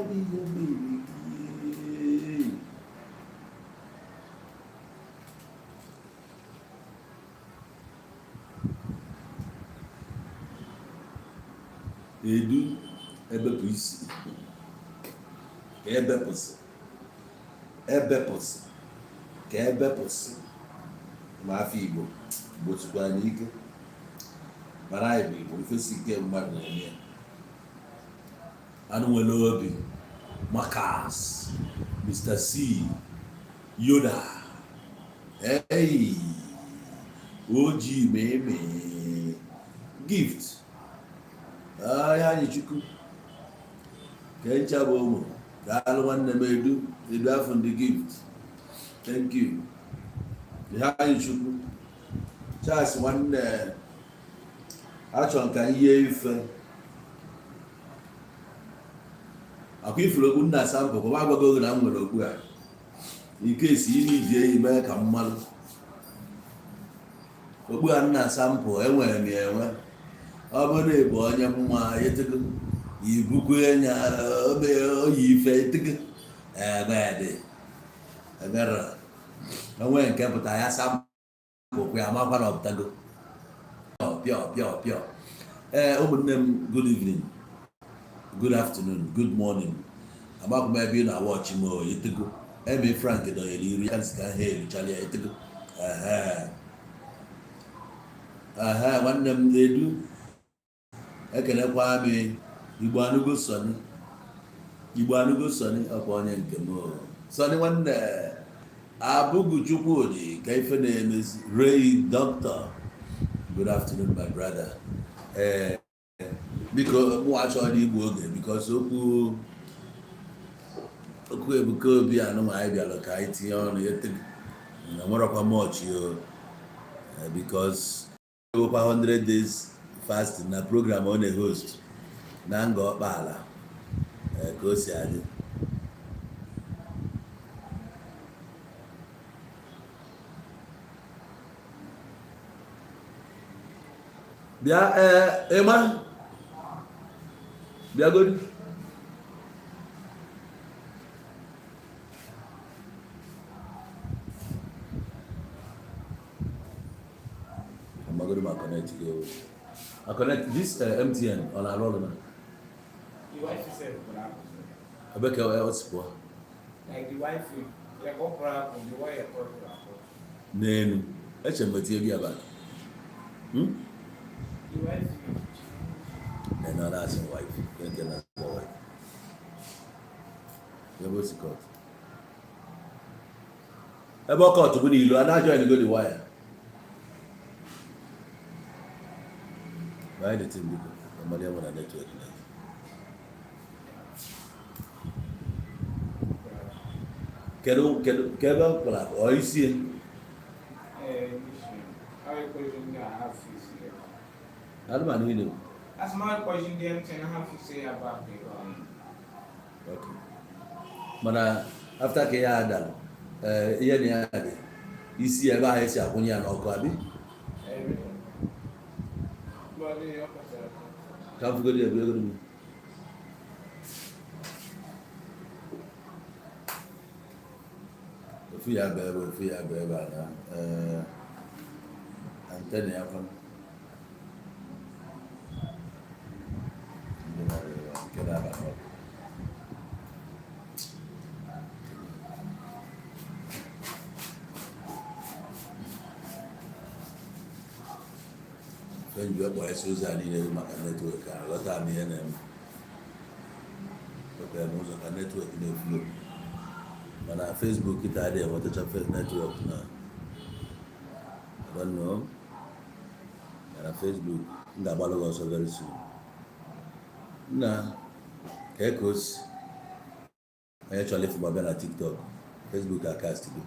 n'ihe mmiri gị. Edu ebepụ isi ka ebepụsị, ebepụsị ka ebepụsị. Ma afọ Igbo gbochikwa n'ike, mana anyị bụ Igbo. Ifesi ike mmadụ na-eme ya. Anụ nwere obi Makas, Mr. C, Yoda, hey, oji meme gift ahịa anyị. Chukwu ka ncha bụ ụmụ. Daalụ, nwanne m. Edu, edu afọ ndị gift, thank you. Ihe anyị, Chukwu Charles, nwanne, achọrọ m ka m yie ife akwa ifuru okpu nna sample kwa. Agwago gị na m nwere okpu a ike esi ime iji eyi mee ka mmalụ okpu a nna sample. Enwere m ya enwe. Ọ bụrụ na ị bụ onye mma etego ibukwe ya obe oyi ife etego ebe dị ebere onwe nke pụta ya sample kwa ya, amakwa na ọpụtago pịọ pịọ pịọ. Ee, ụmụnne m, good evening, good afternoon, good morning. Amakwa m ebe ị na-awọchi m. Etego eme Frank dọnyere iru ya nsị ka ha eruchala ya. Etego ehe ehe. Nwanne m Edu, ekelekwa m. Igbo anụgo Sọni, Igbo anụgo Sọni, ọkwa onye nke m o. Sọni nwanne abụgụ Chukwudị ka ife na-emezi. Ray Doctor, good afternoon, my brother. Ee, biko, mụ achọghị igbu oge because okwu okwu Ebuka Obi anụnwa anyị bịara ka anyị tinye ọnụ ya na nwerekwa much o, because ewekwa 100 days fasting na program ọ na-host na nga ọkpaala ka o si adị. Bịa, ee, ịma bịagodi. Amagodi ma connect gị o. I connect this MTN, ọ na-arụ ọrụ na The wifi sef pụrụ apụ. Ebe ka ọ si pụọ? Like the wifi, like ọ pụrụ apụ, the wire pụrụ apụ. N'elu eche m etinye gị ebe a. The wifi. Na ọ na-asị wifi nke na-asị wifi ebe o si cut, ebe ọ cut bụ n'ilo a na-join go the wire. Buy the thing, biko. Amadi ama na network na. Kedu ka ebe ọ kpara ọ isi ya? Eh, isi. Ọ ekweghị ndị a ha fix ya. Anụmanụ niile. Asị m ekweghị ndị MTN ha fix ya back ebe ahụ. Okay. Mana after ka ya adalụ, ee, ihe na ya dị isi ebe ahụ esi akwụnye ya n'ọkụ abi. Eh, but ọ kpatara. Ka m fugodi ebe ego m. Ofu ya bụ ebe, ofu ya bụ ebe a na ee antenna ya kwa. Ndị na-arụ ebe a, nke na-aba n'ọkụ. Ife nji wee kpọọ esi ụzọ a niile bụ maka network. A ghọta m ihe na-eme. Mepere m ụzọ ka network na-eflow, mana Facebook kịta adịghị enwetacha network na, I don't know. Mana Facebook m ga-agbalụ gị ọsọ very soon. Nna, ka ka o si onye chọrọ ịfụ ma bịa na TikTok, Facebook a cast go.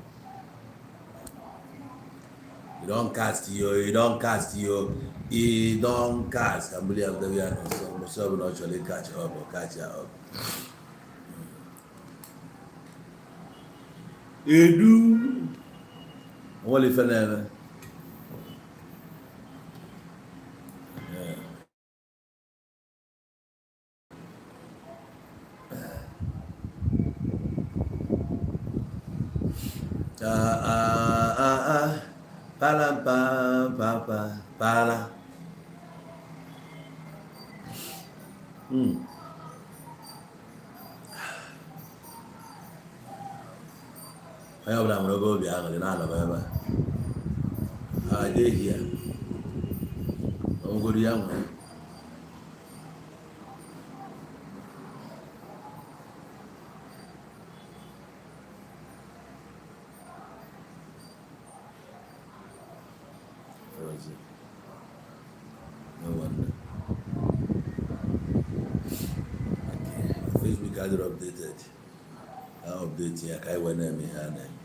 You don cast yo, you don cast yo, you don cast. Ka mbuli ya debe ya n'ọsọ mbọsị ọbụla ọ chọrọ ịcatch up, ọ catch ya up. Edu onwere ife na-eme. Ah, ah, ah, ah. Pala pa pa pa pala. Onye ọbụla nwere obe obi aṅụrị na-anọ ebe a adịghị ya ọgwụgwọ ya nwere. Frozen. No wonder. Okay. Facebook adịrọ updated. A update ya ka anyị wee na-eme ihe a na-eme.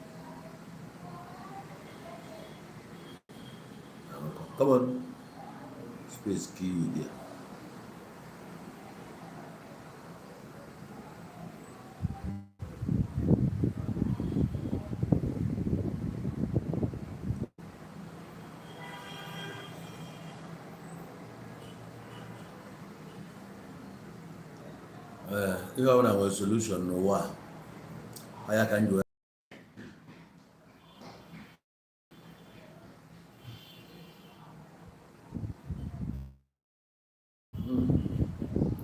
Come on. Space kill you there. Ee, ihe ọbụla nwere solution n'ụwa a. Ọ ya ka m ji wee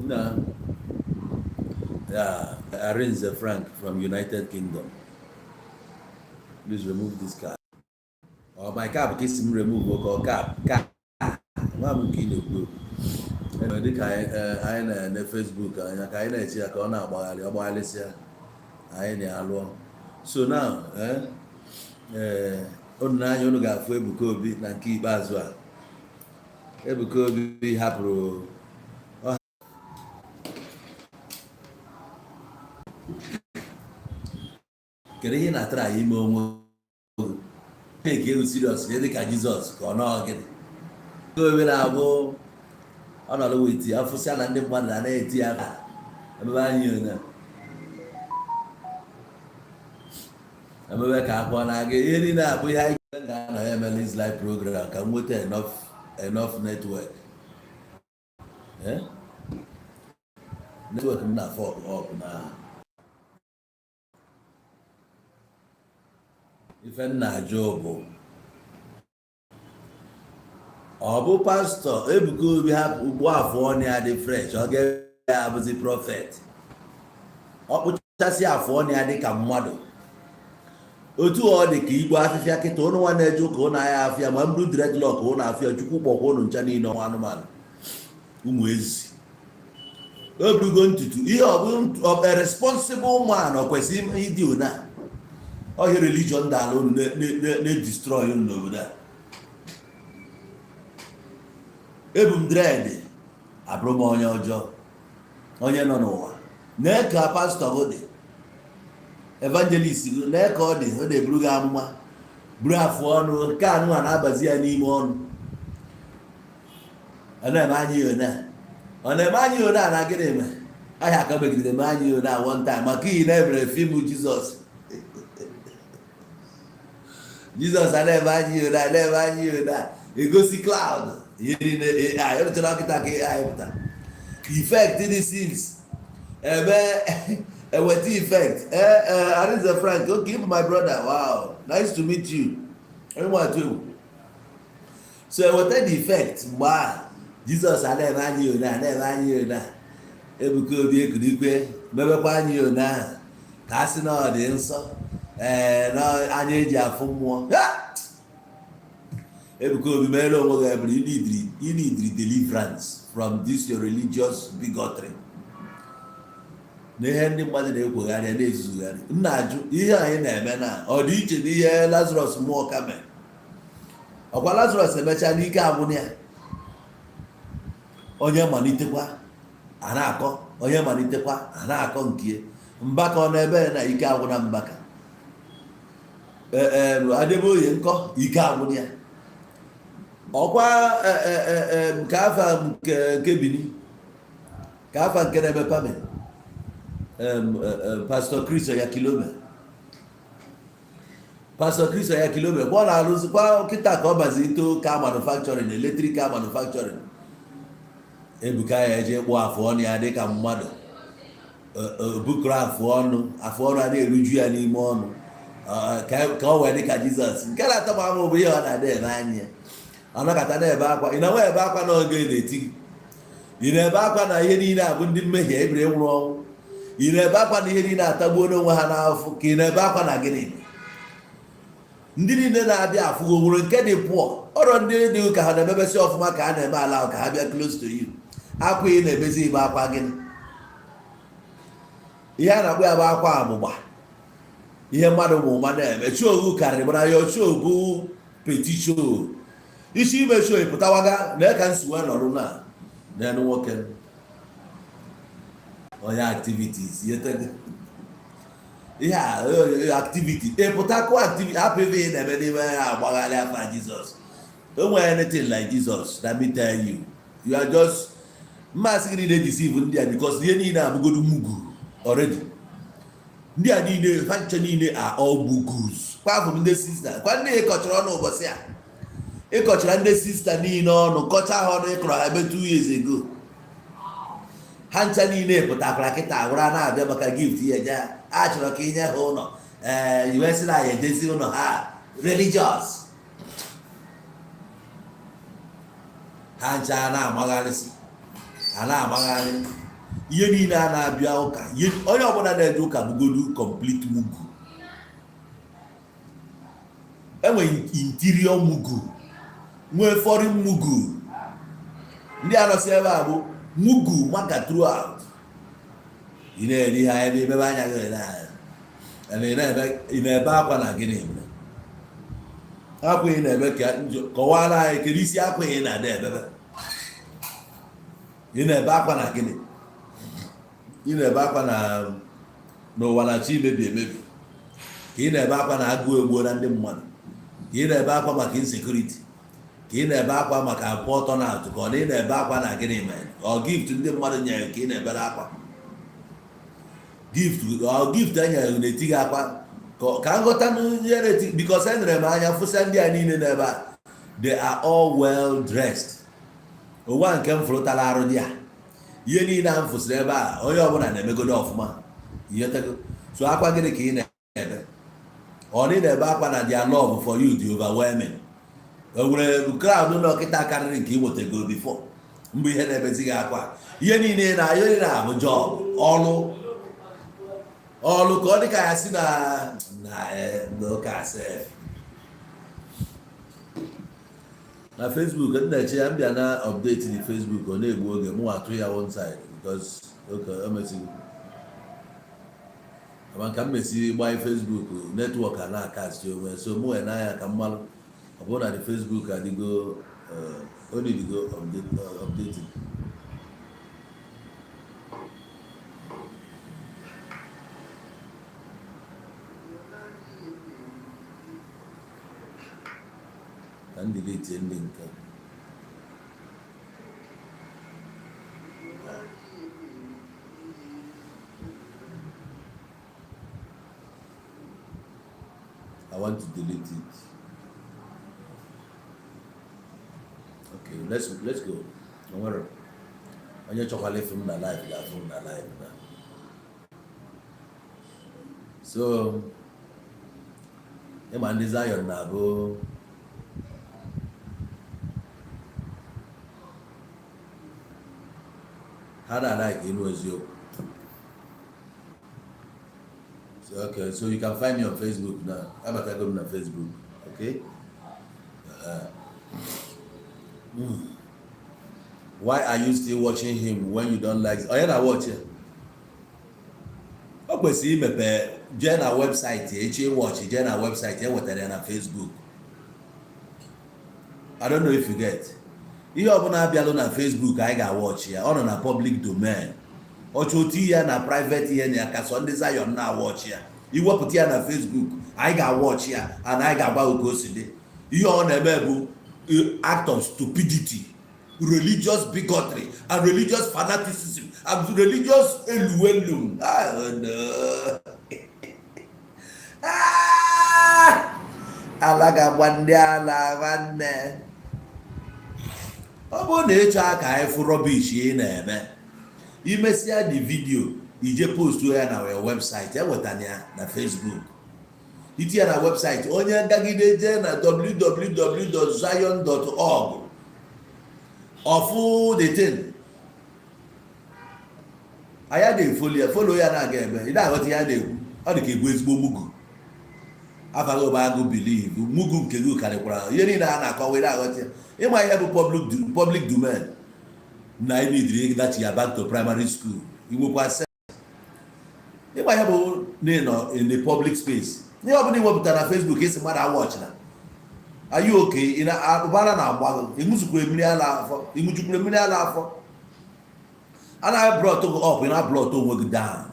na yeah, Arinze Frank from United Kingdom. Please remove this card. Or my cap ka isi m remove ka ọ cap ka nwa m nke ị na-ekwu ekwu. Anyway, dịka anyị na-ene Facebook anya ka anyị na-eche ya ka ọ na-agbagharị, ọ gbagharịsịa anyị na-alụọ. So now, unu n'anya unu ga-afụ Ebuka Obi na nke ikpeazụ a. Ebuka Obi hapụrụ kedu ihe ị na-atara anyị ime onwe gị take ewu serious ka dị ka Jizọs ka ọ nọọ gịnị. Ebuka Obi na-abụ ọnọdụ weti afụsịa na ndị mmadụ na na-eti ya aka emebe anyị onye emebe ka akpọ na-aga ihe niile abụ ihe anyị ga-anọ ya eme this live program ka m nweta enough network. Network m na fog up na ife m na-ajụ bụ ọ bụ pastọ Ebuka Obi hapụ ugbu afọ ọnụ ya dị fresh, ọ ga-abụzi prophet, ọ kpụchasị afọ ọnụ ya dị ka mmadụ otu ọ dị ka igbo afịfịa kịta ụnụ nwa na-eje ụka ụnụ ahịa afịa ma mburu dreadlock ụnụ afịa Chukwu kpọkwa ụnụ ncha niile ọnwa anụmanụ ụmụ ezi o burugo ntutu ihe ọ bụ a responsible man ọ kwesịrị ịdị ona ọhịa religion dala unu na-edestroy unu n'obodo a. Ebu m dread abụrụ m onye ọjọọ onye nọ n'ụwa nee ka pastọ gị dị, evangelist gị nee ka ọ dị, ọ na-eburu gị amụma buru afụ ọnụ nke anụ a na-abazi ya n'ime ọnụ ọ na-eme anya ya one ọ na-eme anya ya one a na gịnị eme ahịa aka megidere eme anya ya one a one time maka iyi na-emere film Jizọs Jizọs a na-eme anya ya one a na-eme anya ya one a egosi cloud ihe niile AI ọ chọrọ kịta ka AI pụta effect dị sims ebe eweta effect. Ee, Arinze Frank, okay, my brother, wow, nice to meet you. Onye nwe atụ egwu so eweta the effect mgbe a Jizọs a na-eme anya one a na-eme anya one a Ebuka Obi ekurikwe mebekwa anya one ahụ ka a sị na ọ dị nsọ, ee, na anya eji afụ mmụọ. Ebuka Obi mere onwe gị ebere, you need deliverance from this your religious bigotry na ihe ndị mmadụ na-ekwegharị na-ezuzugharị. M na-ajụ ihe anyị na-eme na ọ dị iche na ihe Lazarus mmụọ ka mere ọkwa Lazarus emechaa n'ike agwụna ya onye malitekwa a na-akọ onye malitekwa a na-akọ nke Mbaka ọ na-ebe na ike agwụna Mbaka Adeboye nkọ ike agwụna ya ọkwa nke afa nke Bini ka afa nke na-eme pame Pastor Chris Oyakilome, Pastor Chris Oyakilome kwa ọ na-arụzikwa kịta ka ọ bazi ito car manufacturing, electric car manufacturing. Ebuka ya eje kpụọ afụ ọnụ ya dịka mmadụ bukọrọ afụ ọnụ a na-eruju ya n'ime ọnụ. Ka ọ wee dị ka Jizọs. Nke na-atọ m amụ bụ ihe ọ na-adị eme anya ya. Ọ nọkọta na-ebe akwa. Ị na-enwe ebe akwa n'oge na-eti gị? Ị na-ebe akwa na ihe niile abụ ndị mmehie ebiri nwụrụ ọnwụ? Ị na-ebe akwa na ihe niile atagbuo n'onwe ha n'afọ? Ka ị na-ebe akwa na gịnị? Ndị niile na-abịa afụgo nwere nke dị pụọ ọrọ ndị dị ka ha na-emebesi ọfụma ka a na-eme ala ahụ ka ha bịa close to you. Akwa ị na-ebezi igbe akwa gịnị? Ihe a na-akpọ ya bụ akwa agbụgba. Ihe mmadụ bụ ụma na-eme show karịrị, mana ya show bụ petty show. Isi ime show pụtawaga na ka nsi wee nọrụ na n'elu nwoke onye activities ihe a activity ịpụta kụọ activity, hapụ ebe ị na-eme n'ime ya agbagharị afa Jizọs. O nwere anything like Jesus? Let me tell you, you are just mmasị gị niile deceive ndị a, because ihe niile abụgodu mugu already. Ndị a niile, ha nche niile are all mugus. Kwa afọ ndị sister, kwa ndị ịkọchara ọnụ ụbọchị a, ịkọchara ndị sister niile ọnụ, kọcha ha ọnụ, ịkọrọ ha ebe 2 years ago. Ha ncha niile pụtakwara kịta gwara na-abịa maka gift ya nye a chọrọ ka inye ha ụlọ. Ee, iwe sị na ya edezi ụlọ ha religious. Ha ncha na-amagharịsị, a na-amagharị ihe niile a na-abịa ụka. Onye ọbụla na-eje ụka bụgodu complete mugu. Enwe interior mugu, nwee foreign mugu. Ndị a nọsi ebe a bụ mugu maka throughout. Ị na-eri ha ebe imebe anya gị ị na-ebe akwa na gịnị mere akwa ị na-ebe? Ka kọwara anyị, kedu isi akwa ị na-ada ebebe? Ị na-ebe akwa na gịnị? Ị na-ebe akwa na n'ụwa na chi imebi emebi, ka ị na-ebe akwa na agụụ egbuo na ndị mmadụ, ka ị na-ebe akwa maka insecurity, ka ị na-ebe akwa maka poor turnout, ka ọ na ị na-ebe akwa na gịnị mere? Ọ gift ndị mmadụ nyere ka ị na-ebere akwa? Gift, ọ gift e nyere na-eti gị akwa? Ka nghọta ihe na-eti, because e nere m anya fụsịa ndị a niile n'ebe a, they are all well dressed. Ụwa nke m fụrụ tara arụ dị a, ihe niile a m fụsịrị ebe a, onye ọbụla na-emegodo ọfụma ihe tego. So akwa gịnị ka ị na-ebe? Ọ na ị na-ebe akwa na their love for you dị overwhelming? O nwere crowd nọ kịta karịrị nke ị nwetago before mgbe ihe na-ebezi gị akwa? Ihe niile na ihe niile abụ job, ọlụ ọlụ, ka ọ dị ka ya si na ụka sef na Facebook. M na-eche ya, m bịa na update na Facebook, ọ na-egbu oge. Mụ atụ ya one side because okay, o mesigo ama ka m mesi gbanye Facebook, network a na-akasị onwe. So mụ wee n'anya ka mmalụ ọ bụrụ na the Facebook adịgo, o nidigo updating. Ka m delete ndị nke. I want to delete it. Okay, let's go. Don't worry. Onye chọkwala ịfụ m na live ga-afụ m na live na. So ịma ndị Zion na-abụ ha na-like ịnụ eziokwu. So okay, so you can find me on Facebook now. Abatago m na Facebook. Okay? Why are you still watching him when you don't like? Onye na watch ya? O kwesịrị imepe, jee na website echi watch, jee na website e wetara ya na Facebook. I don't know if you get. Ihe ọbụla abịalụ na Facebook, anyị ga-awatch ya. Ọ nọ na public domain. Ọchọ otu ya na private ihe na ya ka sọ ndị Zion na-awatch ya. Iwepụta ya na Facebook, anyị ga-awatch ya and anyị ga-agba ka o si dị. Ihe ọ na-eme bụ act of stupidity, religious bigotry and religious fanaticism and religious eluelu. Ah, no. Ah! Ala ga-agba ndị ala nwanne. Ọ bụrụ na ịchọ ka anyị fụ rubbish ị na-eme, imesịa the video, ije post ya na your website, ewetana ya na Facebook. Itinye ya na website, onye gagide jee na www.zion.org, ọfụ the thing. Anya na-efollow ya, follow ya, na-aga ebe ị na-aghọta ihe a na-ekwu. Ọ dị ka ebu ezigbo mugu. Afaghị bụ agụ believe mugu nke gị karịkwara ihe niile a na-akọwa. Ị na-aghọta ya, ịma ihe bụ public domain na ị nidiri ịdachi ya back to primary school. Inwekwa sense ịgba ihe bụ na ị nọ in the public space. Ihe ọbụla ị wepụtara na Facebook, isi mmadụ awọchina are you okay? Ị na-ụbara na-agba gị. Ịṅụzukwuru mmiri ala afọ, ịṅụjukwuru mmiri ala afọ. A na-abrought gị up, ị na-abrought onwe gị down.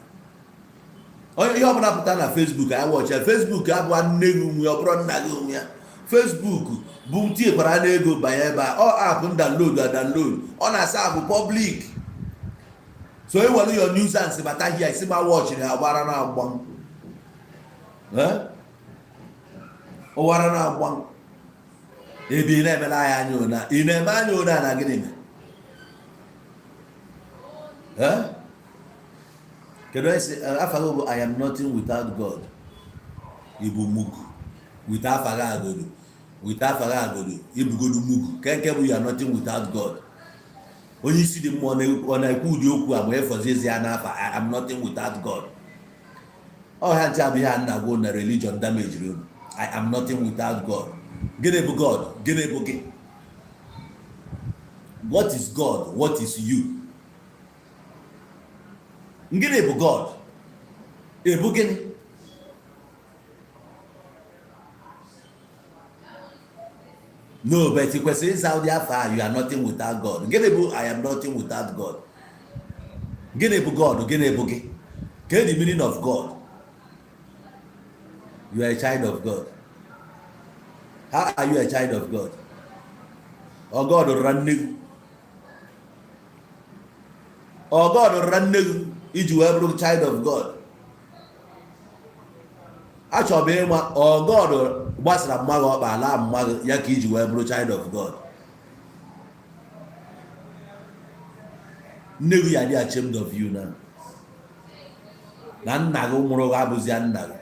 Onye ihe ọbụla pụta na Facebook anyị watch ya. Facebook abụọ nne gị nwe, ọ bụrụ nna gị onwe ya. Facebook bụ tinyekwara n'ego banye ebe a. Ọ app download a download, ọ na-asa abụ public. So ewere your nuisance bata here, isi ma watch ha gbara na-agba. Eh? Ụwara na-agba ebe ị na-emere anyị anya ona, ị na-eme anya ona na gịnị mere? Eh? Kedu onye si afa gị bụ "I am nothing without God"? Ibu mugu with afa gị agodo, with afa gị agodo, ibugodo mugu ke nke bụ "You are nothing without God". Onye isi dị mma, ọ na-ekwu ụdị okwu a ma efọziezi ya n'afa "I am nothing without God"? Ọhịa nche abụ ihe a nna gwa na religion damage unu. "I am nothing without God." Gịnị bụ God? Gịnị bụ gị? What is God? What is you? Gịnị bụ God? Ebu gịnị? No, but ị kwesịrị ịza ụdị afọ a, "You are nothing without God". Gịnị bụ "I am nothing without God"? Gịnị bụ God? Gịnị bụ gị? Kedu the meaning of God? You are a child of God. How are you a child of God? Ọ God rụra nne gị? Ọ God rụra nne gị iji wee bụrụ child of God? Achọrọ m ịma, ọ God gbasara mma gị ọkpa ala mma gị ya ka iji wee bụrụ child of God? Nne gị ya dị ashamed of you now. Na nna gị mụrụ gị abụzi ya nna gị.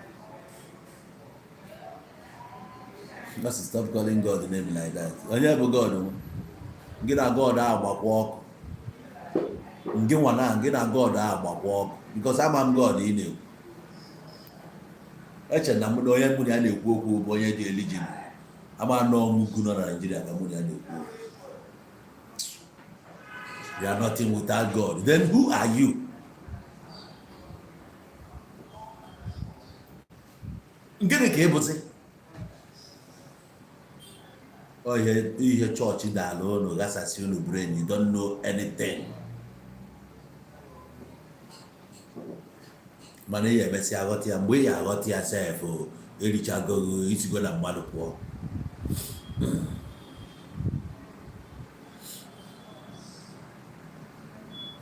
Just stop calling God name like that. Onye bụ God nwe? Gị na God agbakwa ọkụ. Ngị nwa na gị na God agbakwa ọkụ, because ama m God ị na-ekwu. Eche na mụ na onye mụ na ya na-ekwu okwu bụ onye dị eligible. Ama nọọ mugu nọ na Nigeria ka mụ na ya na-ekwu okwu. You are nothing without God. Then who are you? Gịnị ka ị bụzi? Ọ ihe chọọchị dala unu, ghasasị unu brain. You don't know anything. Mana ị ya emesịa aghọta ya. Mgbe ị ya aghọta ya sef, erichago isigo na mmadụ pụọ.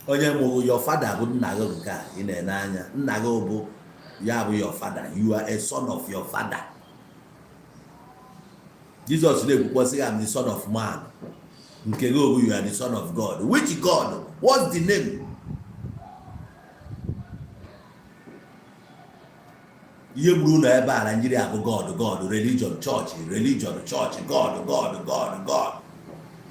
Onye mụrụ your father bụ nna gị nke a ị na-ene anya. Nna gị bụ ya bụ your father. You are a son of your father. Jesus na-ekwukwa sị, "I'm the son of man." Nke gị bụ "You are the son of God". Which God? What's the name? Ihe gburu na ebe a Nigeria bụ God, God, religion, church, religion, church, God, God, God, God,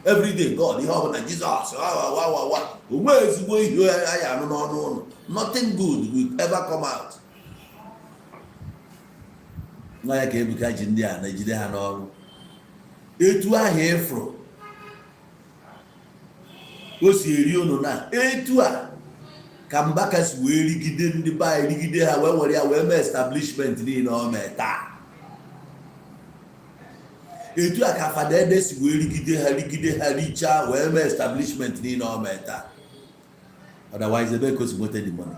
everyday God, ihe ọbụla Jizọs wa wa wa wa. Onwe ezigbo ihe anyị anụ n'ọnụ ụlọ. Nothing good will ever come out. Nwa ya ka Ebuka ji ndị a na-ejide ha n'ọrụ. Etu ahụ ịfụrụ o si eri unu na etu a ka Mbaka si wee rigide ndị be anyị, rigide ha, wee were ya wee mee establishment niile o mee taa. Etu a ka Fada Ede si wee rigide ha, rigide ha, richaa, wee mee establishment niile o mee taa. Otherwise, ebe ka o si nweta the money?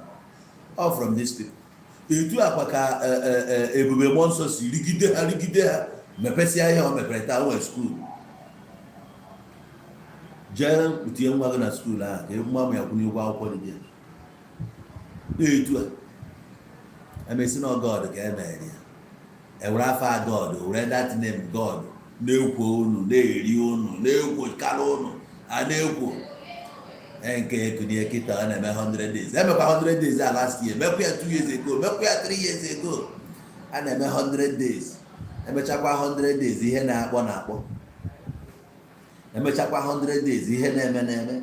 All from these people. Etu akwa ka Ebube Mmụọ Nsọ si rigide ha, rigide ha, mepesịa ihe o mepere taa. Nwee school, jee tinye nwa gị na school ahụ ka nwa m ya kwụnye ụgwọ akwụkwọ dị ya. Etu a emesi na God ka e mere ya, ewere afa God, were that name God na-ekwo unu, na-eri unu, na-ekwo kara unu a na-ekwo. Nke ekunie kịta, ọ na-eme 100 days. Emekwa 100 days a last year, mekwa ya 2 years ago, mekwa ya 3 years ago. A na-eme 100 days, emechakwa 100 days, ihe na-akpọ na-akpọ, emechakwa 100 days, ihe na-eme na-eme.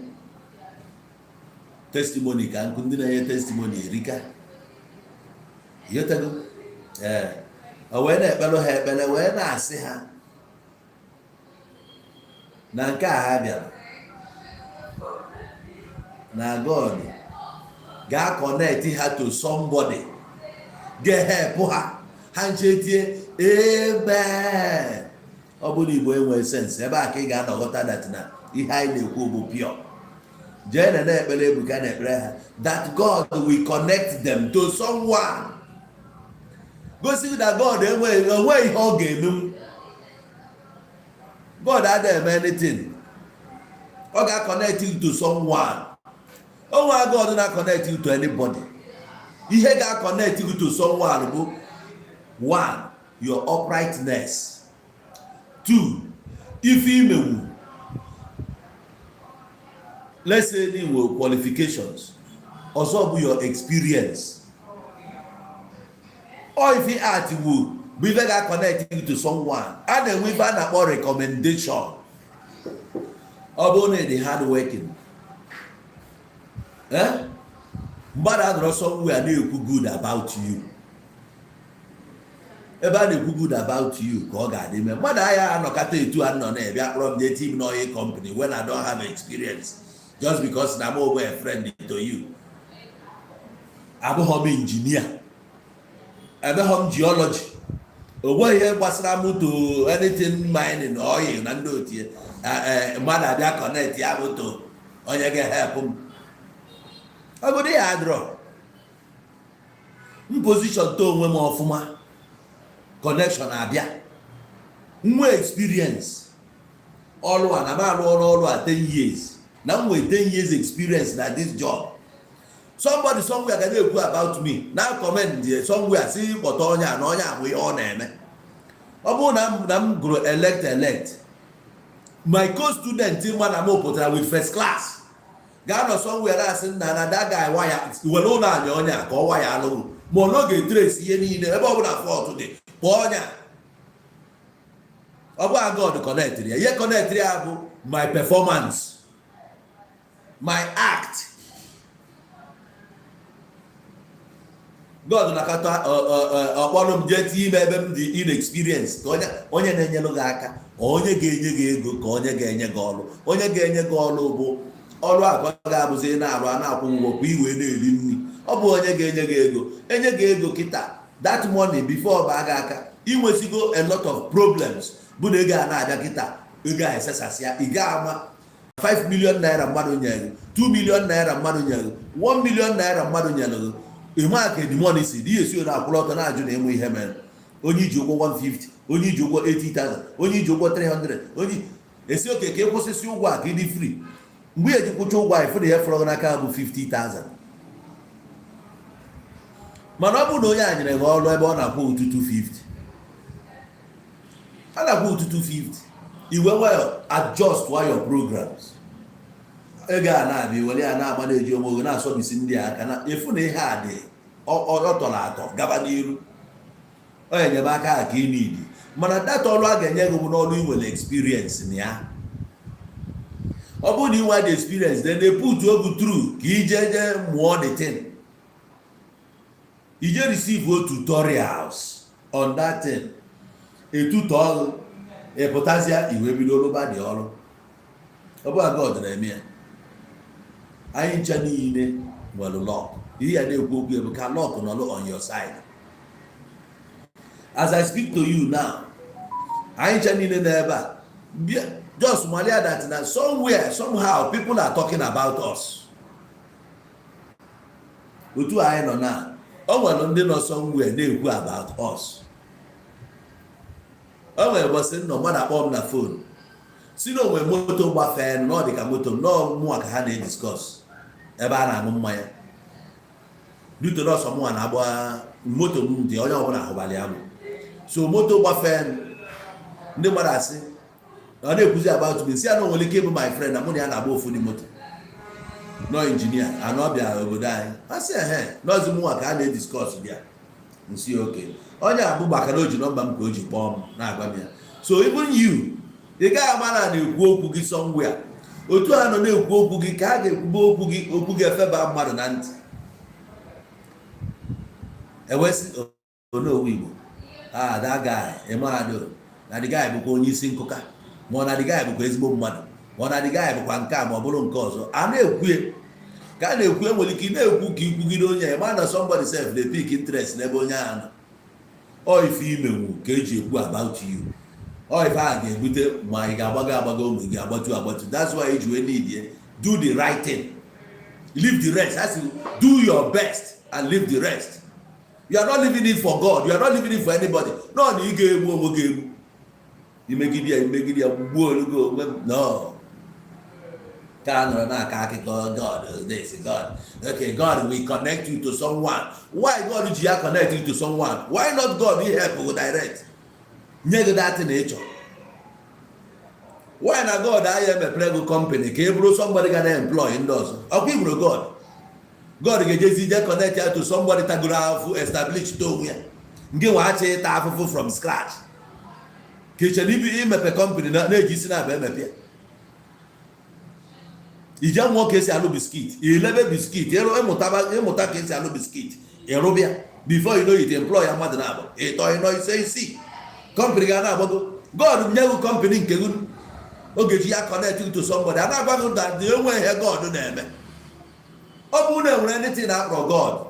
Testimony ka nkụ, ndị na-enye testimony erika. Ịghọtago? Ee, o wee na-ekpere ha ekpere, wee na-asị ha na nke a ha bịara na God ga-connect ha to somebody ga-help ha. Ha nche tie amen. Ọ bụrụ Igbo enwee sense, ebe a ka ị ga-anọghọta that na ihe anyị na-ekwu bụ pure. Jee na ekpere Ebuka na ekpere ha that God will connect them to someone, gosi gị na God enweghị, onweghị ihe ọ ga-emenwu. God adịghị eme anything. Ọ ga-connect you to someone. Onwe God na-connect you to anybody. Ihe ga-connect you to someone bụ one, your uprightness; two, ife imenwu. Let's say na inwe qualifications, ọzọ bụ your experience or ife art wu bụ ife ga-connect you to someone. A na-enwe ife a na-akpọ recommendation. Ọ bụrụ na ị dị hard working, eh? Mmadụ anọrọ somewhere na-ekwu good about you, ebe a na-ekwu good about you ka ọ ga-adị mee. Mmadụ agha anọkọta etu a nọ na-ebịa kpọrọ m jee team n'oil company when I don't have experience, just because na m bụ a friend to you. Abụghọ m injinia, emeghọ m geology, o nweghị ihe gbasara m to anything mining, oil na ndị otie. Mmadụ abịa connect ya bụ to onye ga-help m, obodo ya adịrọ m position to onwe m ọfụma, connection abịa. Nwe experience ọrụ a na m arụ ọrụ a 10 years, na m nwee 10 years experience na this job, somebody somewhere ga na-ekwu about me na comment somewhere, si kpọta onye a na onye a bụ ihe ọ na-eme. Ọ bụrụ na m gụrụ elect my co-student, ma na m pụtara with first class, ga-anọ somewhere asị nna na that guy waya were ụlọ anyị, onye a ka ọ waya alụghị ma ọ n'oge trace ihe niile, ebe ọ bụla fault dị, kpọọ onye a. Ọ bụ God connect ya. Ihe connect ya bụ my performance, my act. God na-akatọ ọkpọrọ m jee tinye ime ebe m dị inexperience, ka onye na-enyere gị aka, onye ga-enye gị ego, ka onye ga-enye gị ọrụ. Onye ga-enye gị ọrụ bụ ọrụ a ka ọ ga-abụzi ị na-arụ, a na-akwụ ụgwọ kwa iwe na-eri nri. Ọ bụ onye ga-enye gị ego, enye gị ego kịta, that money before ọ baa gị aka, inwesigo a lot of problems, bụ na ego a na-abịa kịta, ego a esesasịa. Ị ga-ama 5 million naira mmadụ nyere gị, 2 million naira mmadụ nyere gị, 1 million naira mmadụ nyere gị, ịma ka the money si dị esi na akwụrụ ọtọ na-ajụ na ịmụ ihe mere. Onye iji ụgwọ 150, onye iji ụgwọ 80,000, onye iji ụgwọ 300, onye esi oke ka ịkwụsịsị ụgwọ a ka ị dị free. Mgbe ị eji kwụcha ụgwọ a, ịfụ na ihe fọrọ gị n'aka bụ 50,000. Mana ọ bụrụ na onye a nyere gị ọrụ ebe ọ na-akwụ ụtụtụ 50, a na-akwụ ụtụtụ 50, iwe nwayọ adjust your programs. Ego a na-abịa, iwere ya na-agba, na-eji onwe gị na-asọbisi ndị a aka na efu na ihe a dị ọ tọrọ atọ gaba n'iru. Ọ enyemaka a ka ị nidi, mana data ọrụ a ga-enye gị bụ n'ọrụ ị nwere experience na ya. Ọ bụrụ na ị nwe dị experience, then they put ogu through ka ije je mụọ the thing, ije receive tutorials on that thing, etuto ọrụ, ịpụtazịa iwe bido lụba dị ọrụ. Ọ bụ God na-eme ya. Anyị ncha niile nwere luck. Ihe ya na-ekwu okwu bụ ka luck nọrọ on your side. As I speak to you now, anyị ncha niile nọ ebe a bịa, just malia that na somewhere, somehow, people are talking about us. Otu anyị nọ na o nwere ndị nọ somewhere na-ekwu about us. O nwere ụbọchị nnọ, mmadụ akpọ m na phone, si na onwe moto gbafee na ọ dị ka moto m nọọ mụnwa ka ha na-ediscuss ebe a na-aṅụ mmanya duto nọọsọ mụnwa na-agba moto m dị, onye ọbụla hụbara ya bụ so moto gbafee. Ndị mmadụ asị na ọ na-ekwuzi about me, si ya na o nwere ike ịbụ my friend, na mụ na ya na-agba ofu dị moto, nọ injinia anọ bịa obodo anyị. A sị ehe nọọsụ mụnwa ka a na-ediscuss bịa. Nsi oke onye abụ maka na o ji nọmba m ka o ji kpọọ m na-agwa m ya. So even you, ị gaghị ama na na-ekwu okwu gị somewhere. Otu a nọ na-ekwu okwu gị ka a ga-ekwube okwu gị, okwu gị efeba mmadụ na ntị, ewesị onowu Igbo, ah, that guy ịmahadụ na the guy bụkwa onye isi nkụka, ma ọ na the guy bụkwa ezigbo mmadụ, ma ọ na the guy bụkwa nke a, ma ọ bụrụ nke ọzọ. A na-ekwu ka a na-ekwu, enwere ike ị na-ekwu ka ikwugide onye ya, ma na somebody sef dey pick interest n'ebe onye ahụ nọ. Ọ ife imenwu ka eji ekwu about you, ọ ife ahụ ga-ebute ma ị ga-agbago agbago, ma ị ga-agbatu agbatu. That's why iji wee need ye do the right thing, leave the rest. As you do your best and leave the rest, you are not living it for God, you are not living it for anybody. No, na ị ga-egbu onwe gị egbu, imegide ya, imegide ya, gbuo olugo onwe m. No, ka a nọrọ na-akọ akụkọ God this, God, okay, God will connect you to someone. Why God ji ya connect you to someone? Why not God help you direct, nye gị that thing ị chọrọ? Why na God aya emepere gị company ka ị bụrụ somebody ga na-employ ndị ọzọ? Ọkwa ị bụrụ God, God ga-ejezi je connect ya to somebody tagoro afụfụ, establish to onwe ya, nke nwa achọ ịta afụfụ from scratch, ka iche na ibi imepe company na-eji isi na-aba emepe ya. Ije mụọ ka esi alụ biscuit, ilebe biscuit, ịmụta ka esi alụ biscuit, ịrụbịa, before you know it, employ ya mmadụ na-abụ, ịtọ, ịnọ, ise, isii, company ga na-agbago. God nye gị company nke gị, oge ji ya connect you to somebody. A na-agwa gị na enwe ihe God na-eme. Ọ bụrụ na enwere anything na-akpọrọ God,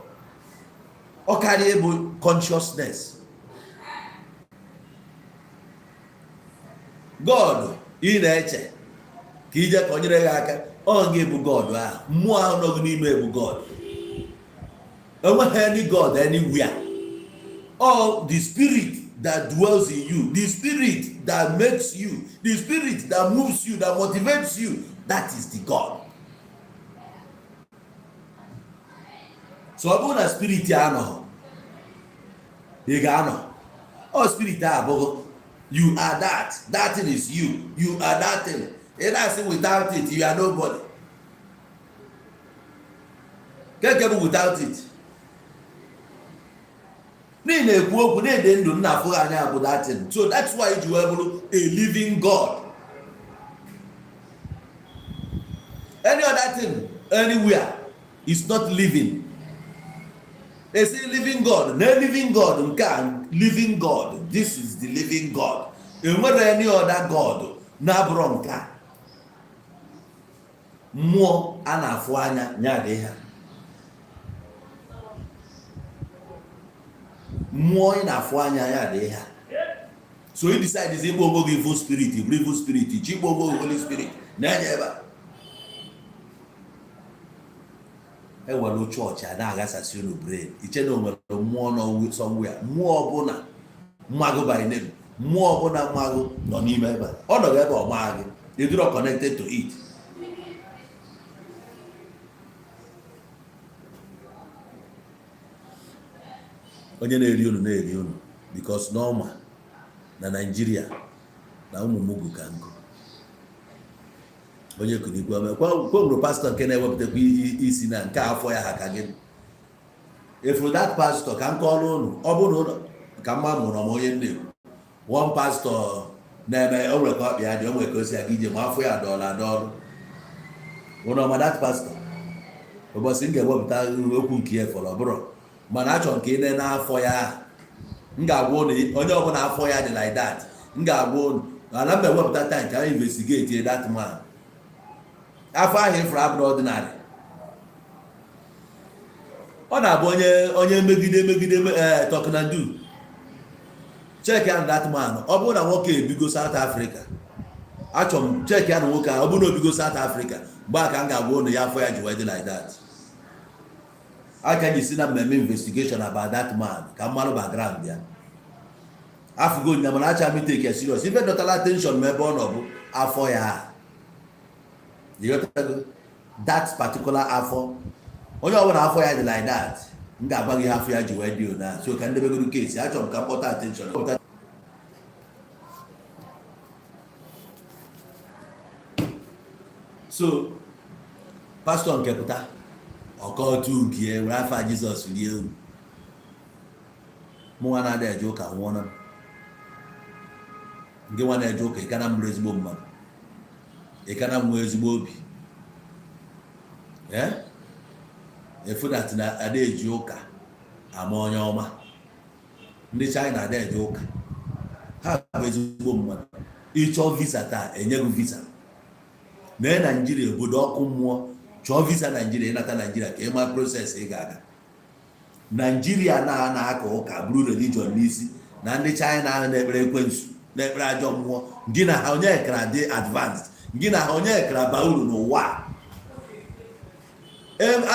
ọ karịa ịbụ consciousness. God ị na-eche ka ije ka o nyere gị aka, ọ gị bụ God ahụ, mmụọ ahụ nọ gị n'ime bụ God. Enweghị any God anywhere. All the spirit that dwells in you, the spirit that makes you, the spirit that moves you, that motivates you, that is the God. So ọ bụrụ na spirit anọghị, ị ga-anọ. Ọ spirit a abụghị you are that, that thing is you, you are that thing. Ị na-asị without it you are nobody. Keke bụ without it n'ihi na-ekwu okwu na-ede ndụ nna afụghị anya bụ that thing. So that's why ji wee bụrụ a living God. Any other thing anywhere is not living. Esi living God na living God nke a, living God, this is the living God. Enwere any other God na-abụrọ nke a. Mmụọ a na-afụ anya nya dị ha, mmụọ ị na-afụ anya ya dị ha. So you decide is ịkpọ onwe gị evil spirit, bụrụ evil spirit, chi ịkpọ onwe gị Holy Spirit na-enye ebe a. Ewere chọọchị a na-aghasasị unu brain, iche na o nwere mmụọ nọ somewhere. Mmụọ ọbụla mmagụ by name, mmụọ ọbụla mmagụ nọ n'ime ebe a, ọ nọghị ebe ọ maa gị, ịdịrọ connected to it. Onye na-eri unu na-eri unu because n'ọma na Naịjirịa na ụmụ mugu ka nkụ. Onye kunikwe kwemụrụ pastọ nke na-ewepụtakwa isi na nke afọ ya ha ka gị efuru that pastọ ka m kọọrọ unu. Ọ bụrụ na ka mma mụrụ m onye nne one pastọ na-eme, o nwere ka ọkpịa dị, o nwere ka o si aga ije, ma afọ ya dọọla adọọrụ ụnụ ọma. That pastọ, ụbọchị m ga-ewepụta okwu nke ya fọrọ bụrụ, mana achọrọ nke ị nene afọ ya. M ga-agwa ụnụ, onye ọbụla afọ ya dị like that, m ga-agwa ụnụ ana m ewepụta time ka anyị investigate that man. Afọ ahụ ịfụrụ abụrụ ordinary. Ọ na-abụ onye onye megide megide ee talk na do. Check and that man, ọ bụrụ na nwoke ebigo South Africa, achọrọ m check ya na nwoke ahụ, ọ bụrụ na obigo South Africa, mgbe a ka m ga-agwa ụnụ ya afọ ya ji wee dị like that. Aka ji si na mmemme investigation about that man ka mmalụ background ya. Afụgo nya, mana acha m take ya serious. Ife dọtara attention m ebe ọ nọ bụ afọ ya. Ịghọtago? That particular afọ, onye ọbụla afọ ya dị like that, m ga-agwa gị afọ ya ji wee dị ona. So ka ndebegoro case, achọrọ m ka m kpọta attention. So pastọ nke pụta ọkọtu nke ya were afa Jizọs rie uru. Mụnwa na-adị eje ụka nwụọna m. Nke nwa na-eje ụka, ị kana mụrụ ezigbo mmadụ, ị kana nwee ezigbo obi. Ee, efu that na ada eji ụka ama onye ọma. Ndị China ada eje ụka, ha bụ ezigbo mmadụ. Ịchọọ visa taa, enye gị visa. Mee Naijiria obodo ọkụ mmụọ. Chọọ visa Naijiria, ịnata Naijiria ka ịma process ị ga-aga. Naijiria na na-aka ụka bụrụ religion n'isi na ndị China ahụ na-ekpere ekwensu, na-ekpere ajọ mmụọ, gị na ha onye kara dị advanced? Gị na ha onye kara baa uru n'ụwa a?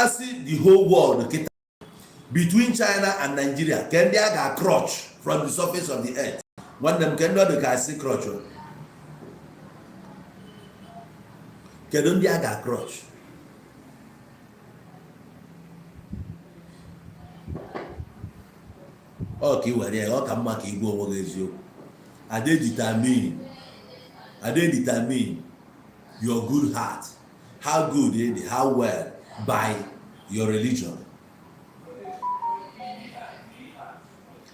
Asị the whole world kịta, between China and Nigeria, ke ndị a ga-crush from the surface of the earth? Nwanne m, ke ndị ọ dị ka asị crush o? Kedu ndị a ga-crush? Ọ ka ị were ya, ọ ka mma ka ị gwa onwe gị eziokwu. Ade determine your good heart, how good it is, how well, by your religion.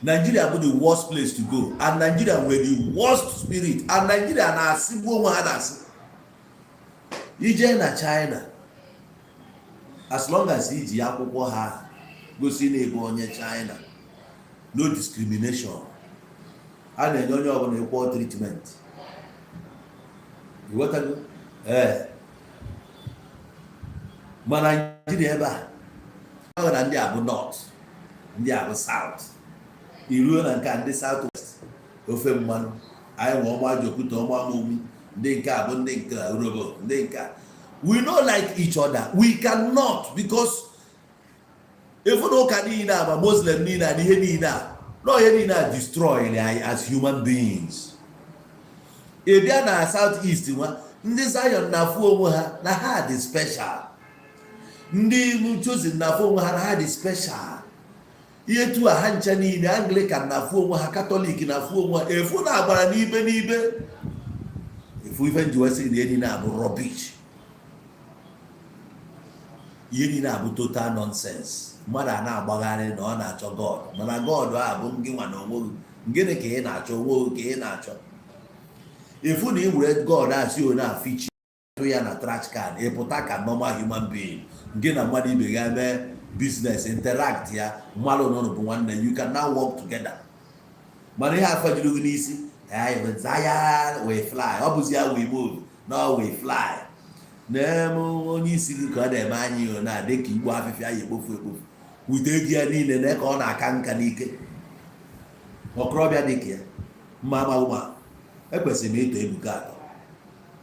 Nigeria bụ the worst place to go, and Nigeria nwere the worst spirit, and Nigeria na-asịgbu onwe ha na-asị. Ije na China, as long as iji akwụkwọ ha gosi na ịbụ onye China, no discrimination. A na-enye onye ọbụla equal treatment. Ịghọtago? Ee, ma Naijiria ebe a, ọ na ndị a bụ north, ndị a bụ south. Iruo na nke a, ndị south west, ofe mmanụ anyị nwe ọma Ajokuta, ọma Amomi, ndị nke a bụ ndị nke a, Urobo, ndị nke a. We no like each other. We cannot, because efu na ụka niile a, ma Muslim niile a na ihe niile a na ihe niile a destroy anyị as human beings. Ị bịa na south east nwa, ndị Zion na-afụ onwe ha na ha dị special, ndị Chosen na-afụ onwe ha na ha dị special, ihe tu a ha ncha niile, Anglican na-afụ onwe ha, Katọlik na-afụ onwe ha, efu na-agbara n'ibe n'ibe. Efu ife njiwesị na ihe niile abụ rubbish, ihe niile abụ total nonsense. Mmadụ a na-agbagharị na ọ na-achọ God, mana God a bụ ngị nwa na onwe gị. Gịnị ka ị na-achọ? Onwe gị ka ị na-achọ. Efu na ị were God a si onye afichi ya na trash can, ị pụta ka normal human being. Gị na mmadụ ibe ga eme business, interact ya, mmadụ n'ụlọ bụ nwanne. You can now work together. Mana ihe afọ juru gị n'isi, anyị bụ Zion, we fly. Ọ bụzi ya, we move, no, we fly. Na-eme onye isi gị ka ọ na-eme anyị na-adị ka igbo afịfịa ya ekpofu ekpofu wute ego ya niile na ka ọ na-aka nka n'ike. Okorobịa dị ka ya mma amaghị ma ekwesịrị m ịtọ Ebuka atọ.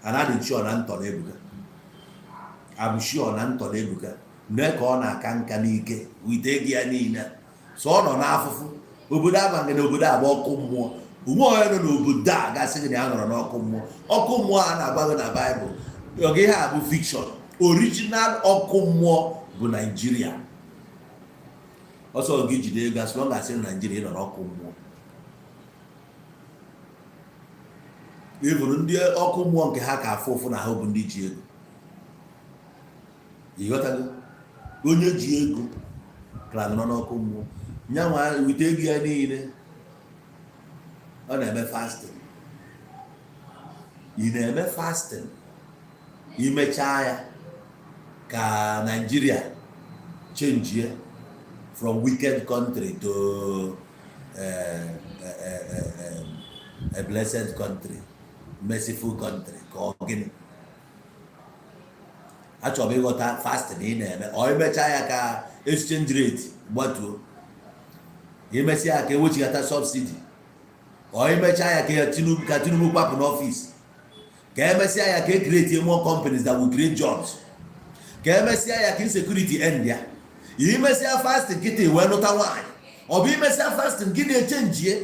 Anadị sure na ntọ na Ebuka, abụ sure na ntọ na Ebuka mee ka ọ na-aka nka n'ike wite ego ya niile. So ọ nọ n'afụfụ. Obodo amaghị na obodo a bụ ọkụ mmụọ. Onwe onye nọ n'obodo a gasị gị na ya nọrọ n'ọkụ mmụọ. Ọkụ mmụọ a na-agba gị na Baịbụl, oge ihe a bụ fiction. Original ọkụ mmụọ bụ Naijiria. Ọsọ gị jide ego, as long as ị nọ Naijiria, ị nọ n'ọkụ mmụọ. Ịbụrụ ndị ọkụ mmụọ nke ha ka afụ ụfụ na ahụ bụ ndị ji ego. Ịghọtago? Onye ji ego kara nọ n'ọkụ mmụọ. Nyanwa wite ego ya niile, ọ na-eme fasting. Ị na-eme fasting, imechaa ya ka Nigeria change from wicked country to a blessed country, merciful country, ka ọ gịnị? Achọrọ m ịghọta fasting ị na-eme. Ọ imechaa ya ka exchange rate gbatuo, imesịa ya ka ewechighata subsidy, ọ imechaa ya ka Tinubu, ka Tinubu kwapụ n'ọfịs, ka emesịa ya ka e create more companies that will create jobs, ka emesịa ya ka insecurity end ya? Imesịa fasting kịta wee nụta nwaanyị, ọ bụ imesịa fasting gị na-echenjie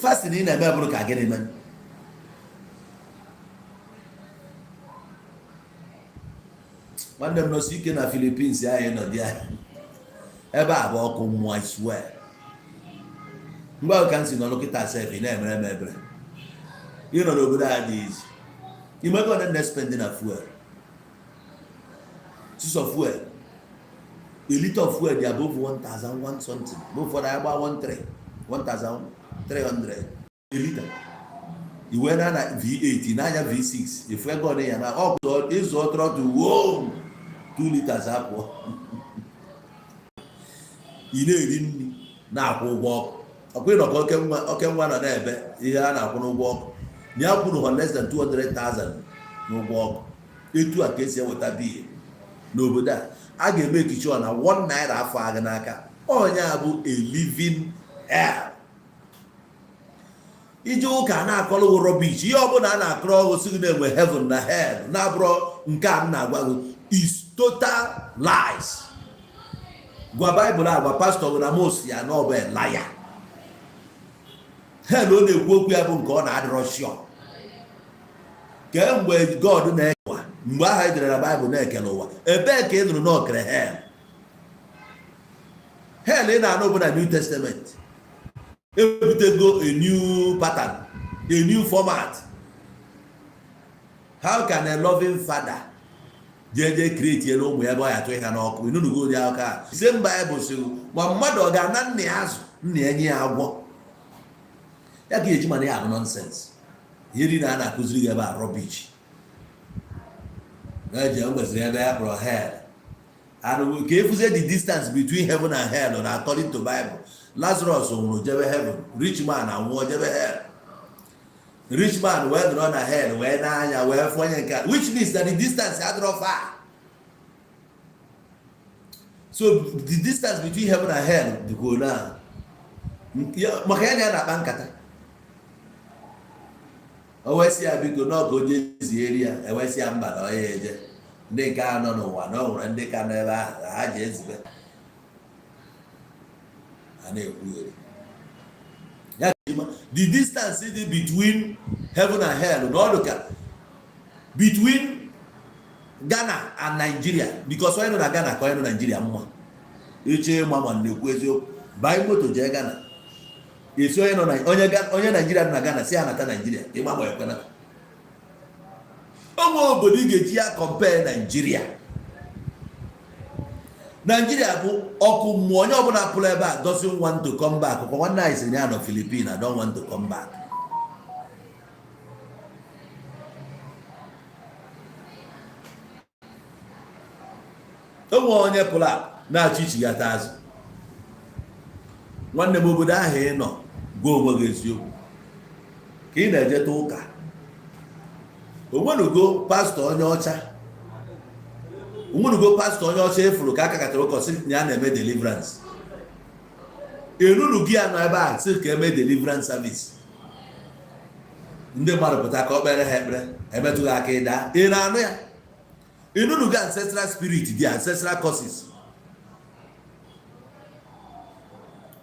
fasting ị na-eme bụrụ ka gịnị mee? Nwanne m, nọsi ike na Philippines ahụ nọ dị ahụ. Ebe a bụ ọkụ mmụọ, I swear. Mgbe ahụ ka m si nọ kịta sef, ị na-emere m ebere. Ịnọ n'obodo a dị izi imego one na spend na fuel, sisọ fuel. A liter of fuel dị above 1001 something, mgbe ụfọdụ anyị gba 13 1300 a liter. Iwe na na V8 n'anya V6 efu ego ọ ya na ọ bụ ịzụ throttle wom 2 liters apụọ. Ị na-eri nri, na-akwụ ụgwọ ọkụ. Ọkwa ịnọ ka oke nwa nọ na-ebe ihe a na-akwụ n'ụgwọ ọkụ na ya kwuru ha less than 200,000 n'ụgwọ ọkụ. Etu a ka esi eweta bill n'obodo a. A ga-eme ekichi ọ na ₦1 afọ agha n'aka onye a bụ a living hell. Ije ụka na-akọrọ gị rubbish. Ihe ọbụla a na-akọrọ ọgụ si gị na-enwe heaven na hell na-abụrọ nke a m na-agwa gị is total lies. Gwa Baịbụl agwa pastọ gị na mos ya na ọ bụ liar. Hell ọ na-ekwu okwu ya bụ nke ọ na-adịrọ sure. Kemgbe God na-eke ụwa, mgbe ahụ edere na Baịbụl na-ekele ụwa, ebee ka ị nụrụ na okere hell? Hell ị na-anụ bụ na New Testament. Ebutego a new pattern, a new format. How can a loving father jee create elu ụmụ ya ebe ọ ya atụ ha n'ọkụ? Inunugo ụdị aka same Bible sị ma mmadụ ọ ga-ana nna ya azụ, nna ya nye ya agwọ ya ka eji. Mana ya bụ nonsense. Ihe niile a na-akụziri gị ebe a, rubbish. Na-eji o nweziri ebe ya kpọrọ hell and ka efuzie the distance between heaven and hell. Na according to Bible, Lazarus nwụrụ jebe heaven, rich man anwụọ jebe hell. Rich man wee nọrọ na hell wee n'anya wee fụ onye nke a, which means that the distance adịrọ far. So the distance between heaven and hell dịkwa ole ahụ maka ya na ya na-akpa nkata. O wee sị ya biko n'ọka o jee zieri ya. Ewee sị ya mba, na ọ ya eje ndị nke a nọ n'ụwa, na o nwere ndị ka nọ ebe ahụ na ha ji ezibe a na-ekwugheri ya. The distance dị between heaven and hell na ọ dị ka between Ghana and Nigeria, because onye nọ na Ghana ka onye nọ Nigeria mma. Eche ịma ma na-ekwu eziokwu, banye moto jee Ghana, esi onye nọ na onye Nigeria nọ na Ghana si ya nata Nigeria, ịgba ma ekwenata. Onwe obodo ị ga-eji ya compare Nigeria? Nigeria bụ ọkụ mmụọ. Onye ọbụla pụrụ ebe a doesn't want to come back. Kwa nwanne anyị sị na ya nọ Philippines, I don't want to come back. Onwe onye pụrụ apụ na-achọ ichighata azụ. Nwanne m, obodo ahụ ị nọ, gwa onwe gị eziokwu ka ị na-ejeta ụka. Onwenugo pastọ onye ọcha, onwenugo pastọ onye ọcha efuru ka aka katara ụka sị na ya na-eme deliverance? Eruru gị ya nọ ebe a sị ka eme deliverance service, ndị mmadụ pụta ka ọ kpere ha ekpere, emetụghị aka ịda. Ị na-anụ ya? Ịnụnugo ancestral spirit dị, ancestral curses?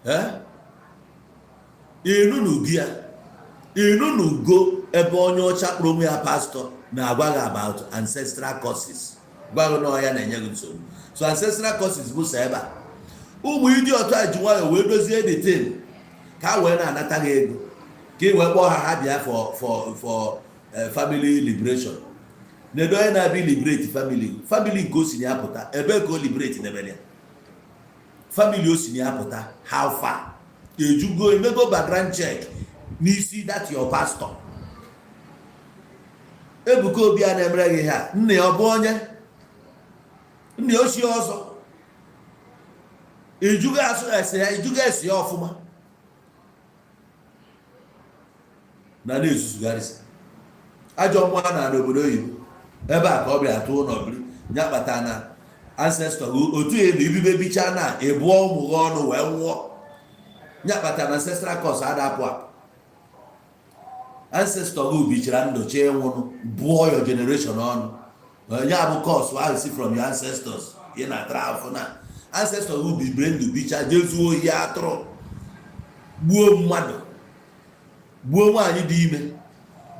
Eh? Ịnụnugo ya? Ịnụnugo ebe onye ọcha kpụrụ onwe ya pastọ na-agwa gị about ancestral curses, gwa gị na ọ ya na-enye gị nsogbu? So ancestral curses bụ sọ ebe a ụmụ ịdị otu a ji nwayọọ wee dozie the thing ka a wee na-anata gị ego ka ị wee kpọọ ha, ha bịa for family liberation. Nedo onye na-abịa liberate family, family nke o si na ya pụta, ebe ka o liberate nebere ya family o si na ya pụta? How far ejugo emego background check n'isi that your pastor Ebuka Obi a na-emere gị ha? Nna ya ọ bụ onye nna ya ochie ọzọ? Ejugo asụ ese ya, ejugo ese ya ọfụma na na-ezuzugharịsị ajọ mmụọ na n'obodo oyibo ebe a ka ọ bịara tụọ ụlọ biri ya kpata na ancestor gị otu elu ibibe bicha na ebụọ ụmụ gị ọnụ wee nwụọ. Ya kpata na ancestral curse adapụ apụ. Ancestor gị bichara ndụ chee nwụrụ, bụọ your generation ọnụ. Ya bụ curse ahụ si from your ancestors ị na-atara afụ na ancestor gị bibire ndụ bicha, jee zuo ohi atụrụ, gbuo mmadụ, gbuo nwaanyị dị ime,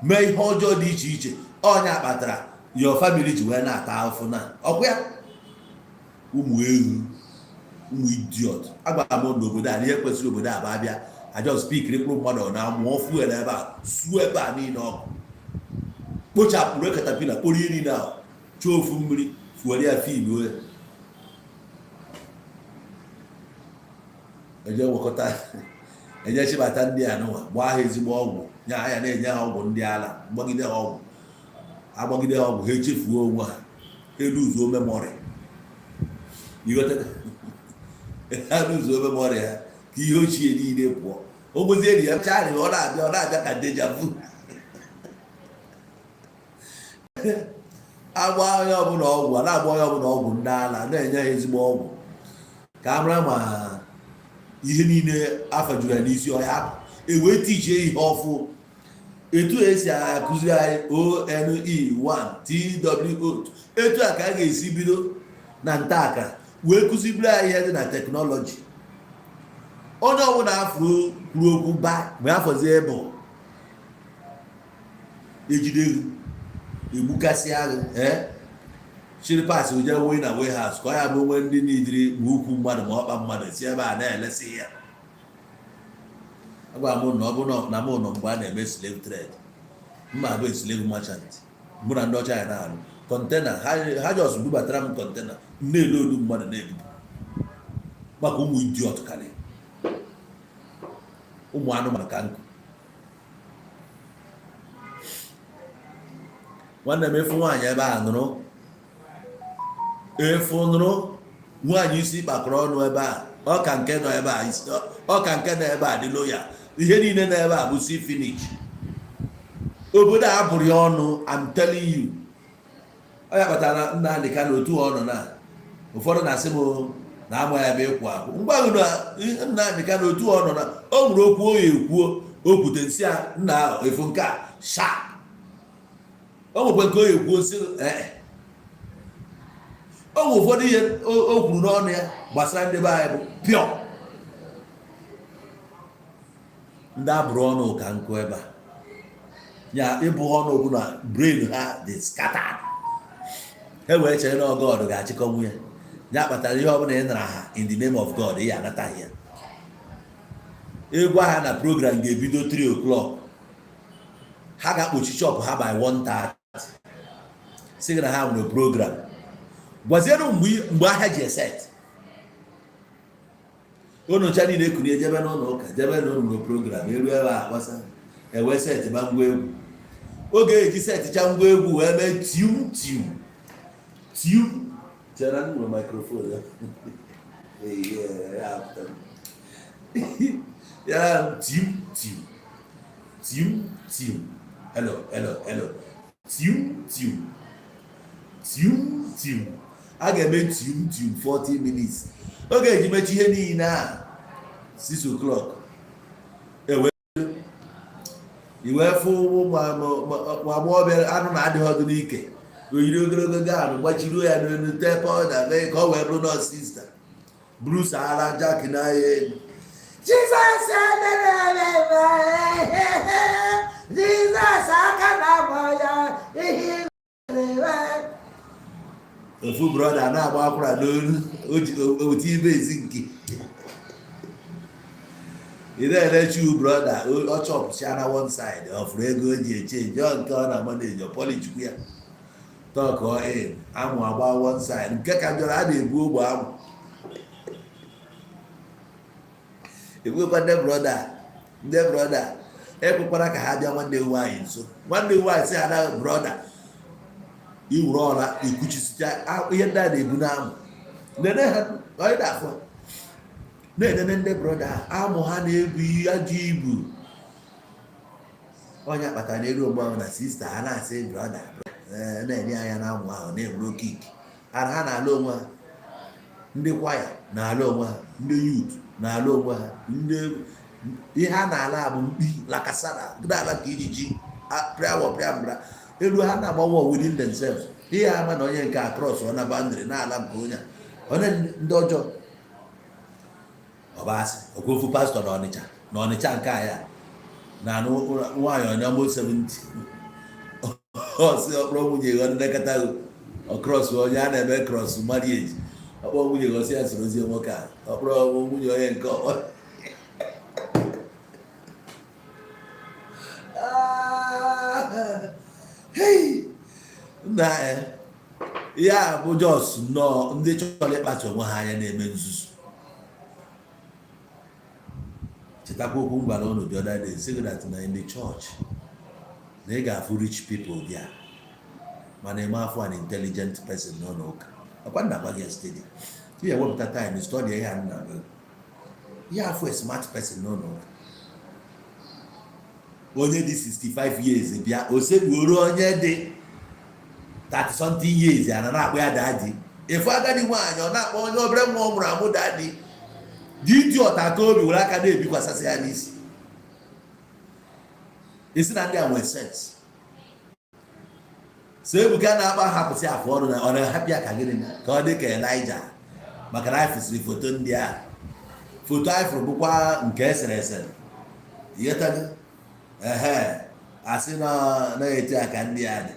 mee ihe ọjọọ dị iche iche. Ọnya kpatara your family ji wee na-ata afụ na ọkwa ya. Ụmụ ewu, ụmụ idiot. Agwara m n'obodo a na ihe kwesịrị obodo a bụ abịa ajọ speak mkpụrụ mmadụ ọ na-amụọ fuel ebe a, suo ebe a niile ọkụ, kpochapụrụ caterpillar, kporo ihe niile ahụ, chọọ ofu mmiri fuel ya, fill ya. Eje wekọta, eje chịbata ndị a nụnwa, gbaa ha ezigbo ọgwụ, nye ha ya, na-enye ha ọgwụ ndị ala, gbagide ha ọgwụ, agbagide ha ọgwụ, ha echefuo onwe ha, ha eluzuo memory. Ịghọtago? Ha luzuo memory ha ka ihe ochie niile pụọ. O gbozie ya charị, ọ na-abịa ka deja vu. Agba onye ọbụla ọgwụ, a na-agba onye ọbụla ọgwụ ndị ala, na-enye ha ezigbo ọgwụ ka a mara ma ihe niile afajuru ya n'isi ọya apụ, ewee tichie ihe ọfụ etu esi akụziri anyị ONE 1 TWO. Etu a ka a ga-esi bido na nta akara wee kụzibiri anyị ihe dị na technology. Onye ọbụla afọ kwuru okwu ba mgbe afọzie bụ ejide gị, egbukasị agụ, ee, chiri parts je wee na warehouse ka ọ ya bụ onwe ndị n'idiri ma ukwu mmadụ ma ọkpa mmadụ si ebe a na-elesi ya. Agwara m na ọ bụ na mụ nọ mgbe a na-eme slave trade, mma abụ slave merchant. Mụ na ndị ọcha ya na-alụ container. Ha just bubatara m container, m na-elodu mmadụ, na-ebubu maka ụmụ idiot karị, ụmụ anụmanụ ka nkụ. Nwanne m, efu nwaanyị ebe a nụrụ, efu nụrụ nwaanyị isi kpakọrọ ọnụ ebe a, ọka nke nọ ebe a, ọka nke nọ ebe a dị loya. Ihe niile nọ ebe a bụ see finish. Obodo a bụrụ ya ọnụ. I'm telling you, ọ ya kpatara Nnamdị Kanụ otu ọ nọ na ụfọdụ na-asị m na ama ya ebe ịkwụ akwụ ngwa gị na Nnamdị Kanụ otu ọ nọ na o nwere okwu o ya ekwuo, o kwute nsị a nna ahụ efu nke a sharp. O nwekwa nke o ya ekwuo nsị ee. O nwere ụfọdụ ihe o kwuru n'ọnụ ya gbasara ndị be anyị bụ pure. Ndị abụrụ ọnụ ka nkụ ebe a ya ịbụ ọnụ okwu na brain ha dị scattered. Ha wee chere na God ga-achịkọnwu ya. Ya kpatara ihe ọbụla ị nara ha in the name of God, ị ya anataghị ya. Ịgwa ha na program ga-ebido 3 o'clock, ha ga-akpochi shop ha by 1:30, sị gị na ha nwere program. Gwazienụ mgbe ahịa ji eset. Unu ncha niile ekunie jebe n'ụlọ ụka, jebe n'ụlọ nwere program. Eru ebe a gbasa, ewee set ba ngwa egwu. Oge eji seticha ngwa egwu wee mee tium tium tium. Chere, m nwere microphone ya. Ya apụtara. Ya tium tium tium tium, hello hello hello, tium tium tium tium. A ga-eme tium tium 40 minutes. Oge eji mechi ihe niile a 6 o'clock, ewe iwee fụ ụmụ agbọghọbịa anụ na-adịghị ọdụ n'ike, oyiri ogologo gown, gbachiruo ya n'elu, tee powder, mee ka ọ wee bụrụ nurse sister, buru sahara jack n'ahịa elu. Jizọs, Jizọs aka na-agba ya ihe. Ofu brother na-agba akwara n'olu otu ibe ezi nke ị na-elechi brother. Ọ chọpụcha na one side, ọ fụrụ ego o ji echange ọ nke ọ na-ama na-eji polichukwu ya tọkọ in amụ agba one side. Nke ka njọrọ, a na-ebu ogbe amụ ebuekwa. Ndị brother, ndị brother ekwekwara ka ha bịa nwanne m nwaanyị nso. Nwanne m nwaanyị si ha na brother iwuru ọla ikuchisicha ihe ndị a na-ebu n'amụ. Nene ha, onye na-afụ na-enene ndị brother, amụ ha na-ebu ajọ ibu. Onye kpatara n'elu ogbe ahụ na sister ha na-asị brother na-enye anya na amụ ahụ na-enwere oke ike ara. Ha na-ala onwe ha. Ndị kwaya na-ala onwe ha, ndị youth na-ala onwe ha. Ndị ihe a na-ala bụ mkpi lakasara na-ala ka ijiji pịawọ pịambra elu. Ha na-agbanwe within themselves. Ihe ama na onye nke a cross ọ na boundary na-ala nke onye a, onye ndị ọjọọ. Ọbasị okwofu pastor na Ọnịcha, na Ọnịcha nke a ya na-anụ nwaanyị onye almost 70. Ọ sị ọkpọrọ nwunye ya nlekọta ọcross onye a na-eme cross marriage. Ọkpọ nwunye ya, ọsị ya sorozie nwoke a. Ọkpọrọ nwunye onye nke ọkpọ. Nna, ya bụ just nnọọ ndị chọrọ ịkpacha onwe ha anya na-eme nzuzu. Chetakwa okwu m gwara unu the other day, sị gị that na in the church na ị ga-afụ rich people there, mana ị ma afụ an intelligent person n'ụlọ ụka. Ọkwa nna gwa gị steady, ị ga-ewepụta time study ihe a nna gwa gị. Ya afụ a smart person n'ụlọ ụka, onye dị 65 years bịa o sekpuoro onye dị 30 something years ya na na-akpọ ya daddy. Efu agadi nwaanyị ọ na-akpọ onye obere nwa ọ mụrụ amụ daddy. Dị idiot aka obi were aka na-ebikwasasị ya n'isi, isi na ndị a nwere sense. So Ebuka na-akpa hapụsị afụ ọrụ na ọ na-ahapụ ya ka gịnị, ka ọ dị ka Elijah, maka na anyị fụsịrị foto ndị a. Foto anyị fụrụ bụkwa nke esere ese, ịghọtago? Ehe, asị na na-etu a ka ndị a dị.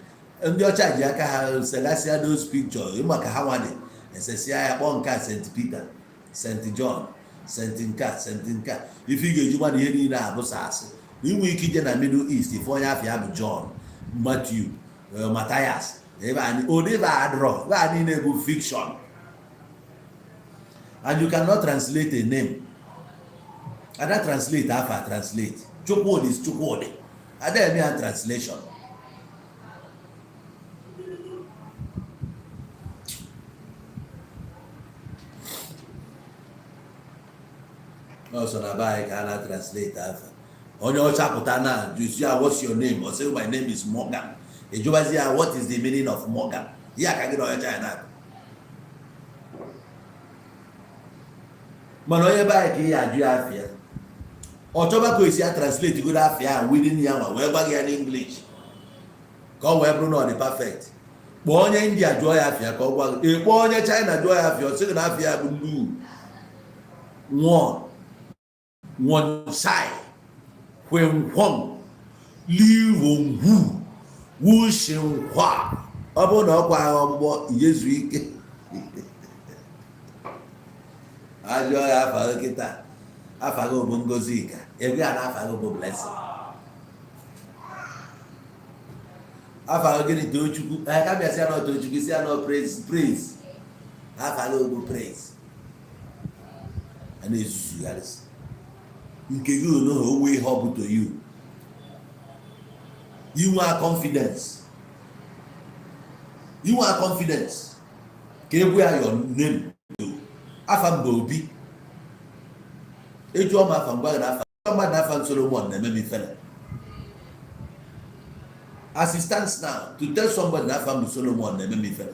Ndị ọcha ji aka ha segasịa those picture maka ha nwa dị esesịa ya, kpọọ nke a St. Peter, St. John, St. nka, St. nka. Ife ị ga-eji gbana ihe niile abụsa asị, inwe ike ije na Middle East ife onye afịa bụ John, Matthew, Matthias, ebe anyị ụdị ebe adịrọ. Ebe a niile bụ fiction, and you cannot translate a name. Ada translate afa, translate Chukwudi is Chukwudi. Ada eme ya translation. Ọsọ na be anyị ka a na-translate afa. Onye ọcha pụta na jụzi ya, "What's your name?" Ọ sị, "My name is Morgan." Ejụbazi ya, "What is the meaning of Morgan?" Ya ka gị na onye ọcha ya na-akụ. Mana onye be anyị ka ị ya ajụ ya afịa, ọ chọba ka o esi ya translate godo afịa ahụ within ya nwa wee gwa gị ya n'English ka ọ wee bụrụ na ọ dị perfect. Kpọọ onye India jụọ ya afịa ka ọ gwa gị. Ị kpọọ onye China jụọ ya afịa, ọ sị gị na afịa bụ lu nwụọ won sai hwenhwong liwongwu wushinhwa. Ọ bụrụ na ọkwa agha ọgbụgbọ ijezu ike ajụọ ya afa gị kịta, afa gị bụ Ngozika, ego ya na afa gị bụ Blessing, afa gị gịnị? Tochukwu. Ee, ka bịa sị ya na Tochukwu, si ya na Praise. Praise, afa gị bụ Praise. A na-ezuzugharịsị nke gị ono ha onwe ihe ọ bụ to you. Inwe confidence, inwe confidence ka egwu ya your name. Afa mba Obi, ejụọ m afa ngwa gị na afa mmadụ na afa Solomon na-eme m ifele. As it stands now, to tell somebody na afa m bụ Solomon na-eme m ifele.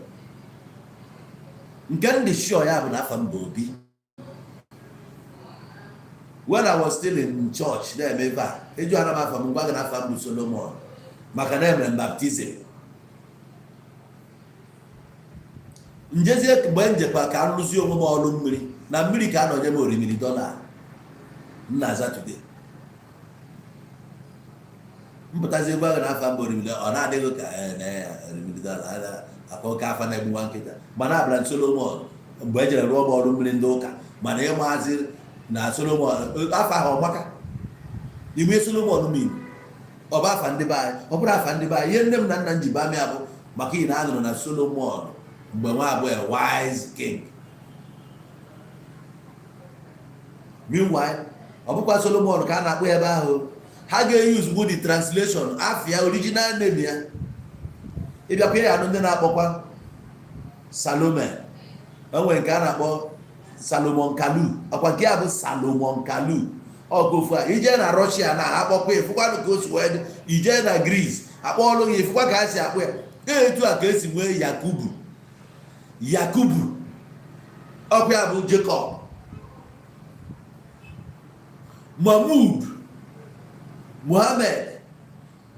Nke ndị sure ya bụ na afa m bụ Obi. When I was still in church na-eme ebe a, eju ana m afa m, ngwa gị na afa m bụ Solomon, maka na emere m baptism. Njezie mgbe m jekwa ka m rụzie onwe m ọrụ mmiri na mmiri ka a nọnye m orimiri dọla m na-aza today. Mpụtazi egwu ahụ na afa mba orimiri, ọ na-adịghị ka na orimiri dọla akwa oke afa na-egbu nwa nkịta. Mana abara Solomon mgbe e jere rụọ m ọrụ mmiri ndị ụka, mana ịmazi na Solomon afa ahụ ọmaka ime Solomon mmiri, ọ bụ afa ndị be anyị, ọ bụrụ afa ndị be anyị. Ihe nne m na nna m ji baa m ya bụ maka ị na-anụrụ na Solomon mgbe nwa abụọ wise king. Meanwhile, ọ bụkwa Solomon ka a na-akpọ ebe ahụ. Ha ga-use bụ the translation afia original name ya. Ịbịakwa ya anụ ndị na-akpọkwa Salome, enwere nke a na-akpọ Salomon Kalu. Ọkwa nke a bụ Salomon Kalu ọgụ ofu a. Ije na Russia na akpọkwa, ịfụkwanụ ka o si wee dị. Ije na Greece, akpọọlụ gị, ịfụkwa ka a si akpọ ya. Etu a ka esi nwee Yakubu. Yakubu ọkwa ya bụ Jacob. Mahmud, Muhammad,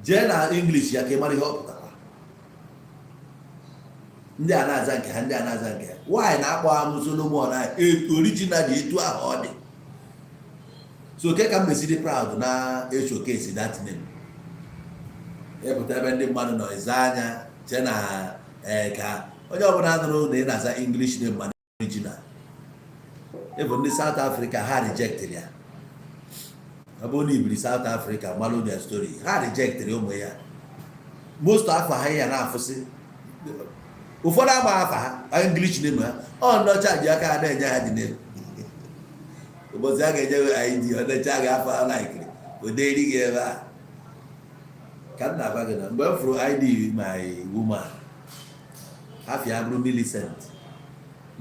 jee na English ya ka ị mara ihe ọ pụtara. Ndị a na-aza nke ha, ndị a na-aza nke ha. Nwaanyị na-akpọ amụ Solomon a original dị etu ahụ ọ dị. So ke ka m mesiri proud na showcase that name, ịpụta ebe ndị mmadụ nọ eze anya che na ee ka onye ọbụla nụrụ na ị na-aza English name, mana original ịbụ ndị South Africa ha rejectịrị ya. Ọ bụrụ na ibiri South Africa malụ their story, ha rejectịrị ụmụ ya. Most afọ ha ya na-afụsị ụfọdụ ama afa ha English name ha. Ọ ndị ọcha ji aka ha na-enye ha dị name. Ụbọchị a ga-enye gị ID, ọ necha gị afọ a laikiri, o deri gị ebe a. Ka m na-agwa gị na mgbe m fụrụ ID my woman, afọ ya bụrụ Millicent,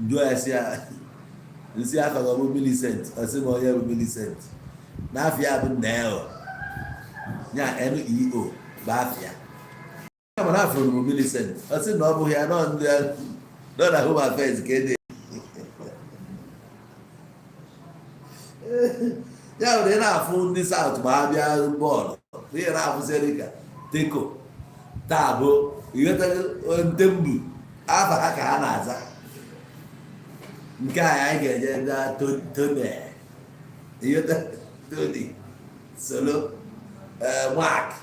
njụọ ya si ya nsị afọ gị ọ bụ Millicent, ọ sị m onye bụ Millicent, na afọ ya bụ Neo, ya Neo bụ afọ ya. Mana afụrụ m Millicent, ọ sị na ọ bụghị ya, nọ ndị nọ na Home Affairs ka ede ya nwere. Ị na-afụ ndị South ma ha bịa bọọlụ, ihe na-afụzi dịka Teko Taabo, Ntembu, afa ha ka ha na-aza. Nke a anyị ga-eje na Tone, Tony, Solo, Mark.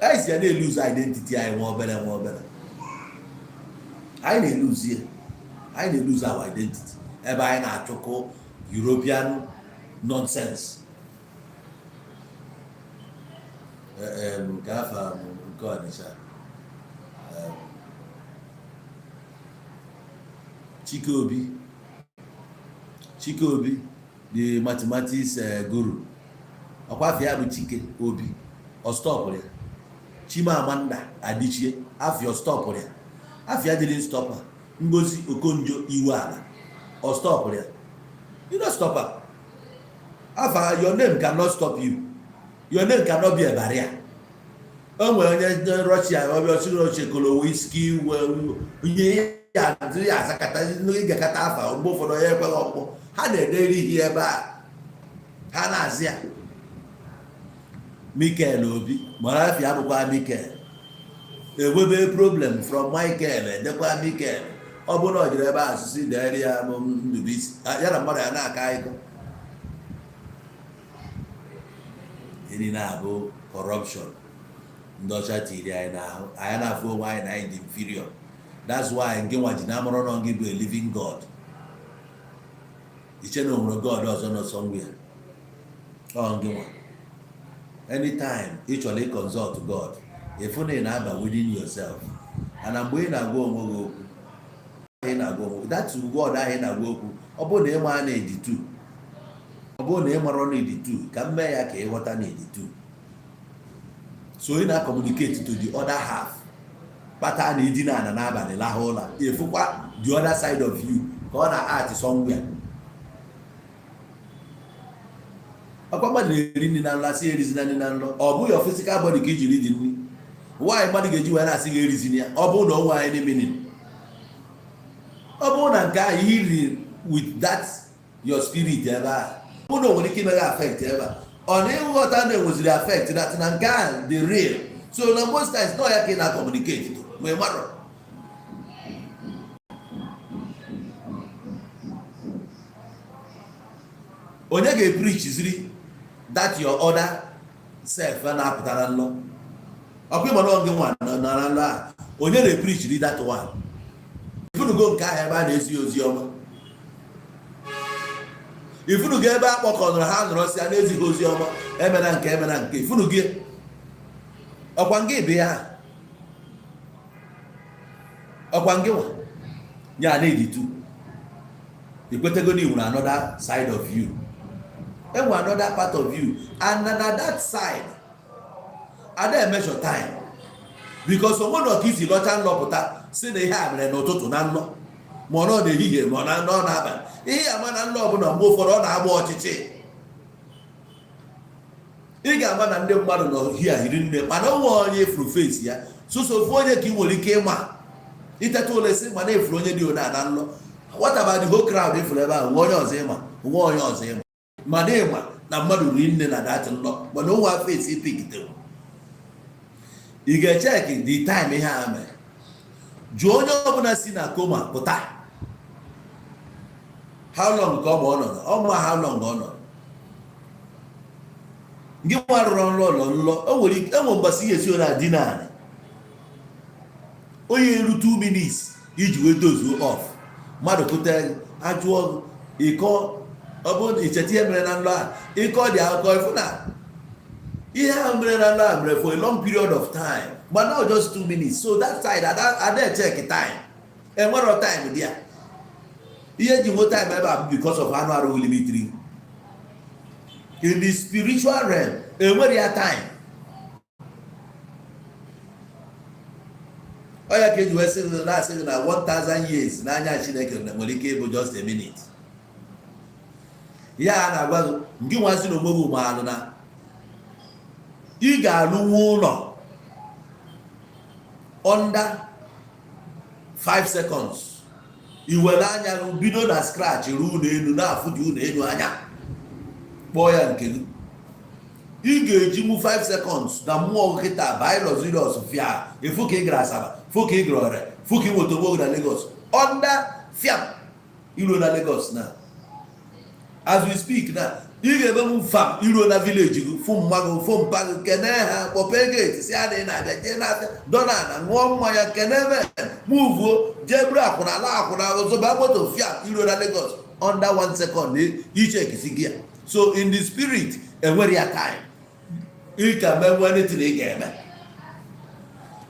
Anyị si ya na-eluzu identity anyị nwa obere nwa obere. Anyị na-eluzu ya, anyị na-eluzu our identity ebe anyị na-achụkọ European nonsense. Nke afa nke Ọnịsha, Chike Obi, Chike Obi the mathematics guru, ọkwa afa ya bụ Chike Obi, ọ stọpụrụ ya. Chimamanda Adichie, afia ọ stọpụrụ ya, afia didn't stop her. Ngozi Okonjo Iweala, ọ stọpụrụ ya. You no stop her. Afa, your name cannot stop you. Your name cannot be a barrier. O nwere onye Russia ọbịa ọsị Russia Kolowiski, onye ya ya azakata ịgakọta afa. Mgbe ụfọdụ onye ekweghị ọkpọ ha na-ederi ihe ebe a ha na-azị ya Mikel Obi, mara afia abụkwa Mikel, enwebe problem from Michael edekwa Mikel. Ọ bụrụ na ọ jiri ebe asụsụ dere ya Ndubuisi, ya na mmadụ ya na-aka akụkọ eri na-abụ corruption ndị ọcha tiri anyị n'ahụ. Anyị na-afụ onwe anyị na anyị dị inferior. That's why nke nwa ji na amụrụ nọ gị bụ a living God. Iche na o nwere God ọzọ nọ somewhere. Ọ gị nwa, anytime ị chọrọ ị consult God, ịfụ na ị na-aba within yourself, and mgbe ị na-agwa onwe gị okwu, ị na-agwa onwe that word ahụ ị na-agwa okwu. Ọ bụrụ na ị maa na edi 2, ọ bụrụ na ị mara na edi 2, ka m mee ya ka ị ghọta na edi 2, so ị na-communicate to the other half. Kpata na idina ana n'abalị lahụ ụla, ịfụkwa the other side of you ka ọ na-act somewhere. Ọkwa mmadụ na-eri nri na nlọ, asị erizina nri na nlọ. Ọ bụghị your physical body ka ijiri dị nri. Nwaanyị mmadụ ga-eji wee na-asị gị erizina ya, ọ bụrụ na o nwe anyị meaning, ọ bụrụ na nke ahụ iri with that your spirit ebe a, ọ bụrụ na o nwere ike ime gị affect ebe a, ọ na ịghọta na enweziri affect that na nke ahụ dị real. So na most times nọ ya ka ị na-communicate to ma ị marọ. Onye ga-epreachziri that your other self na-apụta na nlọ? Ọkwa ịma na gị nwa nọ na nlọ a, onye na-epreachiri that one? Ifunugo nke ahụ ebe a na-ezi ozi ọma? Ifunugo ebe a kpọkọnụrụ ha nọrọ si a na-ezighị ozi ọma, emena nke, emena nke? Ifunugo ọkwa ngị bụ ya, ọkwa ngị nwa ya na-editu ikwetego na nwere another side of you, enwe another part of you, and na that side ada measure time, because onwe na ọka isi lọcha nlọpụta si na ihe a mere n'ụtụtụ na nlọ, ma ọ nọ n'ehihie, ma ọ na nọ n'abalị. Ihe ama na nlọ ọbụla, mgbe ụfọdụ ọ na-agba ọchịchị. Ị ga-ama na ndị mmadụ nọ hia hiri nne, mana onwe onye efuru face ya, sụsọ ofu onye ka ị nwere ike ịma. Iteta ụlọ esi mana efuru onye dị one na nlọ. What about the whole crowd efuru ebe ahụ? Nwe onye ọzọ ịma, nwe onye ọzọ ịma, mana ịma na mmadụ ri nne na that nlọ, mana onwe face ipikite. Ị ga-echeki the time ihe a mere. Jụọ onye ọbụla si na coma pụta, how long ka ọ ma ọ nọ, ọ ma how long ọ nọ. Gị nwa rụrụ nlọ ụlọ nlọ, o nwere ike enwe mgbasị ihe esi na dina anị, onye eru 2 minutes iji wee dozuo off. Mmadụ pụta ajụọ gị, ịkọ, ọ bụrụ na icheta ihe mere na nlọ a, ịkọ dị akụkọ, ịfụ na ihe ahụ mere na nlọ a mere for a long period of time, but not just 2 minutes. So that side ada check time, enwero time dị ya. Ihe eji nwe time ebe a bụ because of anụ arụ limitri. In the spiritual realm, enwere ya time. Ọ ya ka eji wee sị gị, na-asị gị na 1000 years n'anya Chineke nwere ike ịbụ just a minute. Ya a na-agwa gị, ngị nwazi na onwe gị maalụ na ị ga-alụnwu ụlọ under 5 seconds. I were anya gị bido na scratch ruo ụlọ elu, na-afụ dị ụlọ elu anya, kpọọ ya nke gị. Ị ga-eji mụ 5 seconds na mmụọ kịta banye luxurious fia, efu ka ị gara Asaba, fụ ka ị gara Ore, fụ ka ị nweta onwe gị na Lagos. Under fiam, iruo na Lagos. Na as we speak na, ị ga-eme m fam, iruo na village gị, fụ mma gị, fụ mpa gị, kene ha, kpọpee gate, si a na ị na-abịa, jee n'afịa, dọna na ṅụọ mmanya, kene me muvuo, jee buru akwụna ala akwụna, ozụba moto, fiam, iruo na Lagos under 1 second. Ichekisi gị ya. So in the spirit, enwere ya time. Ị ka menwe anything ị ga-eme.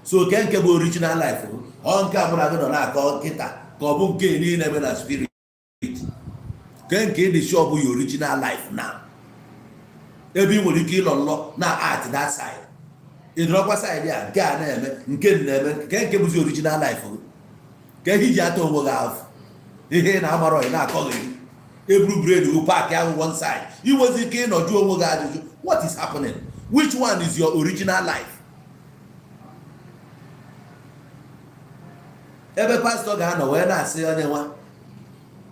So ke nke bụ original life, ọ nke a mụ na gị nọ na-akọ nkịta, ka ọ bụ nke niile eme na spirit? Ke nke ịdị sure bụ your original life now, ebe ị nwere ike ịlọ nlọ na at that side, ị nọrọkwa side a, nke a na-eme, nke na-eme, nke nke bụzi original life gị? Ka ihe iji ata onwe gị afụ, ihe ị na-amarọ, ị na-akọghị gị, eburu brain gị pack ahụ one side, ị nwezi ike ịnọjụ onwe gị ajụjụ: what is happening? Which one is your original life? Ebe pastọ ga-anọ wee na-asị, onye nwa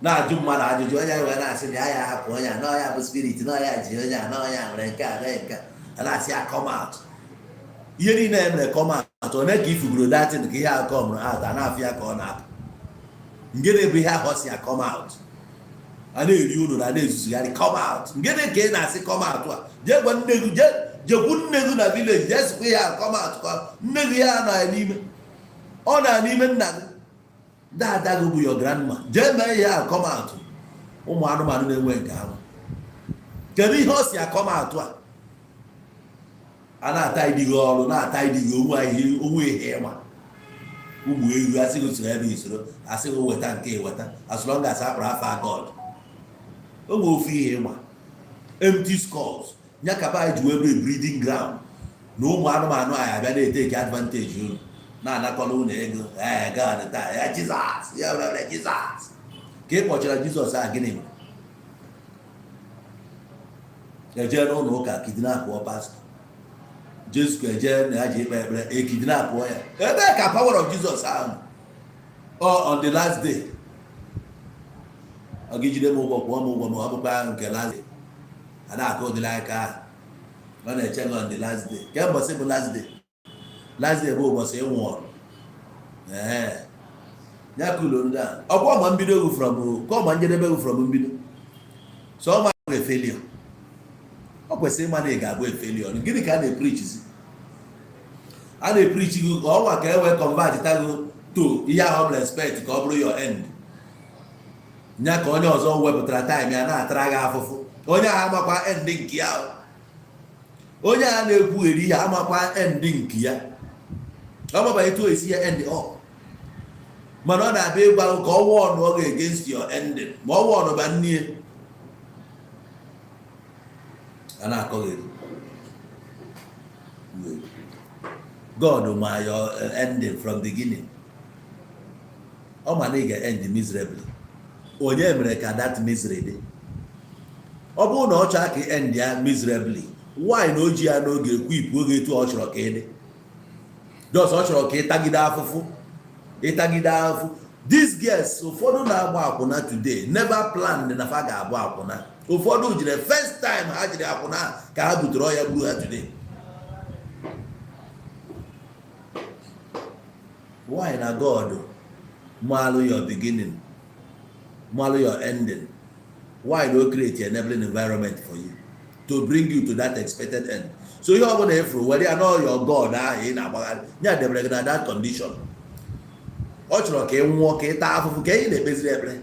na-ajụ mmadụ ajụjụ, onye wee na-asị na ya ya hapụ onye a, na ọya bụ spirit, na ọya ji onye a, na ọya nwere nke a, mee nke a, na-asị ya come out. Ihe niile e mere come out, one ka ifugoro datin ka ihe ahụ come out, a na-afụ ya ka ọ na-apụ. Ngịnị bụ ihe ahụ ọ si ya come out? A na-eri unu na na-ezuzugharị, come out. Ngịnị ka ị na-asị come out a? Jee gwa nne gị, jee jekwu nne gị na village, jee sịkwa ihe ahụ come out, ka nne gị ya nọ ya n'ime, ọ na n'ime nna gị, dada gị bụ your grandma, jee mee ihe ahụ come out. Ụmụ anụmanụ na-enwe nke ahụ, kedu ihe ọ si come out a? A na-ata ịdị gị ọrụ, na-ata ịdị gị onwe ihe, onwe ihe ịma ụmụ ewu, asị gị soro ebe isoro, asị gị weta nke weta, as long as akpọrọ afa God. O nwere ofu ihe ịma, empty skulls ya kaba anyị ji wee bụ breeding ground na ụmụ anụmanụ anyị abịa na-eteki advantage unu, na-anakọrọ unu ego. Ee, God taa ya, Jizọs ya were Jizọs ka ị kpọchara Jizọs a, gịnị mere? Eje n'ụlọ ụka kidnapụọ pastọ Jesu, eje na ya ji ikpe ekpere, ekidnapụọ ya. Ebee ka power of Jesus ahụ ọ? On the last day, ọ gị jide m ụgwọ, kwụọ m ụgwọ, ma ọ bụkwa nke last day a na-akụ ụdịrị aka ahụ ọ na-eche gị. On the last day, ke mbọsị bụ last day? Last day bụ ụbọchị ịnwụ ọrụ. Ee, ya kụlụ ndị a ọkwa ọma mbido egwu from ka ọma njedebe egwu from mbido. So ọ ma bụ failure, ọ kwesịrị ịma na ị ga-abụ failure. Gịnị ka a na-epreachizi? A na-epreach gị ka ọnwa ka e wee convert gị to ihe ahụ ọ bụla expect ka ọ bụrụ your end. Nya ka onye ọzọ wepụtara time ya na-atara gị afụfụ. Onye ahụ amakwa end nke ya, onye a na-ekwugheri ihe amakwa end nke ya, ọ maba etu esi ya end up, mana ọ na-abịa ịgwa gị ka ọ warn ọ ga against your ending, ma ọ warn ba nne a na-akọgheri. God ma your ending from beginning. Ọ ma na ị ga-end miserably. Onye mere ka that misery dị? Ọ bụrụ na ọ chọọ ka end ya miserably, why na o ji ya n'oge equip oge etu ọ chọrọ ka ị dị? Just ọ chọrọ ka ịtagide afụfụ, ịtagide afụfụ. These girls ụfọdụ na-agba akwụna today never planned na fa ga-abụ akwụna. Ụfọdụ jiri first time ha jiri akwụna ka ha butere ọya gburu ha today. Why na God malụ your beginning, malụ your ending, why no create enabling environment for you to bring you to that expected end? So ihe ọbụla efuru were ya know your God ahụ ị na-agbagharị ya debere gị na that condition. Ọ chọrọ ka ị nwụọ, ka ị taa afụfụ, ka ị na-ekpeziri ekpere,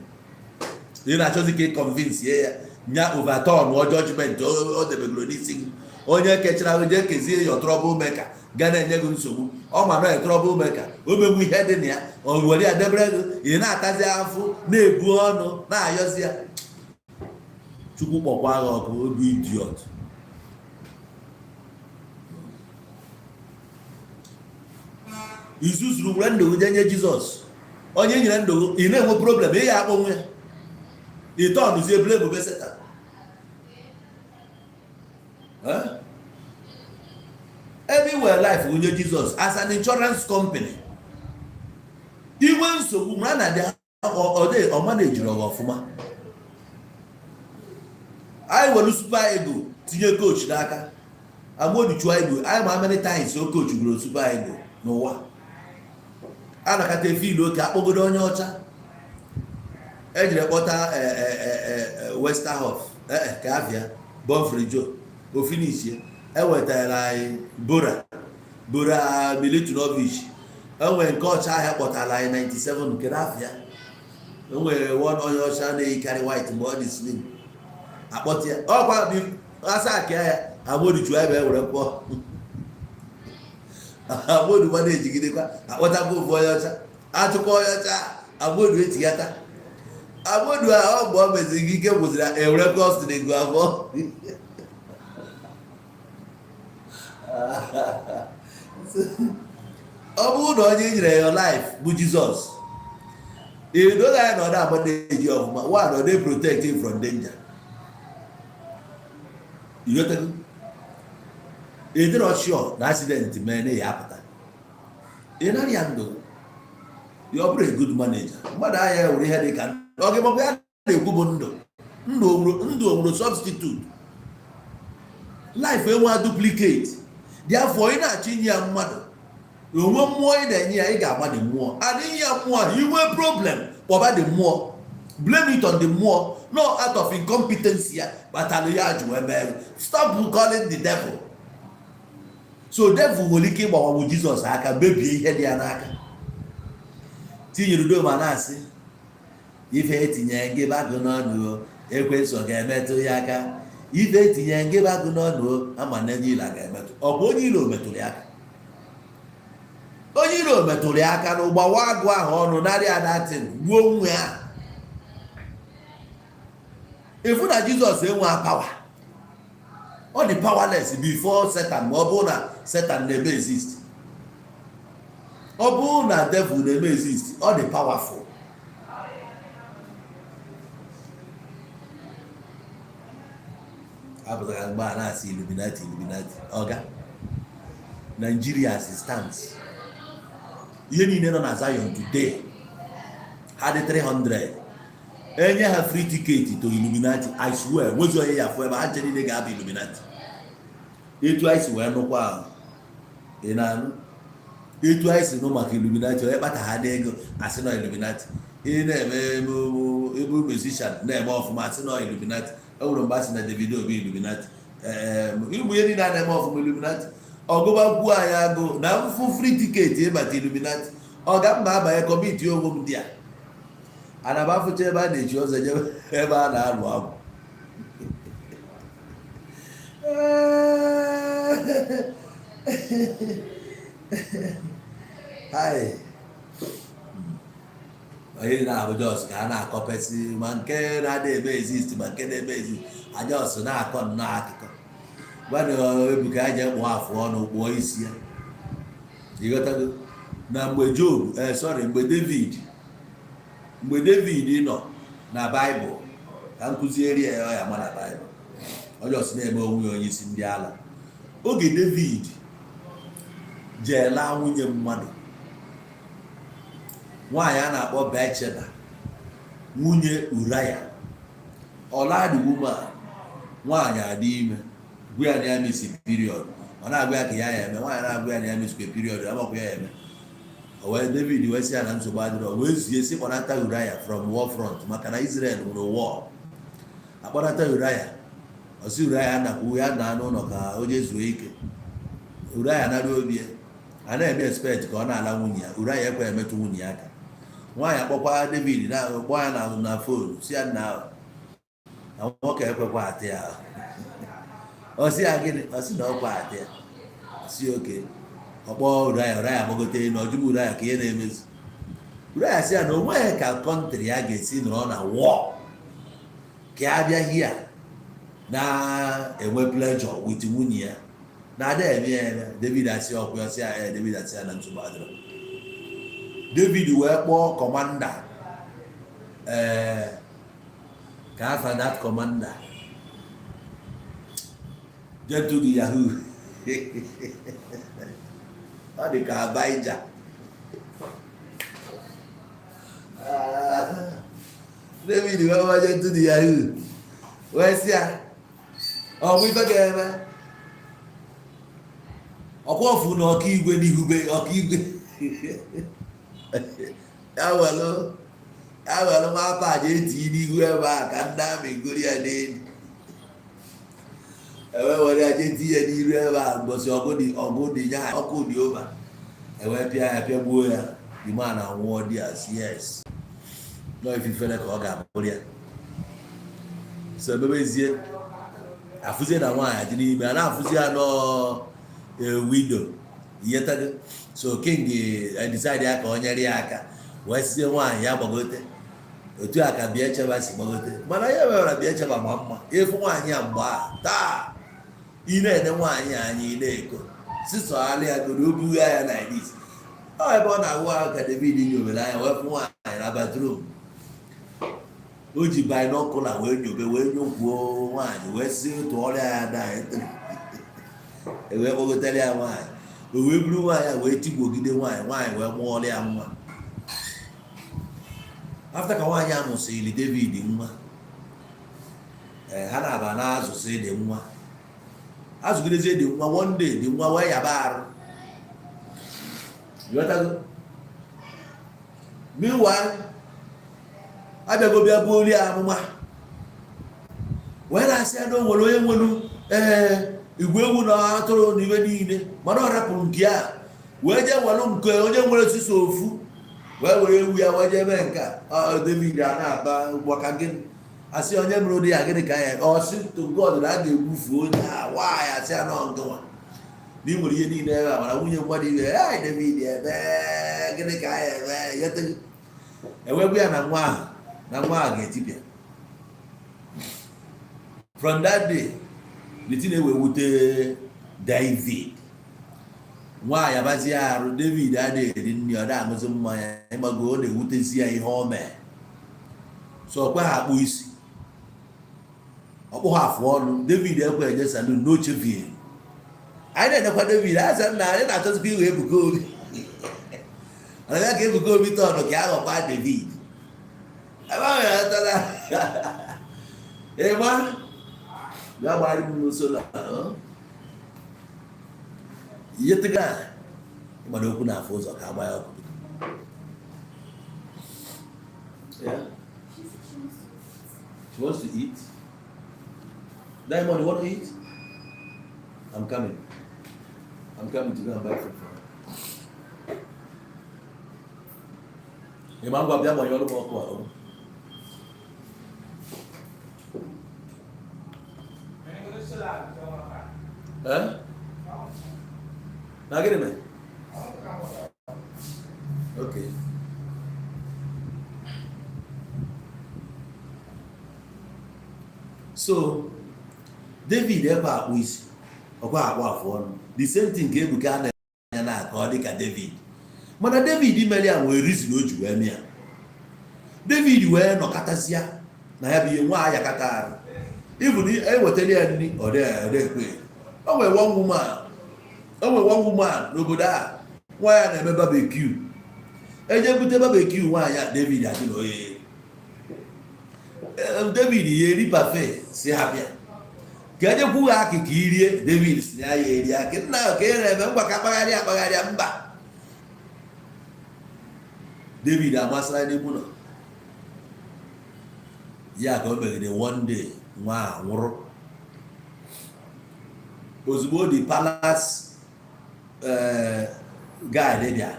ị na-achọzi ka ị convince ya nya overturn ọ judgment o debegoro n'isi gị. Onye kechara ahụ jee kezie ya, trouble maker ga na-enye gị nsogbu. Ọ ma na trouble maker, o megbu ihe dị na ya, o were ya debere gị, ị na-atazi afụ, na-ebu ọnụ, na-ayọzi ya. Chukwu kpọkwa gị ọkụ, obi idiot. Izuzuru were ndụ gị jee nye Jizọs. Onye nyere ndụ gị, ị na-enwe problem, ị ya akpọnwụ ya, ị tọnụzie blame be Satan. Ebe i were life nye Jizọs as an insurance company, inwe nsogbu, mara na dị ọma na-ejiri ọgụ ọfụma. Anyị were Super Eagle tinye coach n'aka Amodu Igbo. Anyị ma many times o coach gburu Super Eagle n'ụwa. A nakata efe ilu oke akpọgodo onye ọcha ejiri kpọta Westerhoff ka avia Bonfrijo ofinishie. Ewetara anyị Bora Milutinovic. Enwere nke ọcha ahịa kpọtara anyị 97 nke n'afịa. Enwere one onye ọcha na-eyikarị white mgbe ọ dị slim, akpọta ya ọkwa asa aka ya. Amodu ebe were pụọ, Amodu gba na-ejigidekwa, akpọtakwa ofu onye ọcha, achụkwa onye ọcha, Amodu etighata Amodu ahụ. Ọ mgbe ọ meziri ike gwụziri, ewere Austin Eguavoen. Ọ bụrụ na onye nyere ya life bụ Jizọs, edoghị anya na ọ na-agba na-eji ọfụma. One, ọ na-protect him from danger. Ịghọtago? Ịdịrọ sure na accident mee na ya apụta, ị nara ya ndụ ya. Ọ bụrụ a good manager, mmadụ ahịa were ihe dị ka ọ gị makwa ya na-ekwu bụ ndụ. Ndụ onwere, ndụ onwere substitute. Life enwe duplicate. Therefore, ị na-achọ inye ya mmadụ onwe mmụọ ị na-enye ya, ị ga-agba dị mmụọ adịghị ya mmụọ ahụ. Inwe problem, kpọba dị mmụọ, blame it on the mmụọ, no out of incompetence ya kpatara ya ji wee mee. Stop calling the devil. So devil nwere ike ịgbawanwu Jizọs aka, mebie ihe dị ya n'aka. Tinyere udo ma na-asị ife etinye ngị bagụ n'ọnụ o, ekwensu ga-emetụ ya aka. Ife etinye ngị bagụ n'ọnụ o, ama na onye ilo ga-emetụ. Ọkwa onye ilo metụrụ ya aka, onye iro metụrụ ya aka na ụgbawa agụ ahụ ọnụ narị adatin gbuo nwa ya. Efu na Jizọs enwe power, ọ dị powerless before Satan. Ma ọ bụrụ na Satan na-eme exist, ọ bụrụ na devil na-eme exist, ọ dị powerful. Apụtara mgbe a na-asị Illuminati, Illuminati. Ọga Nigeria as it stands, ihe niile nọ na Zion today, ha dị 300, enye ha free ticket to Illuminati, I swear, nwezi onye ya afụ ebe ha nche niile ga-aba Illuminati. Etu anyị si wee nụkwa ahụ, ị na-anụ etu anyị si nụ maka Illuminati. Onye kpata ha n'ego, asị nọ Illuminati. Ị na-eme ebe musician na-eme ọfụma, asị nọ Illuminati. E nwere mgbe a sị na Davido bụ Illuminati. Ee, ịmụ ihe niile a na-eme ọfụma, Illuminati. Ọgụba kwuo anyị agụ na mfụ free ticket ịbata Illuminati, ọ ga mma abanye committee onwe m dị a anaba afụcha ebe a na-echi ọzọ jebe ebe a na-alụ agwụ. Hai, onye na-abụ just ka a na-akọpesị ma nke na-adị eme exist, ma nke na-eme exist, a just na-akọ nnọọ akụkọ. Gwanụ Ebuka je kpụọ afụ ọnụ, kpụọ isi ya. Ịghọtago na mgbe Job, sorry, mgbe David nọ na Baịbụl, ka m kụziere ya, ọ ya ma na Baịbụl, onye ọsị na-eme onwe ya onye isi ndị ala. Oge David jee laa nwunye mmadụ, nwaanyị a na-akpọ Bathsheba, nwunye Uraya, ọla the woman, nwaanyị adị ime. Gwa ya na ya misi period, ọ na-agwa ya ka ya ya eme. Nwaanyị na-agwa ya na ya misikwa period, amakwa ya eme. O wee David wee sị ya na nsogbu adịrọ, wee zie si kpọnata Uraya from war front, maka na Israel nwere war. Akpọnata Uraya, ọsị Uraya nakwu ya na anụ ụlọ ka o jee zuo ike. Uraya nara obi ya, a na-eme expect ka ọ na-ala nwunye ya. Uraya ekwe emetụ nwunye ya aka. Nwaanyị akpọkwa David na kpọọ ya na phone, si ya na nwoke ekwekwa atị ya. Ọ sị ya gịnị? Ọ sị na ọkwa adị ya. Si oke ọkpọ Uraya, Uraya gbagote na ọjụbụ Uraya ka ihe na-emezi. Uraya sị ya na onweghị ka country ya ga-esi nọrọ na war ka ya bịa hia na-enwe pleasure with nwunye ya na ada eme ya eme. David asị ọkụ ya, sị ya ee. David asị ya na nsogbu adịrọ. David wee kpọọ commander, ee, ka afa that commander, Gentle the Yahoo, ọ dị ka Abaija. David wee kpọọ Gentle the Yahoo wee sị ya, ọ bụ ife ga-eme ọkwa ọfụ na ọkaigwe n'ihube ọkaigwe ya welụ, ya welụ mapa aja eti n'ihu ebe a ka ndị army goro ya n'elu, ewe were ya jee tinye n'iru ebe a mbosi ọgụ dị, ọgụ dị ya, ọkụ dị ova, ewe pịa ya, pịagbuo ya. The man anwụọ dị as yes nọ ififere ka ọ ga-abụrụ ya. So emebezie, afụzie na nwaanyị dị n'ime a na-afụzi ya nọọ widow yetago. So king decide ya ka o nyere ya aka wee sizie nwaanyị ya gbagote. Otu a ka Biecheba si gbagote, mana ya mewara Biecheba ma mma ịfụ nwaanyị a mgbe a taa. Ị na-ene nwaanyị anya, ị na-eko sisọgharị ya goro obugha ya like this. Ọ ebe ọ na-awụ ahụ ka David nyobere anya wee fụ nwaanyị na bathroom. O ji binocular wee nyobe, wee nyokwuo nwaanyị, wee si tụọrọ ya da, wee kpọgotere ya nwaanyị. O wee buru nwaanyị a wee tigwogide nwaanyị, nwaanyị wee mụọrọ ya nwa. After ka nwaanyị a mụsịrị David nwa, ee, ha na-aba na-azụsị dị nwa, azụgidezie dị nwa. One day dị nwa wee yaba arụ. Ghọtago? Meanwhile, abịago bịa buo ya amụma wee na-asị ya na o nwere onye nwere, ee, igwe ewu na atụrụ na ibe niile, mana ọ rapụrụ nke a wee jee welụ nke onye nwere osisi ofu, wee were ewu ya wee jee mee nke a. David a na-aba gbaka gịnị? Asị onye mere ụdị ya gịnị ka ya? Ọ sị to God na a ga-egbufu onye a. Nwaanyị asị ya nọ ngịnwa na ị nwere ihe niile ebe a, mana nwunye mmadụ ibe ya. David eme gịnị ka ya eme? Ewegwu ya na nwa ahụ, na nwa ahụ ga-etipịa. From that day, the thing ewe wute David. Nwaanyị abazie arụ, David adịghị eri nri, ọ da-aṅụzi mmanya. Ịgbago, ọ na-ewutezi ya ihe o mee. So ọ kwe ha akpụ isi, ọkpụ ha afụ ọnụ. David ekwe eje salon n'ochevie. Anyị na-enyekwa David asị na anyị na-achọzikwa iwe Ebuka Obi ana ka Ebuka Obi tọnụ ka aghọkwa David ebe ahụ ya tara ịma ya gbara m n'usoro ihe tega ịgbado okwu na afọ ụzọ ka agba ya ọkụ. Yeah. She wants to eat. Diamond, you want to eat? I'm coming. I'm coming to go and buy food for her. Ịma ngwa bịa gbanye ọrụ m ọkụ ahụ. Eh? Na gịnị mere? Okay. So David ekwe akpụ isi, ọkwa akpụ afụ ọnụ. The same thing ka Ebuka na-anya na ka ọ dị ka David, mana David mere ya nwere reason o ji wee mee ya. David wee nọkọtasịa na ya bụ ihe nwa ayakata arụ, even ewetara ya nri, ọ dị ekwe. O nwere one woman, o nwere one woman n'obodo a, nwa ya na-eme barbecue. Eje bute barbecue nwaanyị a, David adị na oye David ya eri parfait, si ha bịa ka eje kwugha akị ka irie. David si ya ya eri akị nna ka ị na-eme ngwa ka akpagharị akpagharịa mba. David amasịra n'ime ụlọ ya ka o megide. One day nwa a nwụrụ. Ozugbo the palace guard bịa,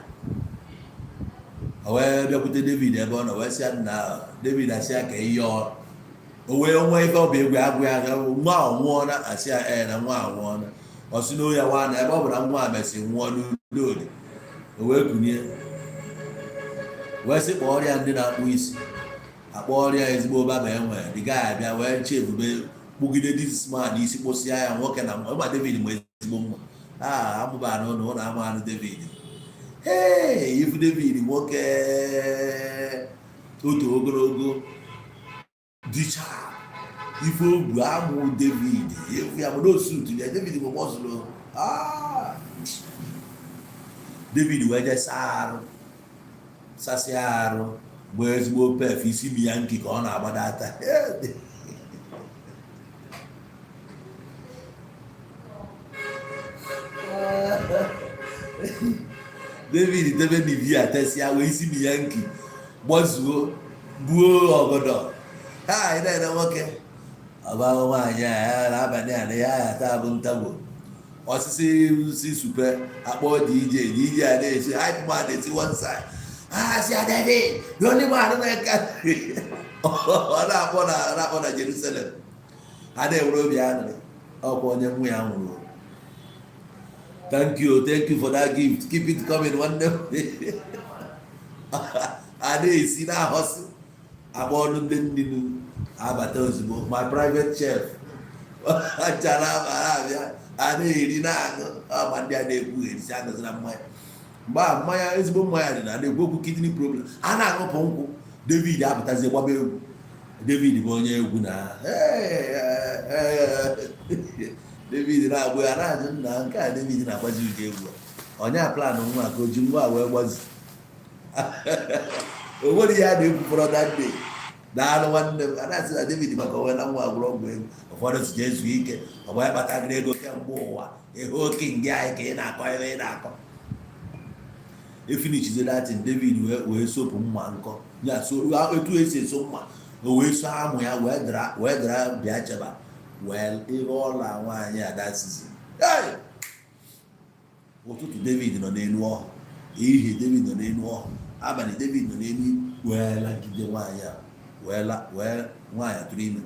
o wee bịakwute David ebe ọ nọ, wee sị ya nna. David asị ya ka ihe ọ O wee nwee ife ọ bụ egwu agwụ ya nwa a nwụọna, asị ya ee na nwa a nwụọna. Ọ sị na ya nwa na ebe ọ bụ na nwa a mesị nwụọ n'udo dị. O wee kunie wee sị kpọọ ya ndị na-akpụ isi, akpọrọ ya ezigbo barber enwe. The guy abịa wee chebube kpụgide this man isi, kpụsịa ya nwoke na ma David ma ezigbo mma a amụba n'ụlọ ụlọ ama anụ David. Hey, ifu David, nwoke otu ogologo dịcha ife ogbu amụ David, efu ya bụ n'osutu ya. David bụ mọzụlụ. Ah! David wee jee saa arụ, sasịa arụ, gbaa ezigbo pef isi mi ya nki ka ọ na-agbadata. David debe Nivea tesịa wee isi mi ya nki gbazuo buo ọgọdọ ha na-ere nwoke ọba nwaanyị a ya n'abalị a na ya ya taa bụ ntagbo osisi si supe akpọ DJ. DJ a na-esi hype man esi one side, ah, si David the only man na-eka ọ na-akpọ na Jerusalem. Ha na-enwere obi aṅụrị ọkwa onye nwa ya nwụrụ. Thank you, thank you for that gift, keep it coming, nwanne m. A na-esi na-ahọsị akpọ ọnụ ndị nninu abata ozugbo, my private chef chara abara abịa, a na-eri na-aṅụ ọma. Ndị a na-ekwu erisi aṅụzira mmanya mgbe a mmanya ezigbo mmanya dị na na-ekwu okwu kidney problem, a na-aṅụpụ nkwụ. David apụtazie gbaba egwu. David bụ onye egwu na David na-agba ya na-ajụ nna nke a. David na-agbazi ụdị egwu a onye a plan nwa ka o ji nwa wee gbazi o nwere ihe a na-ekwu that day. Daalụ nwanne m. A na-asị na David maka onwe na nwa gwụrụ ọgwụ ego ụfọdụ si ezu ike ọgba ya kpatagịrị ego kemgbe ụwa ịhụ oke ndị anyị ka ị na-akọ ebe ị na-akọ efinichize datin. David wee sopụ mma nkọ ya so etu esi eso mma, o wee so amụ ya wee dara bịa cheba wee ihe ọla nwaanyị a that season. Hey! Ụtụtụ David nọ n'elu ọhụ, ehihie David nọ n'elu ọhụ, abalị David nọ n'elu wee lagide nwaanyị a wee la wee nwaanyị atụrụ ime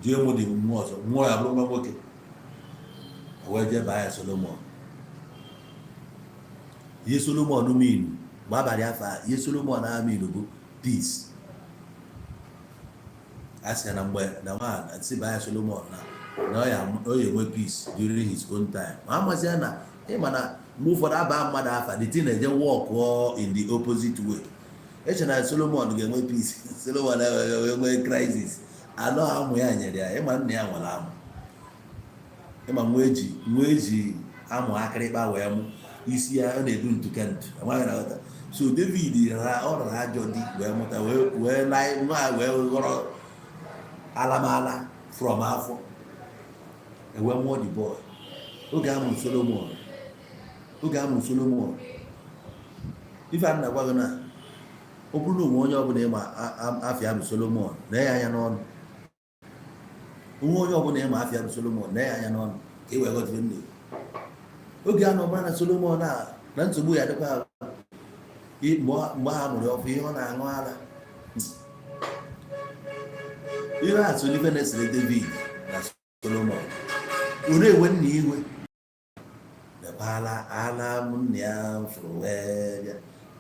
jee mụ dị mmụọ ọzọ, mmụọ ya bụrụ nwa nwoke. O wee jee baa ya Solomon. Ihe Solomon mean mgbe abalị afọ a, ihe Solomon a mean bụ peace. A sị na mgbe na nwa si baa ya Solomon na ọ ya enwe peace during his own time. Ma amazia na ịma na mgbe ụfọdụ aba mmadụ afa, the thing na-eje work in the opposite way. Eche na Solomon ga-enwe peace, Solomon enwe crisis. Anọ amụ ya nyere ya ịma nna ya nwere amụ ịma nwa eji amụ akịrịkpa wee mụ isi ya ọ na-edu ntu ka ntu amaghị na ghọta. So David ra ọ rara ajọ di wee mụta wee laa nwa wee ghọrọ alamala from afọ ewee mụọ the boy. Oge a mụrụ Solomon, oge a mụrụ Solomon, ife a na-agwa gị na ọ bụrụ na onwe onye ọbụla ịma afịa bụ Solomon, nee ya anya n'ọnụ. Onwe onye ọbụla ịma afịa bụ Solomon, nee ya anya n'ọnụ ka ị wee ghọta ife m na-ekwu. Oge a nọ mara na Solomon a na nsogbu ya dịkwa mgbe a mụrụ ya ọfụ ihe ọ na-aṅụ ara, ihe a so n'ife na-esere David na Solomon. Ọ na-ewe nna iwe lekwala ala m nna ya fụrụ wee bịa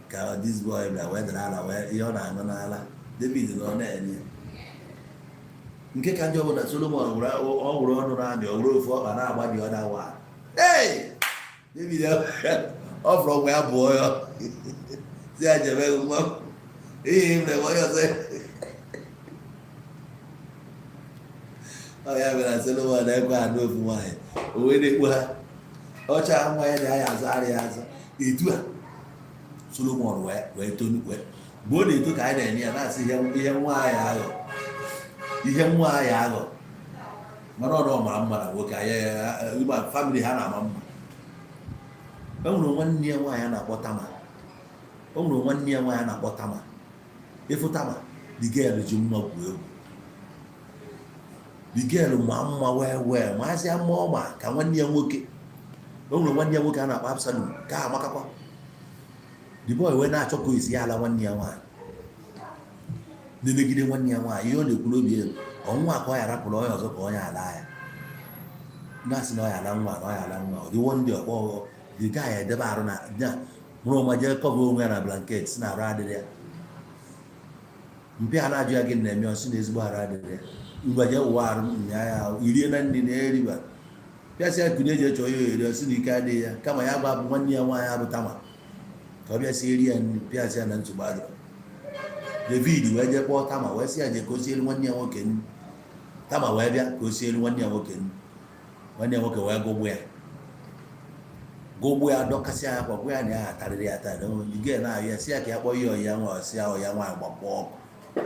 ka this boy bịa wee dara ala wee ihe ọ na-aṅụ n'ala. David nọ na-enye nke ka njọ bụ na Solomon were ọ wụrụ ọnụ na-amị ọ were ofu ọkpa na-agba the other one. Hey! David ọ fụrụ ọgwụ ya bụọ ya si ya jebe nwa m. Ihe m na-enwe onye ọzọ ọ ya mere na Solomon na-ekwe anụ ofu nwaanyị o wee na-ekpu ha ọcha nwa ya na ya azụ arịa ya azụ etu a. Solomon wee tonu wee mgbe ọ na-eto ka anyị na-enye ya na-asị ihe nwa anyị aghọ, ihe nwa anyị aghọ mana ọ na ọ mara mma na nwoke anyị ma family ha na-ama mma. E nwere nwanne ya nwaanyị a na-akpọ Tama. O nwere nwanne ya nwaanyị a na-akpọ Tama. Ịfụ Tama, the girl ji mma gwuo egwu. The girl ma mma wee wee mazịa mma ọma ka nwanne ya nwoke. O nwere nwanne ya nwoke a na-akpọ Absalom ka amakakwa. The boy wee na-achọ ka o esi ya ala nwanne ya nwaanyị. Na-emegide nwanne ya nwaanyị. Ihe ọ na-ekwu n'obi ya, ọnwa ka ọ ya rapụrụ onye ọzọ ka onye ala ya, na-asị na ọ ya ala nwa, na ọ ya ala nwa. Ọ dịwo ndị ọkpọ the guy edebe arụ na ya mụrụ ọma, jee cover onwe ya na blanket, si na arụ adịrị ya. Mpe a na-ajụ ya, gị na-eme? Ọ sị na ezigbo arụ adịrị ya. Ngwa, jee wụwa arụ nya ya, irie na nri na eriba. Bịasị ya kụnye, eji chọọ ya eri. Ọ sị na ike adịghị ya, kama ya gba bụ nwanne ya nwaanyị abụ Tama ka ọ bịa sie eri ya nri. Pịasị ya na nsogbu adịrọ. David wee jee kpọọ Tama, wee sị ya jee ka o siere nwanne ya nwoke nri. Tama wee bịa ka o siere nwanne ya nwoke nri. Nwanne ya nwoke wee gụgbụ ya, gụgbụ ya, dọkasị ya akwa, gwa ya na ya atarịrị ya ata. Ige na-ayọ ya, si ya ka ya kpọọ ihe ọyị ya nwaanyị. Si ya ọya nwaanyị gbapụ ọkụ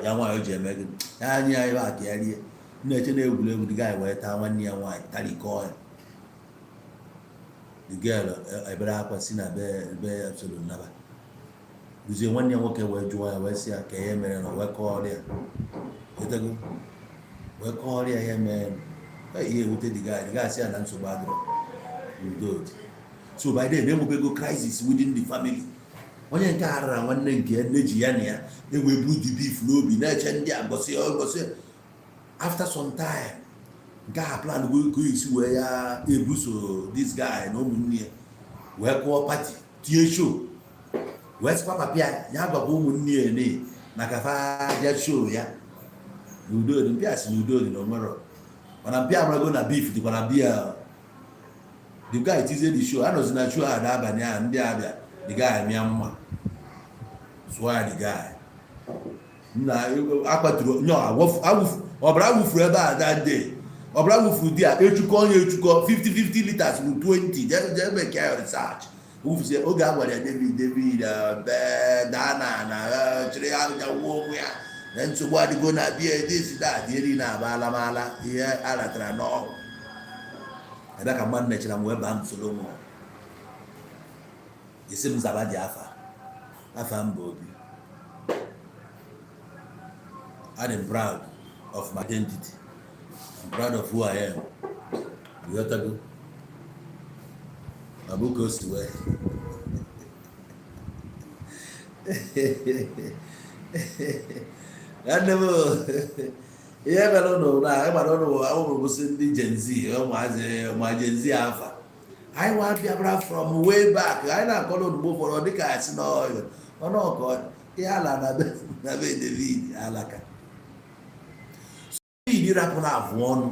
ya nwaanyị o ji eme gị ya anya ya ebe a ka ya rie. Na-eche na egwuregwu. The guy wee taa nwanne ya nwaanyị, tarikọọ ya. The girl ebere akwa, si na be Absalom naba. Ruzie, nwanne ya nwoke wee jụọ ya, wee sị ya ka ihe mere na wee kọọrọ ya etego, wee kọọrọ ya ihe mere. Ihe ewute the guy. The guy sị ya na nsogbu adịrọ, udo dị. So by then enwebego crisis within the family. Onye nke a rara nwanne nke ya, nne ji ya na ya enwebu the beef n'obi, na-eche ndị a gosi gosi. After some time, nke a plan go isi wee ya ebuso this guy na ụmụnne ya, wee kụọ party, tie show, wee sịkwa papa ya, ya gwakwa ụmụnne ya ne na kafa bịa show ya na udo dị. Mpịa si na udo dị na onwero, mana mpịa amarago na beef dịkwa na bia. The guy tizie the show, anọzi na show a n'abalị ahụ. Ndị abịa, the guy mịa mma sụọ ya. The guy nna akwaturu nyọ ọbara wụfuru ebe a that day. Ọbara wụfuru di a echukọ onye echukọ 50 50 liters bụ 20. Jee make your research. Wụfusie oge a gwara ya David, David bee daa na chịrị ya ya wuo onwe ya na nsogbu adịgo na bia this that. Ihe niile abaala m ala ihe a ratara n'ọhụ ebe ka mmadụ nechara m wee baa m Solomon. Isi m zaba dị afa afa mba obi. I'm proud of my identity. I'm proud of who I am. Ịghọtago? Ọ bụ ka o si wee. Nwanne m, ihe mere ụnụ na ịgbara ụnụ ụmụ bụsị ndị Gen Z, ụmụazị ma Gen Z afa anyị nwa bịabara from way back. Anyị na-akọrọ ozugbo ụfọdụ dịka asị n'ọyọ ọnụọkọ ihe ala na be David alaka. David rapụrụ avụ ọnụ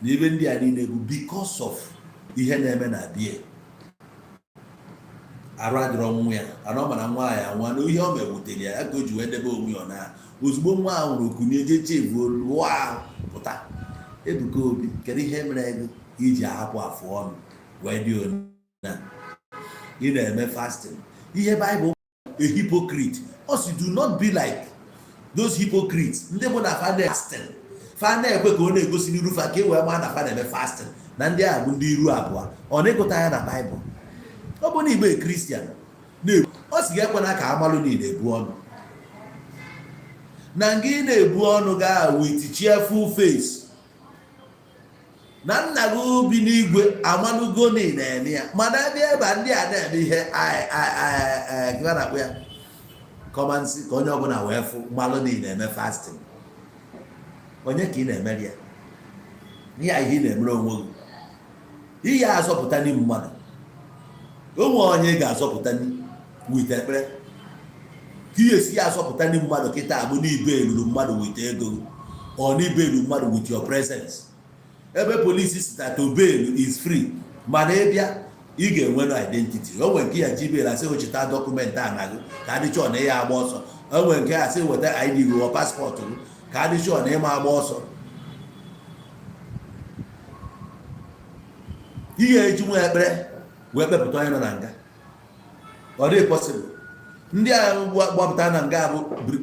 na ibe ndị a niile bụ because of ihe na-eme na bie arụ adịrọ nwa ya anọ, mana nwa ya nwa na ihe o mewutere ya, ya ka o ji wee debe onwe ya na ozugbo nwa ahụ nwụrụ okunie jee chevuo lụọ ahụ pụta. Ebuka Obi, kedu ihe mere ego iji ahapụ afụ ọnụ wee dị na ị na-eme fasting? Ihe Baịbụl, a hypocrite, ọ sị, "Do not be like those hypocrites," ndị bụ na fa fasting, fa na-ekwe ka ọ na-egosi n'iru fa ka e wee maa na fa na-eme fasting, na ndị a bụ ndị iru abụọ. Ọ na-ịgụta ya na Baịbụl. Ọ bụ na igbe Kristian ọ sị ga-ekwena ka amalụ niile ebu ọnụ na nga ị na-ebu ọnụ gaa with cheerful face, na nna gị bi n'igwe amalụgo na ị na-eme ya. Mana ebe ebe ndị a na-eme ihe a na-akpọ ya kọmansị ka onye ọbụla wee fụ mmalụ na ị na-eme fasting, onye ka ị na-emere ya? Ihe a ihe ị na-emere onwe gị, ihe azọpụta n'ime mmadụ onwe onye ị ga-azọpụta with ekpere ka ihe esi ya azọpụta n'ime mmadụ kịta bụ n'ibe eluru mmadụ with ego gị, ọ n'ibe elu mmadụ with your presence. Ebe polisi si to bail is free, mana ịbịa ị ga-enwe no identity. O nwere nke ya ji bail asị cheta document a na gị ka adị chọọ na ya agba ọsọ. O nwere nke asị weta ID gị, passport gị, ka adị chọọ na ịma agba ọsọ. Ihe eji nwa ekpere wee kpepụta onye nọ na nga, ọ dịghị possible. Ndị a gbapụta na nga bụ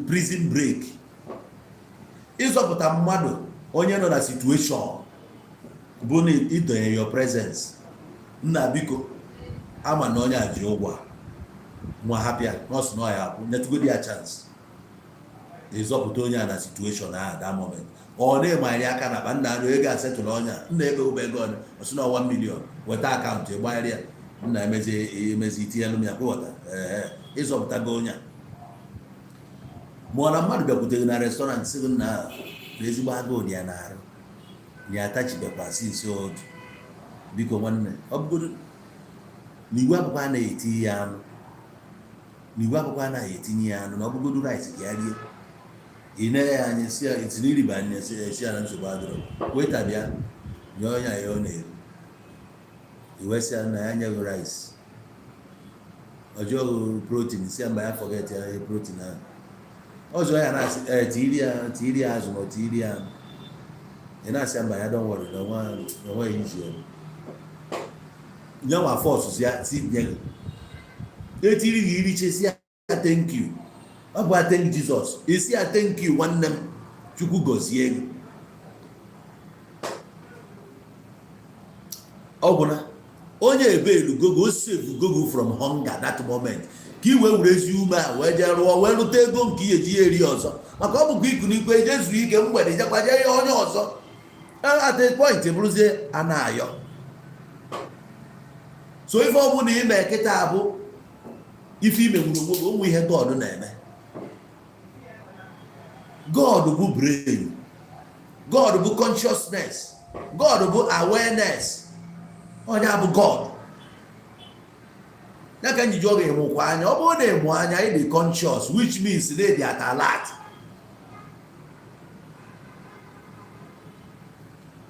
prison break. Ịzọpụta mmadụ onye nọ na situation bụ na idonye your presence. Nna, biko, ama na onye a ji ụgwọ a, nwa hapịa nọọsụ na ọya akwụ, nyetụgodi ya chance. Ịzọpụta onye a na situation ahụ that moment, ọ na-emanyere aka na akpa nna anụ ego asetụrụ onye a. Nna, ego ụba ego ọnụ ọsị na 1 million, weta account ịgbanyere ya. Nna, emezi emezi, itinyelu m ya kwụghọta. Ee, ịzọpụtago onye a. Ma ọ na mmadụ bịakwutere na restaurant, sị gị na na ezigbo agụụ dị ya n'arụ, na ya atachibekwa since otu. Biko nwanne, ọ bụgodu na igwe akwụkwọ anaghị etinye ya anụ, na igwe akwụkwọ anaghị etinye ya anụ, na ọ bụgodu rice ka ya rie, ị na ya anya, si ya etinye iriba anya, si ya, si ya na nsogbu adịrọ. Waiter, bịa nye onye ya ọ na-eri. Iwesị ya na ya nyeghị rice, ọjọọ protein, si ya mba, ya forget ya ihe protein ahụ ọzọ. Ya na-asị ee, tiri ya, tiri ya azụ, ma ọ tiri ya anụ. Ị na-asị ya mba, ya don't worry, na onweghị iji ya nyenwa force ya si nye gị etiri gị, irichesi ya, thank you. Ọ bụ thank Jesus, isi ya thank you, nwanne m, Chukwu gọzie gị. Ọ bụ na onye ebelu gogo o save gogo from hunger that moment, ka i wee were ezi ume a wee jee rụọ, wee rụta ego nke ihe eji ya eri ọzọ, maka ọ bụkwa iku n'ikwe je zuo ike mgbede, jekwa jee ya onye ọzọ. At a point bụrụzie a na-ayọ. So ife ọbụla ime kịta bụ ife ime nwere onwe gị. Onwe ihe God na-eme. God bụ brain, God bụ consciousness, God bụ awareness. Onye bụ God ya ka njiji ọ ga-emụkwa anya. Ọ bụrụ na ịmụ anya, ị dị conscious, which means na ịdị at alert.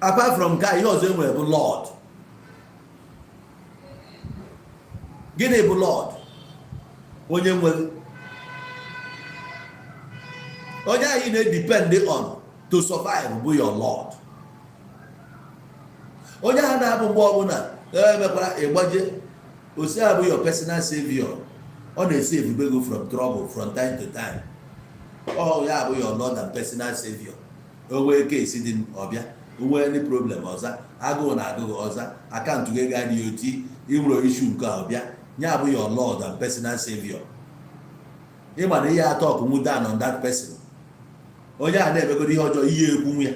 Apart from nke a, ihe ọzọ enwere bụ Lord. Gịnị bụ Lord? Onye nwere onye anyị na-edepend on to survive bụ your Lord. Onye ahụ na-abụ mgbe ọbụla emekwara ịgbaje osi abụ your personal savior. Ọ na-esave go from trouble from time to time. Ọ ya bụ your Lord and personal savior. O nwee case dị ọbịa, o nwee any problem ọza, agụụ na agụụ ọza, account gị ego adịghị oti, ịnwere issue nke a, ọbịa. Ya bụ your Lord and personal savior. Ịma na ihe atọ ọkụnwu down on that person. Onye a na-emegoro ihe ọjọọ, ihe ekwunwu ya,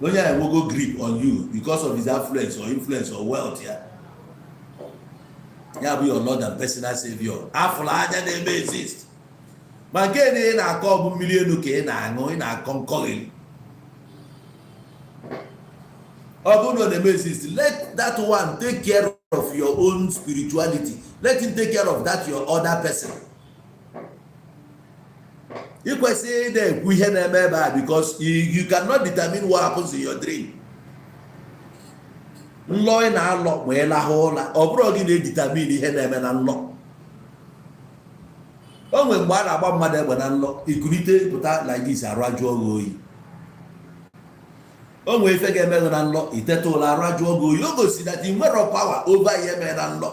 onye a enwego grip on you because of his affluence or influence or wealth. Ya ya bụ your Lord and personal savior. Afụrụ anya na-eme exist, ma nke na ị na-akọ ọ bụ mmiri elu ka ị na-aṅụ, ị na-akọ nkọghịrị. Ọ bụrụ na ọ na-eme exist, let that one take care of your own spirituality. Let him take care of that your other person. Ị kwesịrị ị na-ekwu ihe na-eme ebe a, because you cannot determine what happens in your dream. Nlọ ị na-alọ ma ị lahụ ụra, ọ bụrụ gị na-edetermine ihe na-eme na nlọ. O nwere mgbe a na-agba mmadụ egbe na nlọ, ikulite pụta like this, arụ ajụọ gị oyi. O nwere ife ga-eme gị na nlọ, iteta ụlọ, arụ ajụọ gị oyi. O gosi that ị nwere power over ihe mere na nlọ.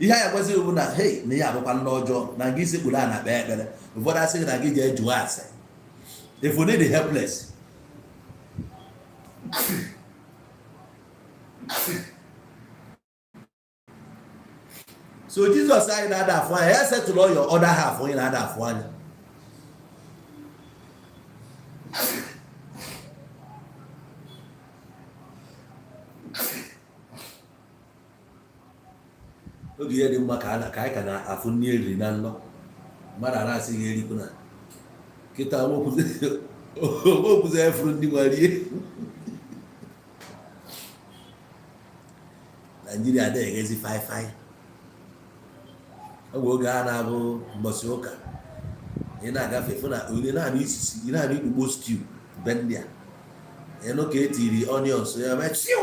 Ihe anyị agwazighị bụ na hey, na ihe abụkwa nlọ ọjọọ, na gị sekpuru a na-akpe ekpere. Ụfọdụ asị gị na gị jee jụọ ase if you need helpless. So Jizọs anyị na-ada afụ anya, ya setụlụ your other half. Onye na-ada afụ anya, oge ihe dị mma ka ka anyị ka na-afụ nri eriri na nlọ, mmadụ a na-asị gị erikwu na kịta okwuzi efuru ndị nwa rie. Naijiria na-eghezi fai fai. Ọ bụ oge a na-abụ mbọsị ụka, ị na-agafe fụ na onye na-anụ isisi, ị na-anụ ikpukpo stew be ndị a, ịnụ ka etiri onions ya mee chiu,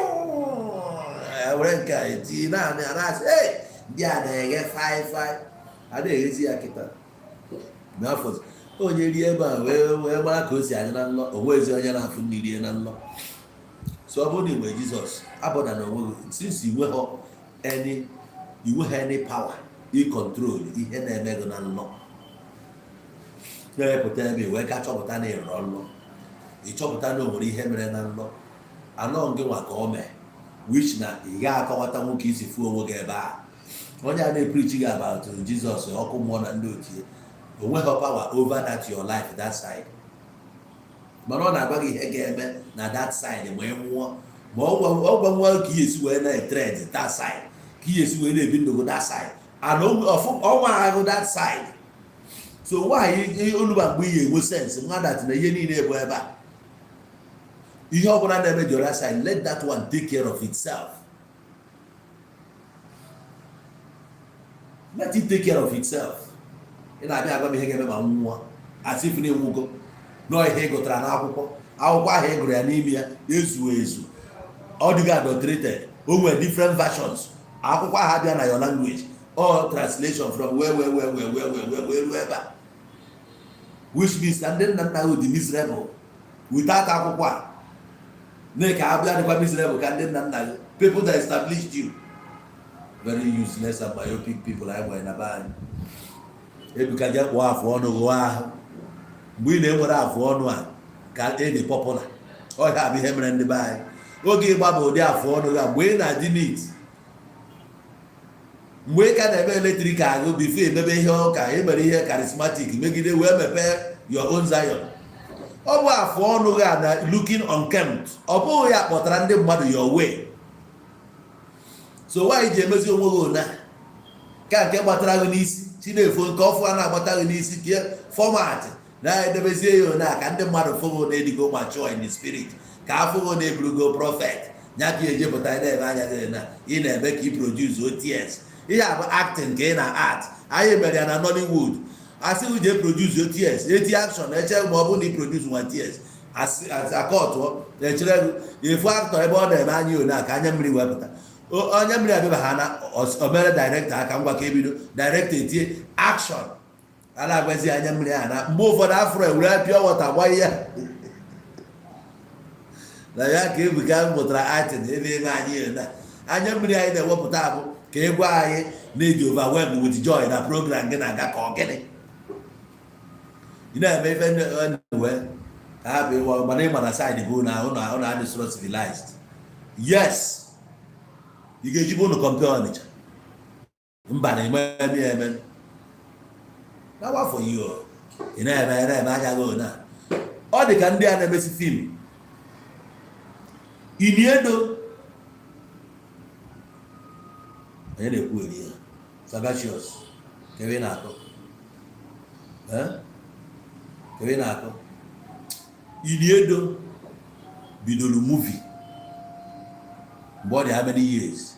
were nke a eti naanị a na-asị, "Hey, ndị a na-eghe fai fai." A na-eghezi ya kịta n'afọ. Onye rie ebe a wee mara ka o si adị na nlọ. O nwezi onye na-afụ nri rie na nlọ. So ọ bụrụ na ị nwere Jizọs, abọda na onwe gị, since i nweghọ any, i nweghị any power ị control ihe na-eme gị na nlọ, na-epụta ebe i wee ka chọpụta na ịrọ nlọ, ịchọpụta na o nwere ihe mere na nlọ anọ gị nwa ka o mee, which na ị gaghị akọwata nwoke isi fuo onwe gị ebe a. Onye a na-epreach gị about Jizọs, ọkụ mmụọ na ndị otie, o nweghị power over that your life, that side. Mana ọ na-agwa gị ihe ga-eme na that side ma ị nwụọ, ma ọ gwa nwa ka ihe esi wee na-etred that side, ka ihe esi wee na-ebi ndụ gị that side, and ọnwa ahụ that side. So nwaanyị oluba, mgbe ihe enwe sense mmadụ na ihe niile bụ ebe a, ihe ọbụla na-eme the other side, let that one take care of itself. Let it take care of itself. Ị na-abịa agwa m ihe ga-eme ma m nwụọ, as if na-enwugo nọọ ihe ị gụtara n'akwụkwọ. Akwụkwọ ahụ ị gụrụ ya, n'ime ya ezu ezu, ọ dịghị adulterated. O nwere different versions. Akwụkwọ ahụ abịa na your language, all translation from where, where, where, where, where, where, where, where, ruo ebe a, which means na ndị nna nna ha dị miserable without akwụkwọ a na ka abịa dịkwa miserable ka ndị nna nna gị, people that established you. Very useless and myopic people anyị nwere na be anyị. Ebuka, jee kpụọ afụ ọnụ, ghụọ ahụ. Mgbe ị na-enwere afụ ọnụ a ka ị dị popular. Ọhịa bụ ihe mere ndị be anyị oge ịgba bụ ụdị afụ ọnụ ga mgbe ị na-adị neat, mgbe ị ka na-eme electric ahụ, before emebe ihe ụka, ị mere ihe charismatic megide wee mepee your own Zion. Ọ bụ afụ ọnụ ga na looking unkempt, ọ bụghị ya kpọtara ndị mmadụ your way. So nwaanyị ji emezi onwe gị ona ka nke gbatara gị n'isi chinefu, nke ọfụ a na-agbata gị n'isi ka format na-edebezie ya ona ka ndị mmadụ fụgo na-edigo mature in the spirit, ka afụgo na-eburugo prophet ya ka ejepụta na-eme anya gị na ị na-eme ka ị produce OTS. Ihe a bụ acting ka ị na art. Anyị mere ya na Nollywood, asị gị jee produce OTS, eti action, eche ma ọ bụrụ na ị produce nwa TS akọtụọ, echere gị efu actor ebe ọ na-eme anya one a ka anya mmiri wepụta anya mmiri abịaba ha na o mere director aka ngwa ka ebido. Director etie action, a na-agwazi anya mmiri ahụ na mgbe ụfọdụ afro ewere pure water gbanye ya na ya ka Ebuka mụtara acting. Ebe ebe anyị na anya mmiri anyị na-ewepụta bụ ka ị gwa anyị na-eji overwhelmed with joy na program gị na-aga ka ọ gịnị ị na-eme ife wee ka ha bụ ịwa. Mana ịma na side bụ na ụnụ ụnụ adịsịrọ civilized. Yes, ị ga-ejibu ụnụ compare Ọnịcha mba na eme eme ya eme na for you. Ị na-eme anya gị na ọ dị ka ndị a na-emesi film Iniedo onye na-ekwu eri ya. Sagacious, kebe na-akọ. Eh? Kebe na-akọ. Iniedo bidoro movie mgbe ọ dị how many years?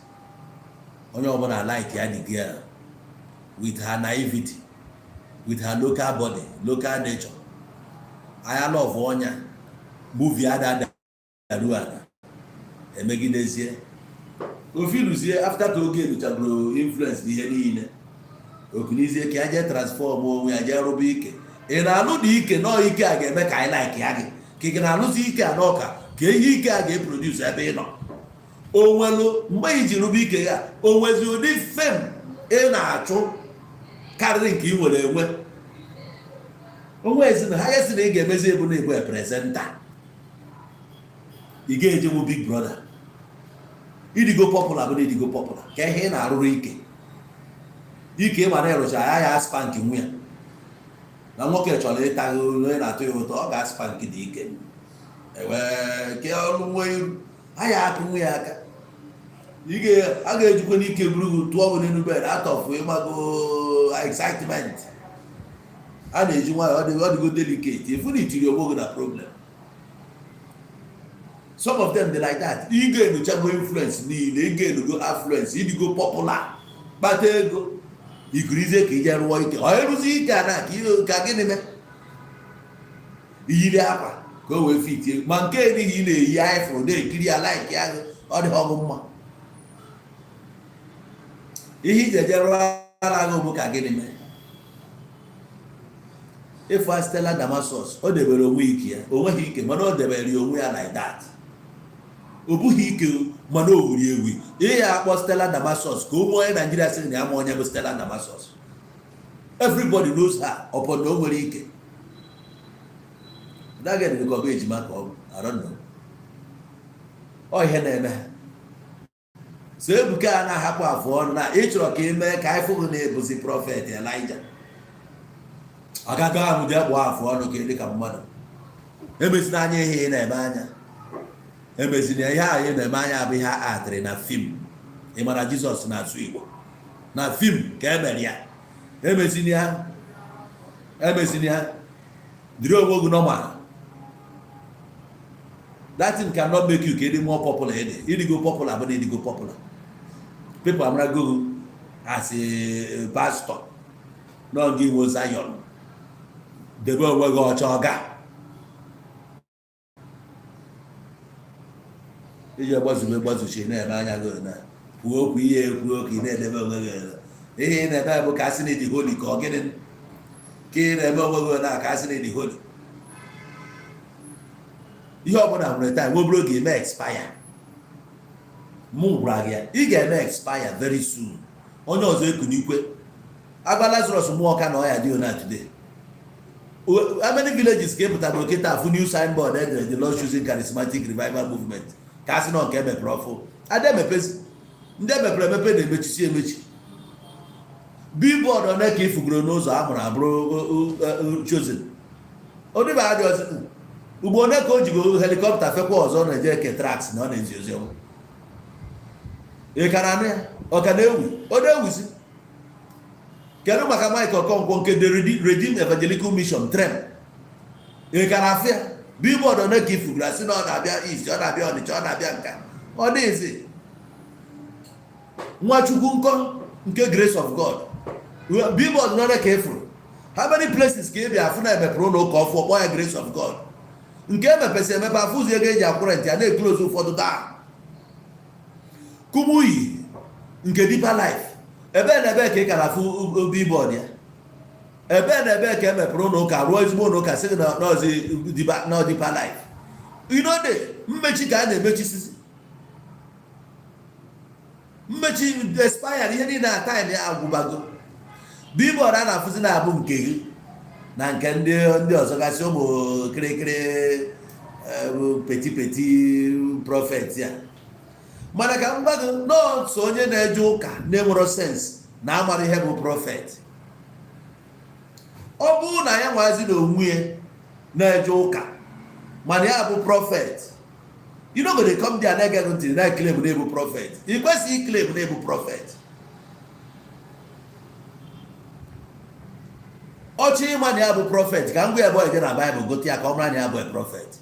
Onye ọbụla like ya, the girl with her naivety, with her local body, local nature. Anya love ọnya movie ada daru ala emegidezie ofiluzie. After ka oge eruchagoro influence na ihe niile, okunizie ka ya jee transform onwe ya, jee rụba ike. Ị na-alụ dị ike nọọ, ike a ga-eme ka anyị like ya gị, ka ị na-alụzi ike a n'ọka ka ihe ike a ga-e produce ebe ị nọ. Onwelu mgbe i ji rụba ike ya, o nwezi ụdị fame ị na-achụ karịrị nke ị nwere enwe onwe ezi na ha ya sị na ị ga-emezi ebu na ebu presenter. Ị ga-ejenwu Big Brother. Idigo popular bụ na idigo popular ka ihe ị na-arụrụ ike ike ma na ịrụcha ya ya spank nwu ya na nwoke chọrọ ịta gị onye na-atọ ya ụtọ, ọ ga-a spank dị ike ewee ke ọrụ nwe iru a ya akụ nwe ya aka. A ga-ejikwa n'ike buru gị tụọ gị n'elu bed atọfụ ịgbago excitement. A na-eji nwayọọ, ọ dịgo delicate. Efu na itiri onwe gị na problem. Some of them dey like that. Ị ga-enuchago influence niile, ị ga-enugo affluence, ịdịgo popular, kpata ego, ikirizie ka ije rụọ ike. Ọ ịrụzi ike a na ka ka gịnị mee? Iyiri akwa ka o wee fitie ma nke erighị ị na-eyi anyị fụrụ na-ekiri ya, like ya, ọ dị ọgụ mma. Ihe iji eje rụọ ara gị bụ ka gịnị mee? Ịfụ Stella Damasus, o debere onwe ike ya, o nweghị ike, mana o debere ya onwe ya like that. O bughị ike o, mana o wuri ewi. Ihe ya akpọ Stella Damasus ka ụmụ onye Naijiria sịrị na ya ma onye bụ Stella Damasus. Everybody knows her upon na o nwere ike. That girl dị ka ọ bụ ejima ka ọ bụ, I don't know. Ọ ihe na-eme ha. So Ebuka a na-ahapụ afụ ọnụ na ị chọrọ ka ị mee ka anyị fụgụ na-ebuzi prophet Elijah agaga ahụ, jee kpụọ afụ ọnụ ka ị dị ka mmadụ. Emezina anya ihe ị na-eme anya, emezina ihe ahụ ị na-eme anya bụ ihe a atịrị na film. Ị mara Jizọs na-asụ Igbo na film ka e mere ya. Emezina ya. Emezina ya, dịrị onwe gị normal. That thing cannot make you ka ịdị more popular. Ịdị ịdịgo popular bụ na ịdịgo popular, people amarago gị as a pastor nọ gị nwe Zion. Debe onwe gị ọcha. Ọga iji gbazube gbazuchi na-eme anya gị na kwuo okwu ihe ekwu okwu, ị na-edebe onwe gị elu. Ihe ị na-eme bụ ka a sị na ịdị holy, ka ọ gịnị ka ị na-eme onwe gị na ka a sị na ịdị holy. Ihe ọbụla nwere time, obere oge eme expire. Mụ gwara gị ya, ị ga-eme expire very soon. Onye ọzọ ekunikwe agba Lazarus mmụọ ka na ọ ya dị ona today. How many villages ka ị pụtara kịta afụ new signboard edere "The Lord Choosing Charismatic Revival Movement"? Ka a sị na nke emepere ọfụ ada emepezi, ndị emepere emepe na-emechisi emechi. Billboard one ka ifugoro n'ụzọ a mụrụ abụrụ Chosen odịba adị ọzọ? Ugbo one ka o jigo helicopter fekwa ọzọ na-eje eke tracts na ọ na-ezi ozi ọma? Ị ka na-anụ ya? Ọ ka na-ewi? Ọ na-ewuzi. Kedu maka Mike Okonkwo nke The Redeemed Evangelical Mission, TREM? Ị ka na-afụ ya? Billboard one ka ifugoro asị na ọ na-abịa East, ọ na-abịa Ọnịcha, ọ na-abịa nka? Ọ dịghịzi. Nwachukwu nkọ nke Grace of God, billboard nọ ka efuru? How many places ka ị bịa afụ na emepere ụlọ ụka ọfụ, kpọọ ya Grace of God, nke emepesị emepe, afụzi ego eji akwụ rent ya, na-eclose ụfọdụ taa? Kumuyi nke Deeper Life, ebe na ebe ka ị kara afụ billboard ya? Ebe na ebe ka emepere ụlọ ụka, rụọ ezigbo ụlọ ụka, sị gị na n'ọzi na Deeper Life inode? Mmechi ka a na-emechisisi, mmechi expire, ihe niile na time ya agwụbago. Billboard a na-afụzi na-abụ nke gị na nke ndị ọzọ gasị, ụmụ kịrịkịrị petty petty prophet ya. Mana ka m gwa gị, nọọsụ onye na-eje ụka na-enwero sense na amara ihe bụ prophet. Ọ bụrụ na ya nwazi na onwe ya na-eje ụka, mana ya bụ prophet, you no go dey come there na-ege ntị na-eclaim na-ebu prophet. Ị kwesịghị iclaim na-ebu prophet. Ọchị ịma na ya bụ prophet, ka m gwa ya bụ eje na Baịbụl gote ya ka ọ mara na ya bụ prophet.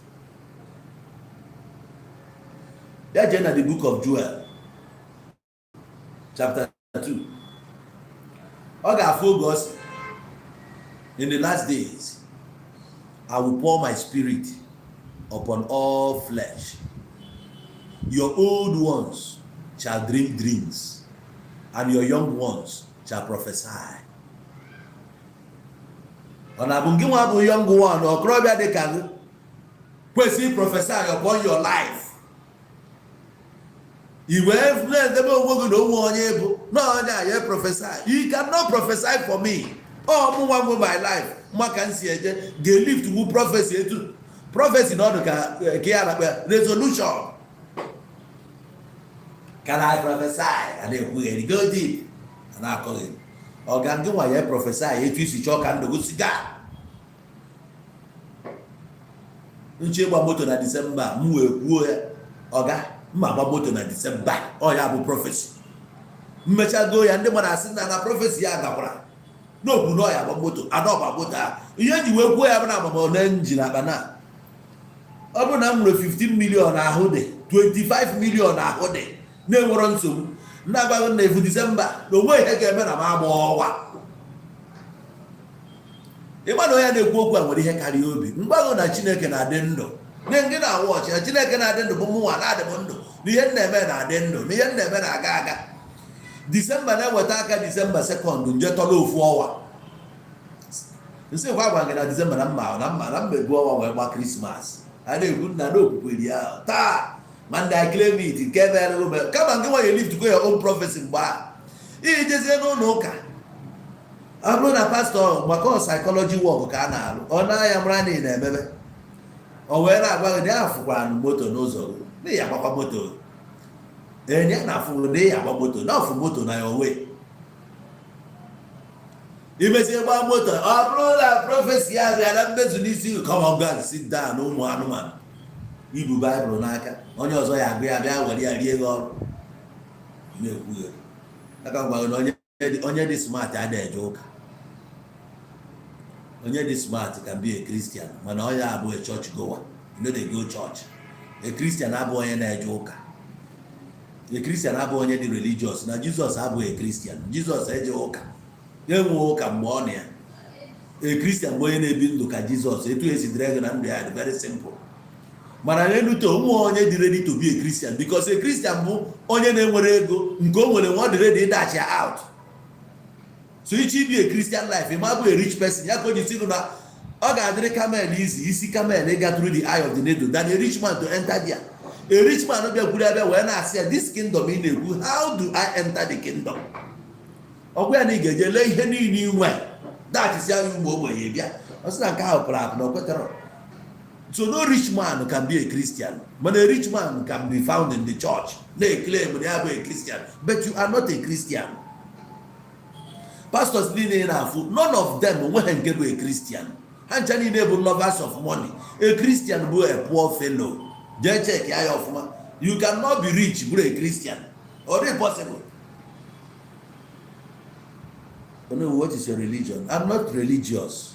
Ya jee na the Book of Joel chapter 2, ọ ga-afụ oge ọ sị, "In the last days I will pour my spirit upon all flesh. Your old ones shall dream dreams and your young ones shall prophesy." Ọ na-abụ gị nwa bụ young one, okorobịa dị ka gị, kwesịrị prophesy upon your life, i wee na-edebe onwe gị na onwe onye bụ na onye a ya prophesy. You cannot prophesy for me. Ọ mụnwa nwe my life, maka nsi eje ga-elift wu prophecy etu prophecy na ọdụ ka ka ya na-akpa ya resolution. Can I prophesy? A na-ekwugheri, go deep, a na-akọghị ọga gị nwa ya prophesy etu isi chọọ ka ndụ gị si gaa. Nche ịgba moto na Disemba, m wee kwuo ya, ọga mma agba moto na Disemba, ọ ya bụ prophecy. Mmechago ya, ndị mmadụ asị na na prophecy ya gakwara n'okwu na ọya agba moto, ada ọgba moto a. Ihe nji wee kwuo ya bụ na agbam njin akpa na ọ bụrụ na m nwere 15 million, ahụ dị 25 million, ahụ dị na-enwero nsogbu. Ndị agbaghị na efu Disemba na onwe ihe ga-eme na m agba ọwa. Ịma na onye na-ekwu okwu a nwere ihe karịa obi mgbago na Chineke na-adị ndụ na ndị na-awụ ọchị na Chineke na-adị ndụ bụ mụnwa na-adị m ndụ, na ihe m na-eme na-adị ndụ, na ihe m na-eme na-aga aga. Disemba na-eweta aka, Disemba 2nd, nje tọrọ ofu ọnwa nsị kwa gwa gị na Disemba na mma na mma na mma ebu ọnwa wee gba Krismas. A na-ekwu nna na okwukwe ya taa ma ndị I claim it nke mere ome kama nke nwanyị lift go your own prophecy. Mgbe a iji jezie n'ụlọ ụka, ọ bụrụ na pastọ maka ọ psychology work ka a na-alụ, ọ na-anya mara na ị na-emebe, o wee na-agwa gị na ya fụkwara moto n'ụzọ gị, na ya agbakwa moto enye na afụ na ya agba moto na ọfụ moto na ya owe imezie gbaa moto. Ọ bụrụ na prophecy ya bịa na mmezu n'isi gị, come on, go and sit down. Ụmụ anụmanụ ibu Baịbụl n'aka, onye ọzọ ya agụ ya bịa were ya rie gị ọrụ na-ekwu ya aka gwa gị na onye dị smart adịghị eje ụka. Onye dị smart can be a Christian, mana onye abụ a church goer. You no dey go church. A Christian abụ onye na-eje ụka. A Christian abụ onye dị religious. Na Jizọs abụghị a Christian. Jizọs eje ụka, enwe ụka mgbe ọ na ya. A Christian bụ onye na-ebi ndụ ka Jizọs, etu esi dịrị ego na ndụ ya dị very simple. Mana n'elute onwe, onye dị ready to be a Christian, because a Christian bụ onye na-enwere ego nke o nwere nwa, ọ dị ready ịdachi ya out. So iche ibi a Christian life, ị ma bụ a rich person. Ya ka o ji sị gị na ọ ga-adịrị camel easy isi camel ịga through the eye of the needle than a rich man to enter there. A rich man bịakwuru abịa wee na-asị ya, "This kingdom ị na-ekwu, how do I enter the kingdom?" Ọgwa ya na ị ga-eje lee ihe niile ị nwe, dachisi ya ụmụ ogbenye. Bịa, ọ sị na nke ahụ pụrụ apụ, na o kwetara. So no rich man can be a Christian, but a rich man can be found in the church na-eclaim na ya bụ a Christian, but you are not a Christian. Pastors niile ị na-afụ, none of them onweghị nke bụ a Christian. Ha ncha niile bụ lovers of money. A Christian bụ a poor fellow. Jee check ya ọfụma. You cannot be rich bụrụ a Christian. Ọ dị possible? No. What is your religion? I'm not religious.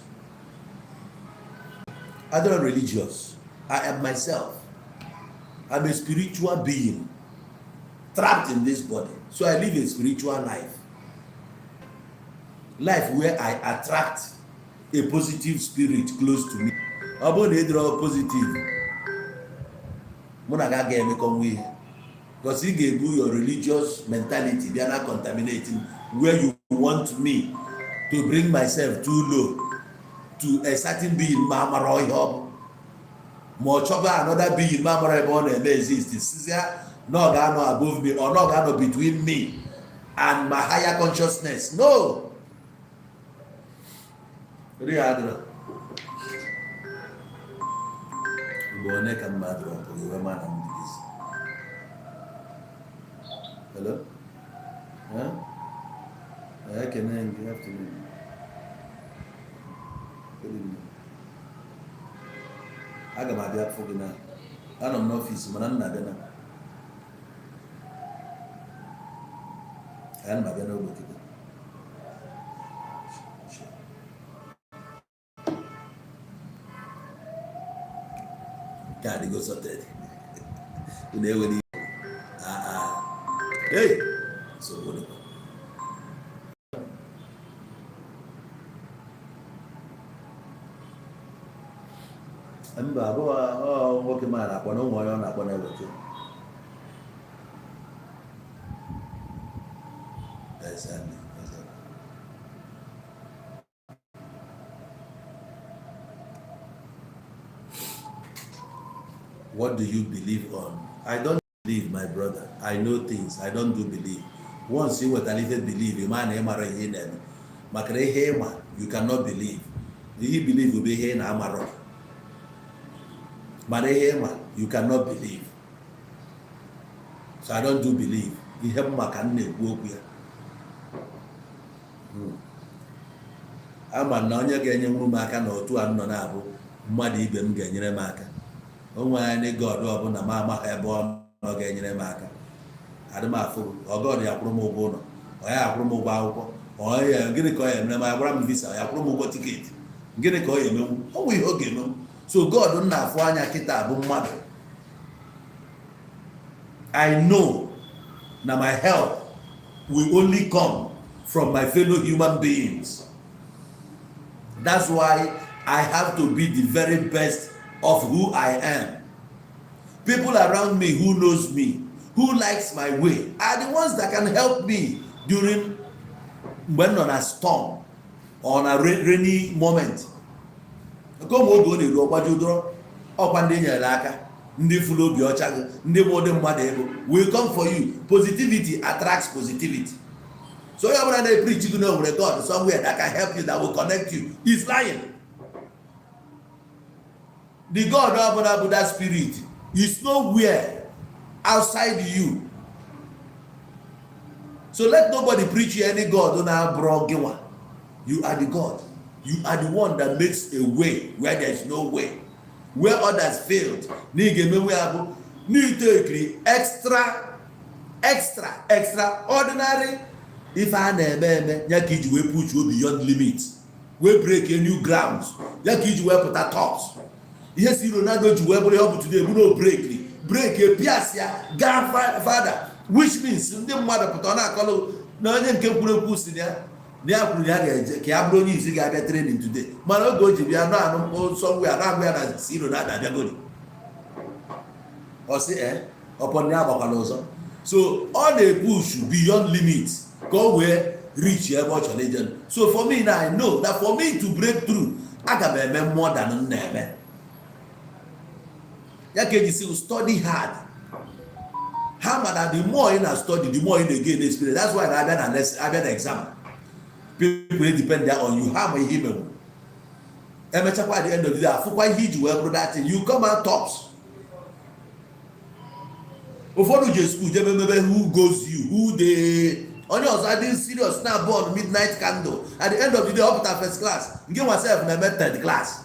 I'm not religious. I am myself. I'm a spiritual being trapped in this body, so I live a spiritual life, life where I attract a positive spirit close to me. Ọ bụrụ na ị dịrọ positive, mụ na gị agaghị emekọnwa ihe, because ị ga-ebu your religious mentality bịa na contaminating where you want me to bring myself too low to a certain being ma amara ihe ọ bụ, ma ọ chọba another being ma amara ebe ọ na-eme exist, sizia na ọ ga-anọ above me or na ọ ga-anọ between me and my higher consciousness. No. Ri adịrọ mgbe one ka mma adịrọ pụrụ iwe ma na m dị busy. Hello? Huh? Ekene m. Good afternoon. Good evening. Aga m abịa fụ gị na anọ m n'ọfịs, mana m na-abịa na ana m abịa n'ogbe kịta. Nke a adịgo sorted. Unu ewere iwe. Ah, ah. Hey! Nsogbu dịkwa. Mba, abụọ ọ nwoke ma na-akpọ na ụmụ onye ọ na-akpọ na-eweta. Exactly. What do you believe on? I don't believe, my brother. I know things. I don't do believe. Once you wetara ife believe, ị ma na ị mara ihe ị na-eme. Maka na ihe ịma, you cannot believe. Ihe i believe bụ ihe ị na-amarọ. Mana ihe ịma, you cannot believe. So I don't do believe. Ihe m ma ka m na-ekwu okwu ya. Ama na onye ga-enyenwuru m aka na otu a m nọ na-abụ mmadụ ibe m ga-enyere m aka. O nwere anyị God ọbụla ma amaghị ebe ọ nọ ga-enyere m aka. Adị m afụ ọgọd ya kwụrụ m ụgwọ ụlọ, ọ ya akwụrụ m ụgwọ akwụkwọ, ọ ya gịnị ka ọ ya emere m, ya gwara m visa, ọ ya kwụrụ m ụgwọ ticket, gịnị ka ọ ya emenwu? Ọ nwe ihe ọ ga-emenwu. So God m na-afụ anya kịta bụ mmadụ. I know na my help will only come from my fellow human beings. That's why I have to be the very best of who I am. People around me who knows me, who likes my way, are the ones that can help me during mgbe m nọ na storm or na rainy moment. Nke ụmụ oge ọ na-eru ọgbaji ụdọrọ ọkwa ndị nyere aka, ndị fụrụ obi ọcha gị, ndị bụ ụdị mmadụ ego will come for you. Positivity attracts positivity. So onye ọbụla na-epreach gị na o nwere God somewhere that can help you, that will connect you, is lying. The God ọbụla bụ that spirit is nowhere outside you. So let nobody preach you any God na-abụrọ gị nwa. You are the God. You are the one that makes a way where there is no way, where others failed. Na ị ga-emenwe ya bụ n'itekiri extra, extra, extraordinary. Ife a na-eme eme ya ka iji wee push beyond limit. Wee break a new grounds ya ka iji wee pụta tops. Ihe si Ronaldo ji wee bụrụ ihe ọ bụ today bụ no break break epias ya gaa fada, which means ndị mmadụ pụta, ọ na-akọlụ na onye nke kwuru ekwu si na ya na ya kwuru na ya ga-eje ka ya bụrụ onye isi ga-abịa training today, mana oge o ji bịa na-anụ mkpụ nsọ ngwa ya na-agwa ya na si Ronaldo abịagori, ọ sị ee ọpọ ya agbakwala ọzọ. So ọ na-epush beyond limit ka o wee reach ebe ọ chọrọ ije. So for me now, I know that for me to break through, aga m eme more than m na-eme. Ya ka eji si study hard. Ha ma na the more ị na study, the more ị na-gain experience. That's why na abịa na lesson, abịa na exam, people dey depend on you. Ha ma ihe imenwu emechakwa, at the end of the day, afụkwa ihe iji wee bụrụ that thing, you come out tops. Ụfọdụ je school jebe mebe who goes you who dey, onye ọzọ adịghị serious na burn midnight candle. At the end of the day, ọ pụta first class, nke nwa sef na-eme third class.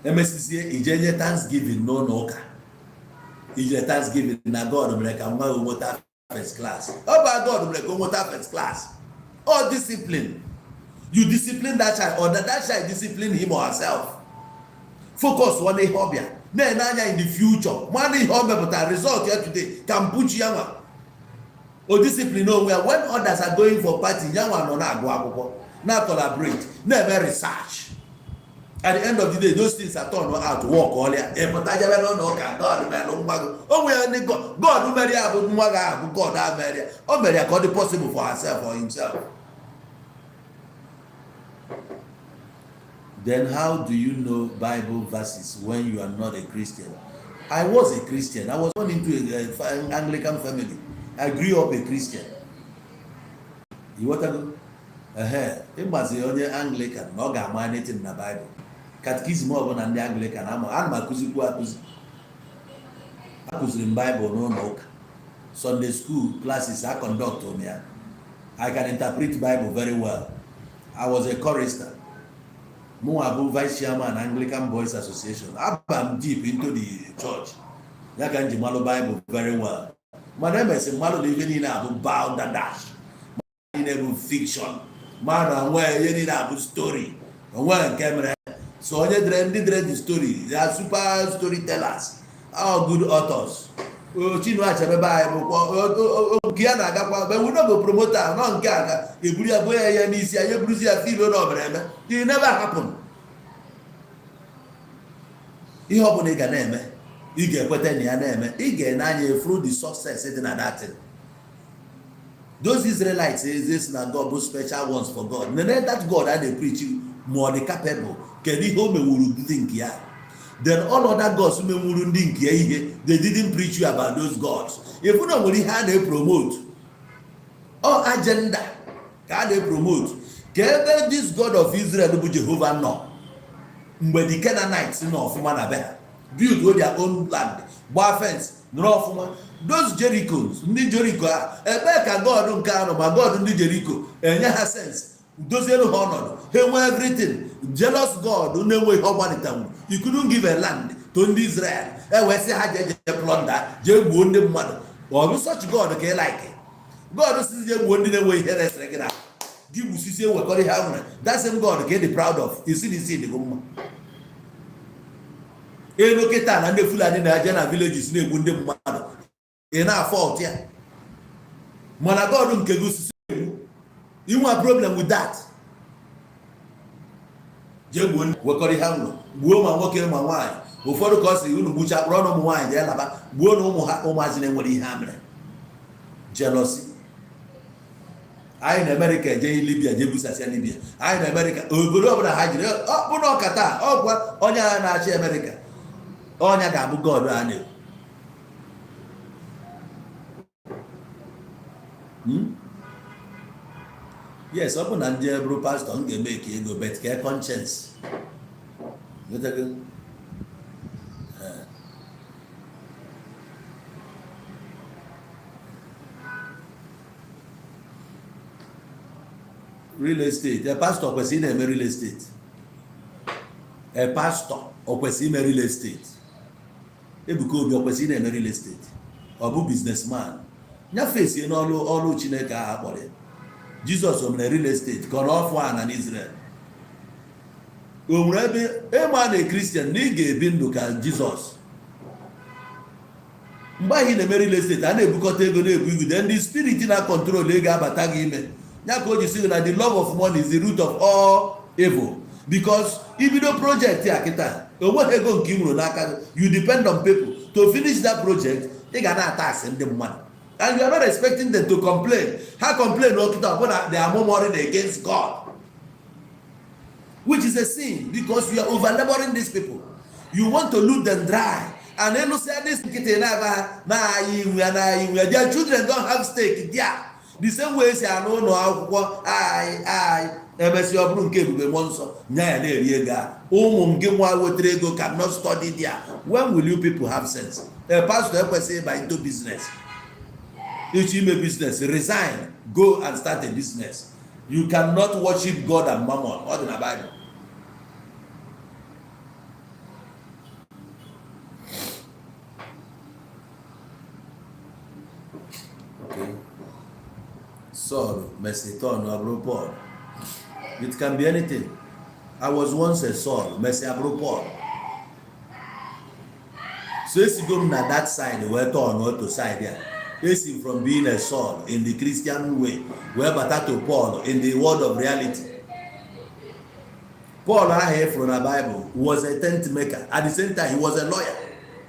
Emesizie ije nye thanksgiving n'ụlọ ụka, ije thanksgiving na God mere ka nwa gị nweta first class. Ọ bụ God mere ka o nweta first class? Ọ discipline. You discipline that child or that child discipline him or herself. Focus on ihe ọbịa na-ene anya in the future, mana ihe ọ mepụtara, result ya today ka mpuchi ya nwa o discipline onwe ya. When others are going for party, ya nwa nọ na-agụ akwụkwọ, na collaborate, na-eme research. At the end of the day, those things are turned out work. Ọlịa ịpụta jebe n'ụlọ ụka, God mere nwa gị o nwere ndị God mere ya bụ nwa gị ahụ. God a mere ya, o mere ya ka ọ dị possible for herself or himself. Then how do you know Bible verses when you are not a Christian? I was a Christian. I was born into a Anglican family. I grew up a Christian. You ghọtago? Ehe, ịgbazi onye Anglican na ọ ga-ama anything na Bible, catechism ọbụla ndị Anglican ama. Ana m akụzikwu akụzi. Akụziri m Bible n'ụlọ ụka, Sunday school classes a conduct m ya. I can interpret Bible very well. I was a chorister. Mụnwa bụ vice chairman Anglican Boys Association. Aba m deep into the church, ya ka m ji malụ Bible very well. Mana emesi mmalụ na ife niile abụ balderdash, niile bụ fiction, mana onwe ihe niile abụ story onwe nke mere. So onye dere, ndị dere the story, they are super storytellers, all good authors. Chinua Achebe be anyị bụkwa nke ya na-agakwa, but we no go promote am nọ. Nke a ga eburu ya bụ ya ya n'isi ya, eburuzi ya feel na ọ mere eme. It never happen. Ihe ọ bụla ị ga na-eme, ị ga-ekweta na ya na-eme, ị ga-ene anya through the success dị na that thing. Those Israelites exist na God bụ special ones for God. Nene that God a na-preach, ma ọ dị capable, kedu ihe o mewuru ndị nke ya? Then all other gods menwuru ndị nke ya ihe, they didn't preach you about those gods. If na nwere ihe a na-epromote, ọ agenda ka a na-epromote, ka ebe this God of Israel bụ Jehovah nọ mgbe the Canaanites nọ ọfụma na be ha, build their own land, gbaa fence, nọrọ ọfụma. Those Jerichos, ndị Jericho a, ebee ka God nke anọ? Ma God ndị Jericho enye ha sense, dozielu ha ọnọdụ, ha enwe everything. Jealous God na-enweghị ọ gbanitanwu, you couldn't give a land to ndị Israel, ewee sị ha jee jee plunder, jee gbuo ndị mmadụ. Ọ bụ such God ka ị like? God si jee gbuo ndị na-enweghị ihe resịrị gị na gị, gbusisie, wekọrọ ihe ha nwere. That same God ka ị dị proud of. Isi na isi dịgo mma elu kịta na ndị Fulani na-eje na villages na-egbu ndị mmadụ, ị na-afọ ọtụ ya. Mana God nke gị osisi egbu, inwe problem with that, jee gbuo, wekọrọ ihe ha nwere, gbuo ma nwoke ma nwaanyị. Ụfọdụ ka ọ sị unu gbucha, kpọrọ na ụmụ nwaanyị jee laba, gbuo na ụmụ ha, ụmụazị na-enwere ihe ha mere. Jealousy. Anyị na Amerịka eje Libya, jee busasịa Libya. Anyị na Amerịka, obodo ọbụla ha jiri ọ bụ na ọka taa, ọkwa onye agha na-achị Amerịka, ọnya ga-abụ God a na-ekwu. Yes, ọ bụ na ndị bụrụ pastọ, m ga-eme ka ego bet ka conscience. Ghọtago? Eh. Real estate, a pastor kwesịrị ị na-eme real estate? A pastor ọ kwesịrị ime real estate? Ebuka Obi ọ kwesịrị ị na-eme real estate? Ọ bụ businessman. Ya fesie n'ọrụ ọrụ Chineke ahụ akpọrọ ya. Jizọs o mere real estate ka ọ na ọfụ ana n'Israel? O nwere ebe ịma na Christian na ị ga-ebi ndụ ka Jizọs. Mgbe ahụ ị na-eme real estate, a na-ebukọta ego, na-ebu igu, then the spirit na control ego abata gị ime. Ya ka o ji sị gị na the love of money is the root of all evil, because ibido project a kịta, onweghị ego nke ị nwere n'aka gị. You depend on people to finish that project. Ị ga na-ata asị ndị mmadụ and you are not expecting them to complain. Ha complain okịta, ọbụna they are murmuring against God, which is a sin, because you are over laboring these people. You want to loot them dry and ịlụsịa this nkịtị na-agba ha na-aya iwu ya, na-aya iwu ya. Their children don't have stake there. The same way esi anụ ụlọ akwụkwọ anyị anyị emesịa, ọ bụrụ nke Ebube Mmụọ Nsọ nya ya na-eri ego a, ụmụ m gị nwa wetara ego cannot study there. When will you people have sense? A pastor ekwesịghị ịba into business. Ịchọ ime business, resign, go and start a business. You cannot worship God and mammon. Ọ dị na Bible. Okay. Saul mesịrị turn ọ bụrụ Paul. It can be anything. I was once a Saul, mesịa bụrụ Paul. So esigo m na that side wee turn to side ya. Esi from being a Saul in the Christian way wee bata to Paul in the world of reality. Paul ahụ ịfụrụ na Bible was a tent maker. At the same time, he was a lawyer.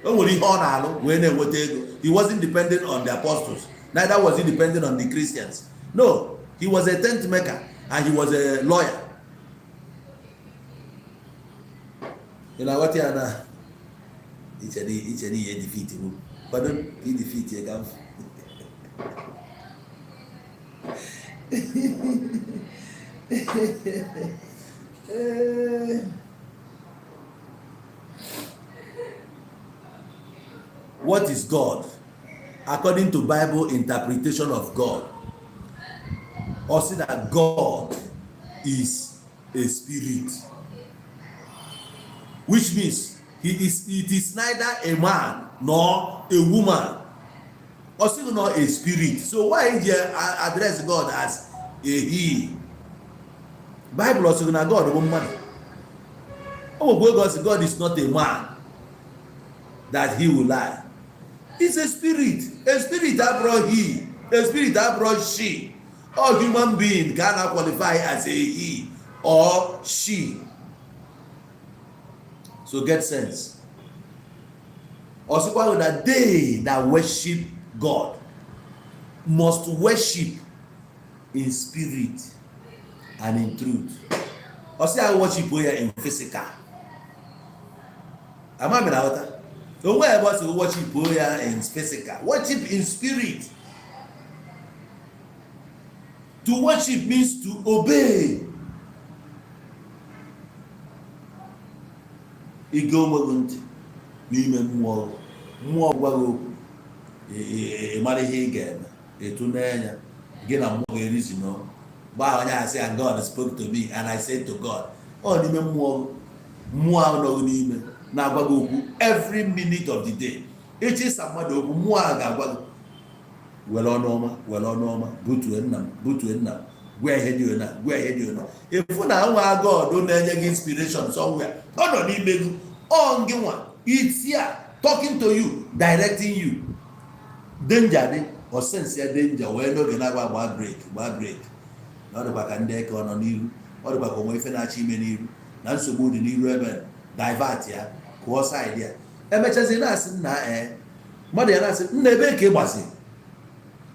O nwere ihe ọ na-alụ wee na-enweta ego. He wasn't depending on the apostles, neither was he depending on the Christians. No, he was a tent maker and he was a lawyer. Ị na-aghọta ya? Na ichere ihe defeat m, kwado ka ị defeat ya ka m. What is God? According to Bible interpretation of God, or say that God is a spirit, which means he is it is neither a man nor a woman, or still not a spirit. So why you address God as a he? Bible ọ sịrị na God bụ mmadụ? Ọ nwekwa oge ọ sị God is not a man that he will lie. It's a spirit. A spirit abụrụ he, a spirit abụrụ she. All human being ka a na-qualify as a he or she. So get sense. Ọ sịkwa that they that worship God must worship in spirit and in truth. Ọ sị ya worship ya in physical. Ama m na aghọta onwe ebe ọ sị worship ya in physical. Worship in spirit. To worship means to obey. Ige onwe gị ntị n'ime mmụọ, mmụọ gwa gị okwu, ị mara ihe ị ga-eme. Etu n'anya gị na mmụọ ga-erizino gbaa onye asị ya, "God spoke to me and I said to God." Ọ n'ime mmụọ, mmụọ ahụ nọgị n'ime na-agwa gị okwu every minute of the day. Echi ịsa mmadụ okwu, mmụọ ahụ ga-agwa gị, were ọnụ ọma, were ọnụ ọma, butue nna m, butue nna m, gwa ihe dị ona, gwa ihe dị ona. Ịfụ na nwa God na-enye gị inspiration somewhere, ọ nọ n'ime gị. Ọ gị nwa, it's here talking to you, directing you. Danger dị, ọ sense ya danger wee n'oge na-agba, gbaa brake, gbaa brake, na ọ dịkwa ka ndị eke ọ nọ n'iru, ọ dịkwa ka onwe ife na-achọ ime n'iru, na nsogbu dị n'iru ebe, divert ya, kụọ side ya. Emechazi na-asị nna, ee, mmadụ ya na-asị nna, ebe ka ị gbazi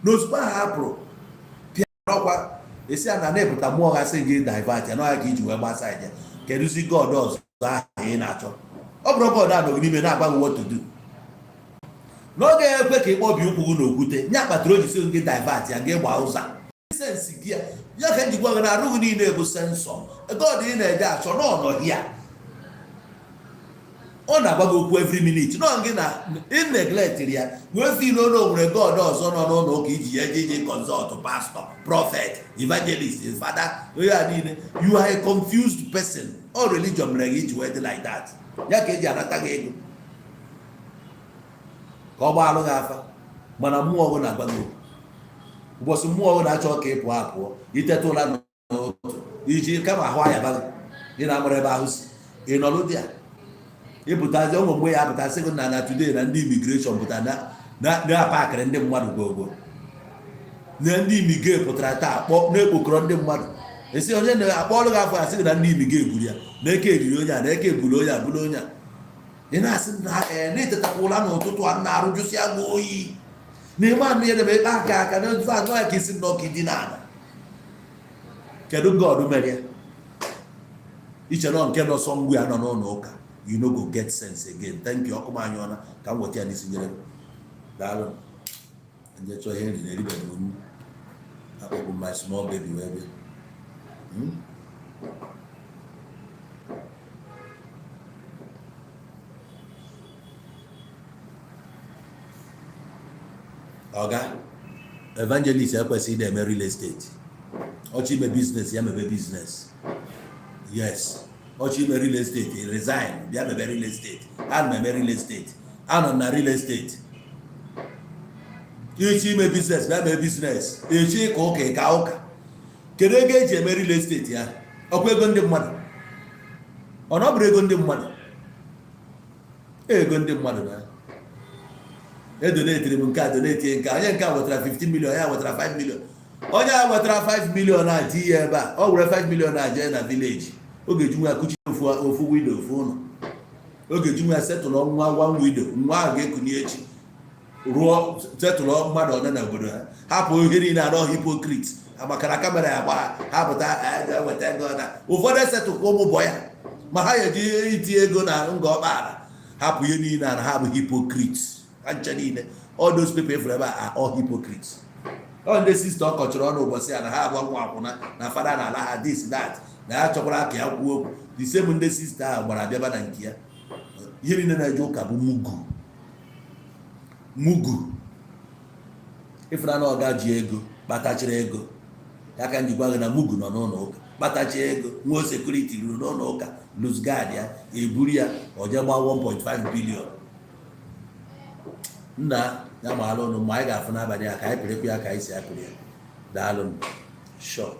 n'ozugbo ahụ hapụrụ pịa ọkwa esi a na na-epụta mmụọ ha sị gị divert ya n'ọya ka iji wee gba side ya. Kedụzi God ọzọ ahụ ị na-achọ? Ọ bụrụ God anọghị n'ime na-agba gị what to do n'oge ekwe ka ịkpọbi ụkwụ gị n'okwute ya kpatara o ji sị gị divert ya, gị gbaa ụzọ sense gị ya. Ya ka njikwa gị na arụ gị niile bụ sensor. God ị na-eje achọ n'ọnọdụ ya, ọ na-agwa gị okwu every minute. Nọ gị na ị neglectiri ya wee feel na o nwere God ọzọ nọ n'ụlọ ụka iji ya eje ije consult pastor, prophet, evangelist, fada, onye a niile. You are a confused person. All religion mere gị iji wee dị like that. Ya ka eji anata gị ego ka ọ gbaalụ gị afa, mana mmụọ gị na-agwa gị okwu. Ụbọchị mmụọ na-achọ ka ị pụọ apụọ, iteta ụla n'ụtụtụ iji kama ahụ ayaba gị, ị na-amara ebe ahụ si ị nọlụ dị a ịpụtazi. Ụmụ mgbe ya apụta sị gị na na today na ndị immigration pụta na na-apakịrị ndị mmadụ gwogwo, na ndị imige pụtara taa kpọ na-ekpokọrọ ndị mmadụ. Esi onye na-akpọọlụ gị afọ, asị gị na ndị imige gburu ya, na eke eriri onye a, na eke gburu onye a, bụrụ onye a. Ị na-asị na ee, na-etetakwa ụla n'ụtụtụ a na-arụ jụsịa gị oyi na ime anụ ya na ebe aka aka na otu anụ ya ka isi nnọọ ka ịdị n'ala. Kedu God mere ya? Iche nọ nke nọ sọ mgbe ya nọ n'ụlọ ụka. You no go get sense again. Thank you. Ọkụ m anyụọna, ka m weta ya n'isi nyere m. Daalụ. Ndị chọọ ihe nri na-eribeghị m nri. Akpọkwu my small baby wee bịa. Ọga evangelist ekwesịghị na-eme real estate. Ọchọ ime business, ya mebe business. Yes, ọchọ ime real estate, resign, bịa mebe real estate. Ana m eme real estate, anọ m na real estate. Ịchọ ime business, bịa mee business. Ịchọ ịka ụka, ịka ụka. Kedu ego eji eme real estate ya? Ọkwa ego ndị mmadụ? Ọ na ọ bụrụ ego ndị mmadụ, ego ndị mmadụ na edonetiri m nke a, donate nke a. Onye nke a wetara 15 million, ya wetara 5 million. Onye a wetara 5 million a ti ya ebe a, ọ were 5 million a jee na village, oge ji nwa ya kuchi ofu ofu widow, ofu ụlọ, oge ji nwa ya setụlụ nwa one widow. Nwa ahụ ga-ekuni echi rụọ, setụlụ mmadụ one na obodo ha. Hapụ ihe niile anọ hypocrite makara camera ya gbara ha pụta weta ego na ụfọdụ esetụkwa ụmụ bọ ya ma ha eji itinye ego na nga ọkpara. Hapụ ihe niile na ha bụ hypocrite ha ncha niile. All those people efere ebe a are all hypocrites. Ọ ndị sister ọ kọchara ọnụ ụbọchị ya na ha agwa nwa akwụna na fada na ala ha, this, that, na ya chọkwara ka ya kwuo okwu. The same ndị sister ahụ gbara abịaba na nke ya. Ihe niile na-eje ụka bụ mugu mugu. Ịfụna na ọga ji ego kpatachiri ego ya ka njikwa gị na mugu nọ n'ụlọ ụka, kpatachi ego, nwee security, ruru n'ụlọ ụka, lose guard ya, eburu ya oje gbaa 1.5 billion. Nna ya maala ụnụ ma anyị ga-afụ n'abalị a ka anyị pịrịkwa ya ka anyị si apịrị ya. Daalụ. Sure.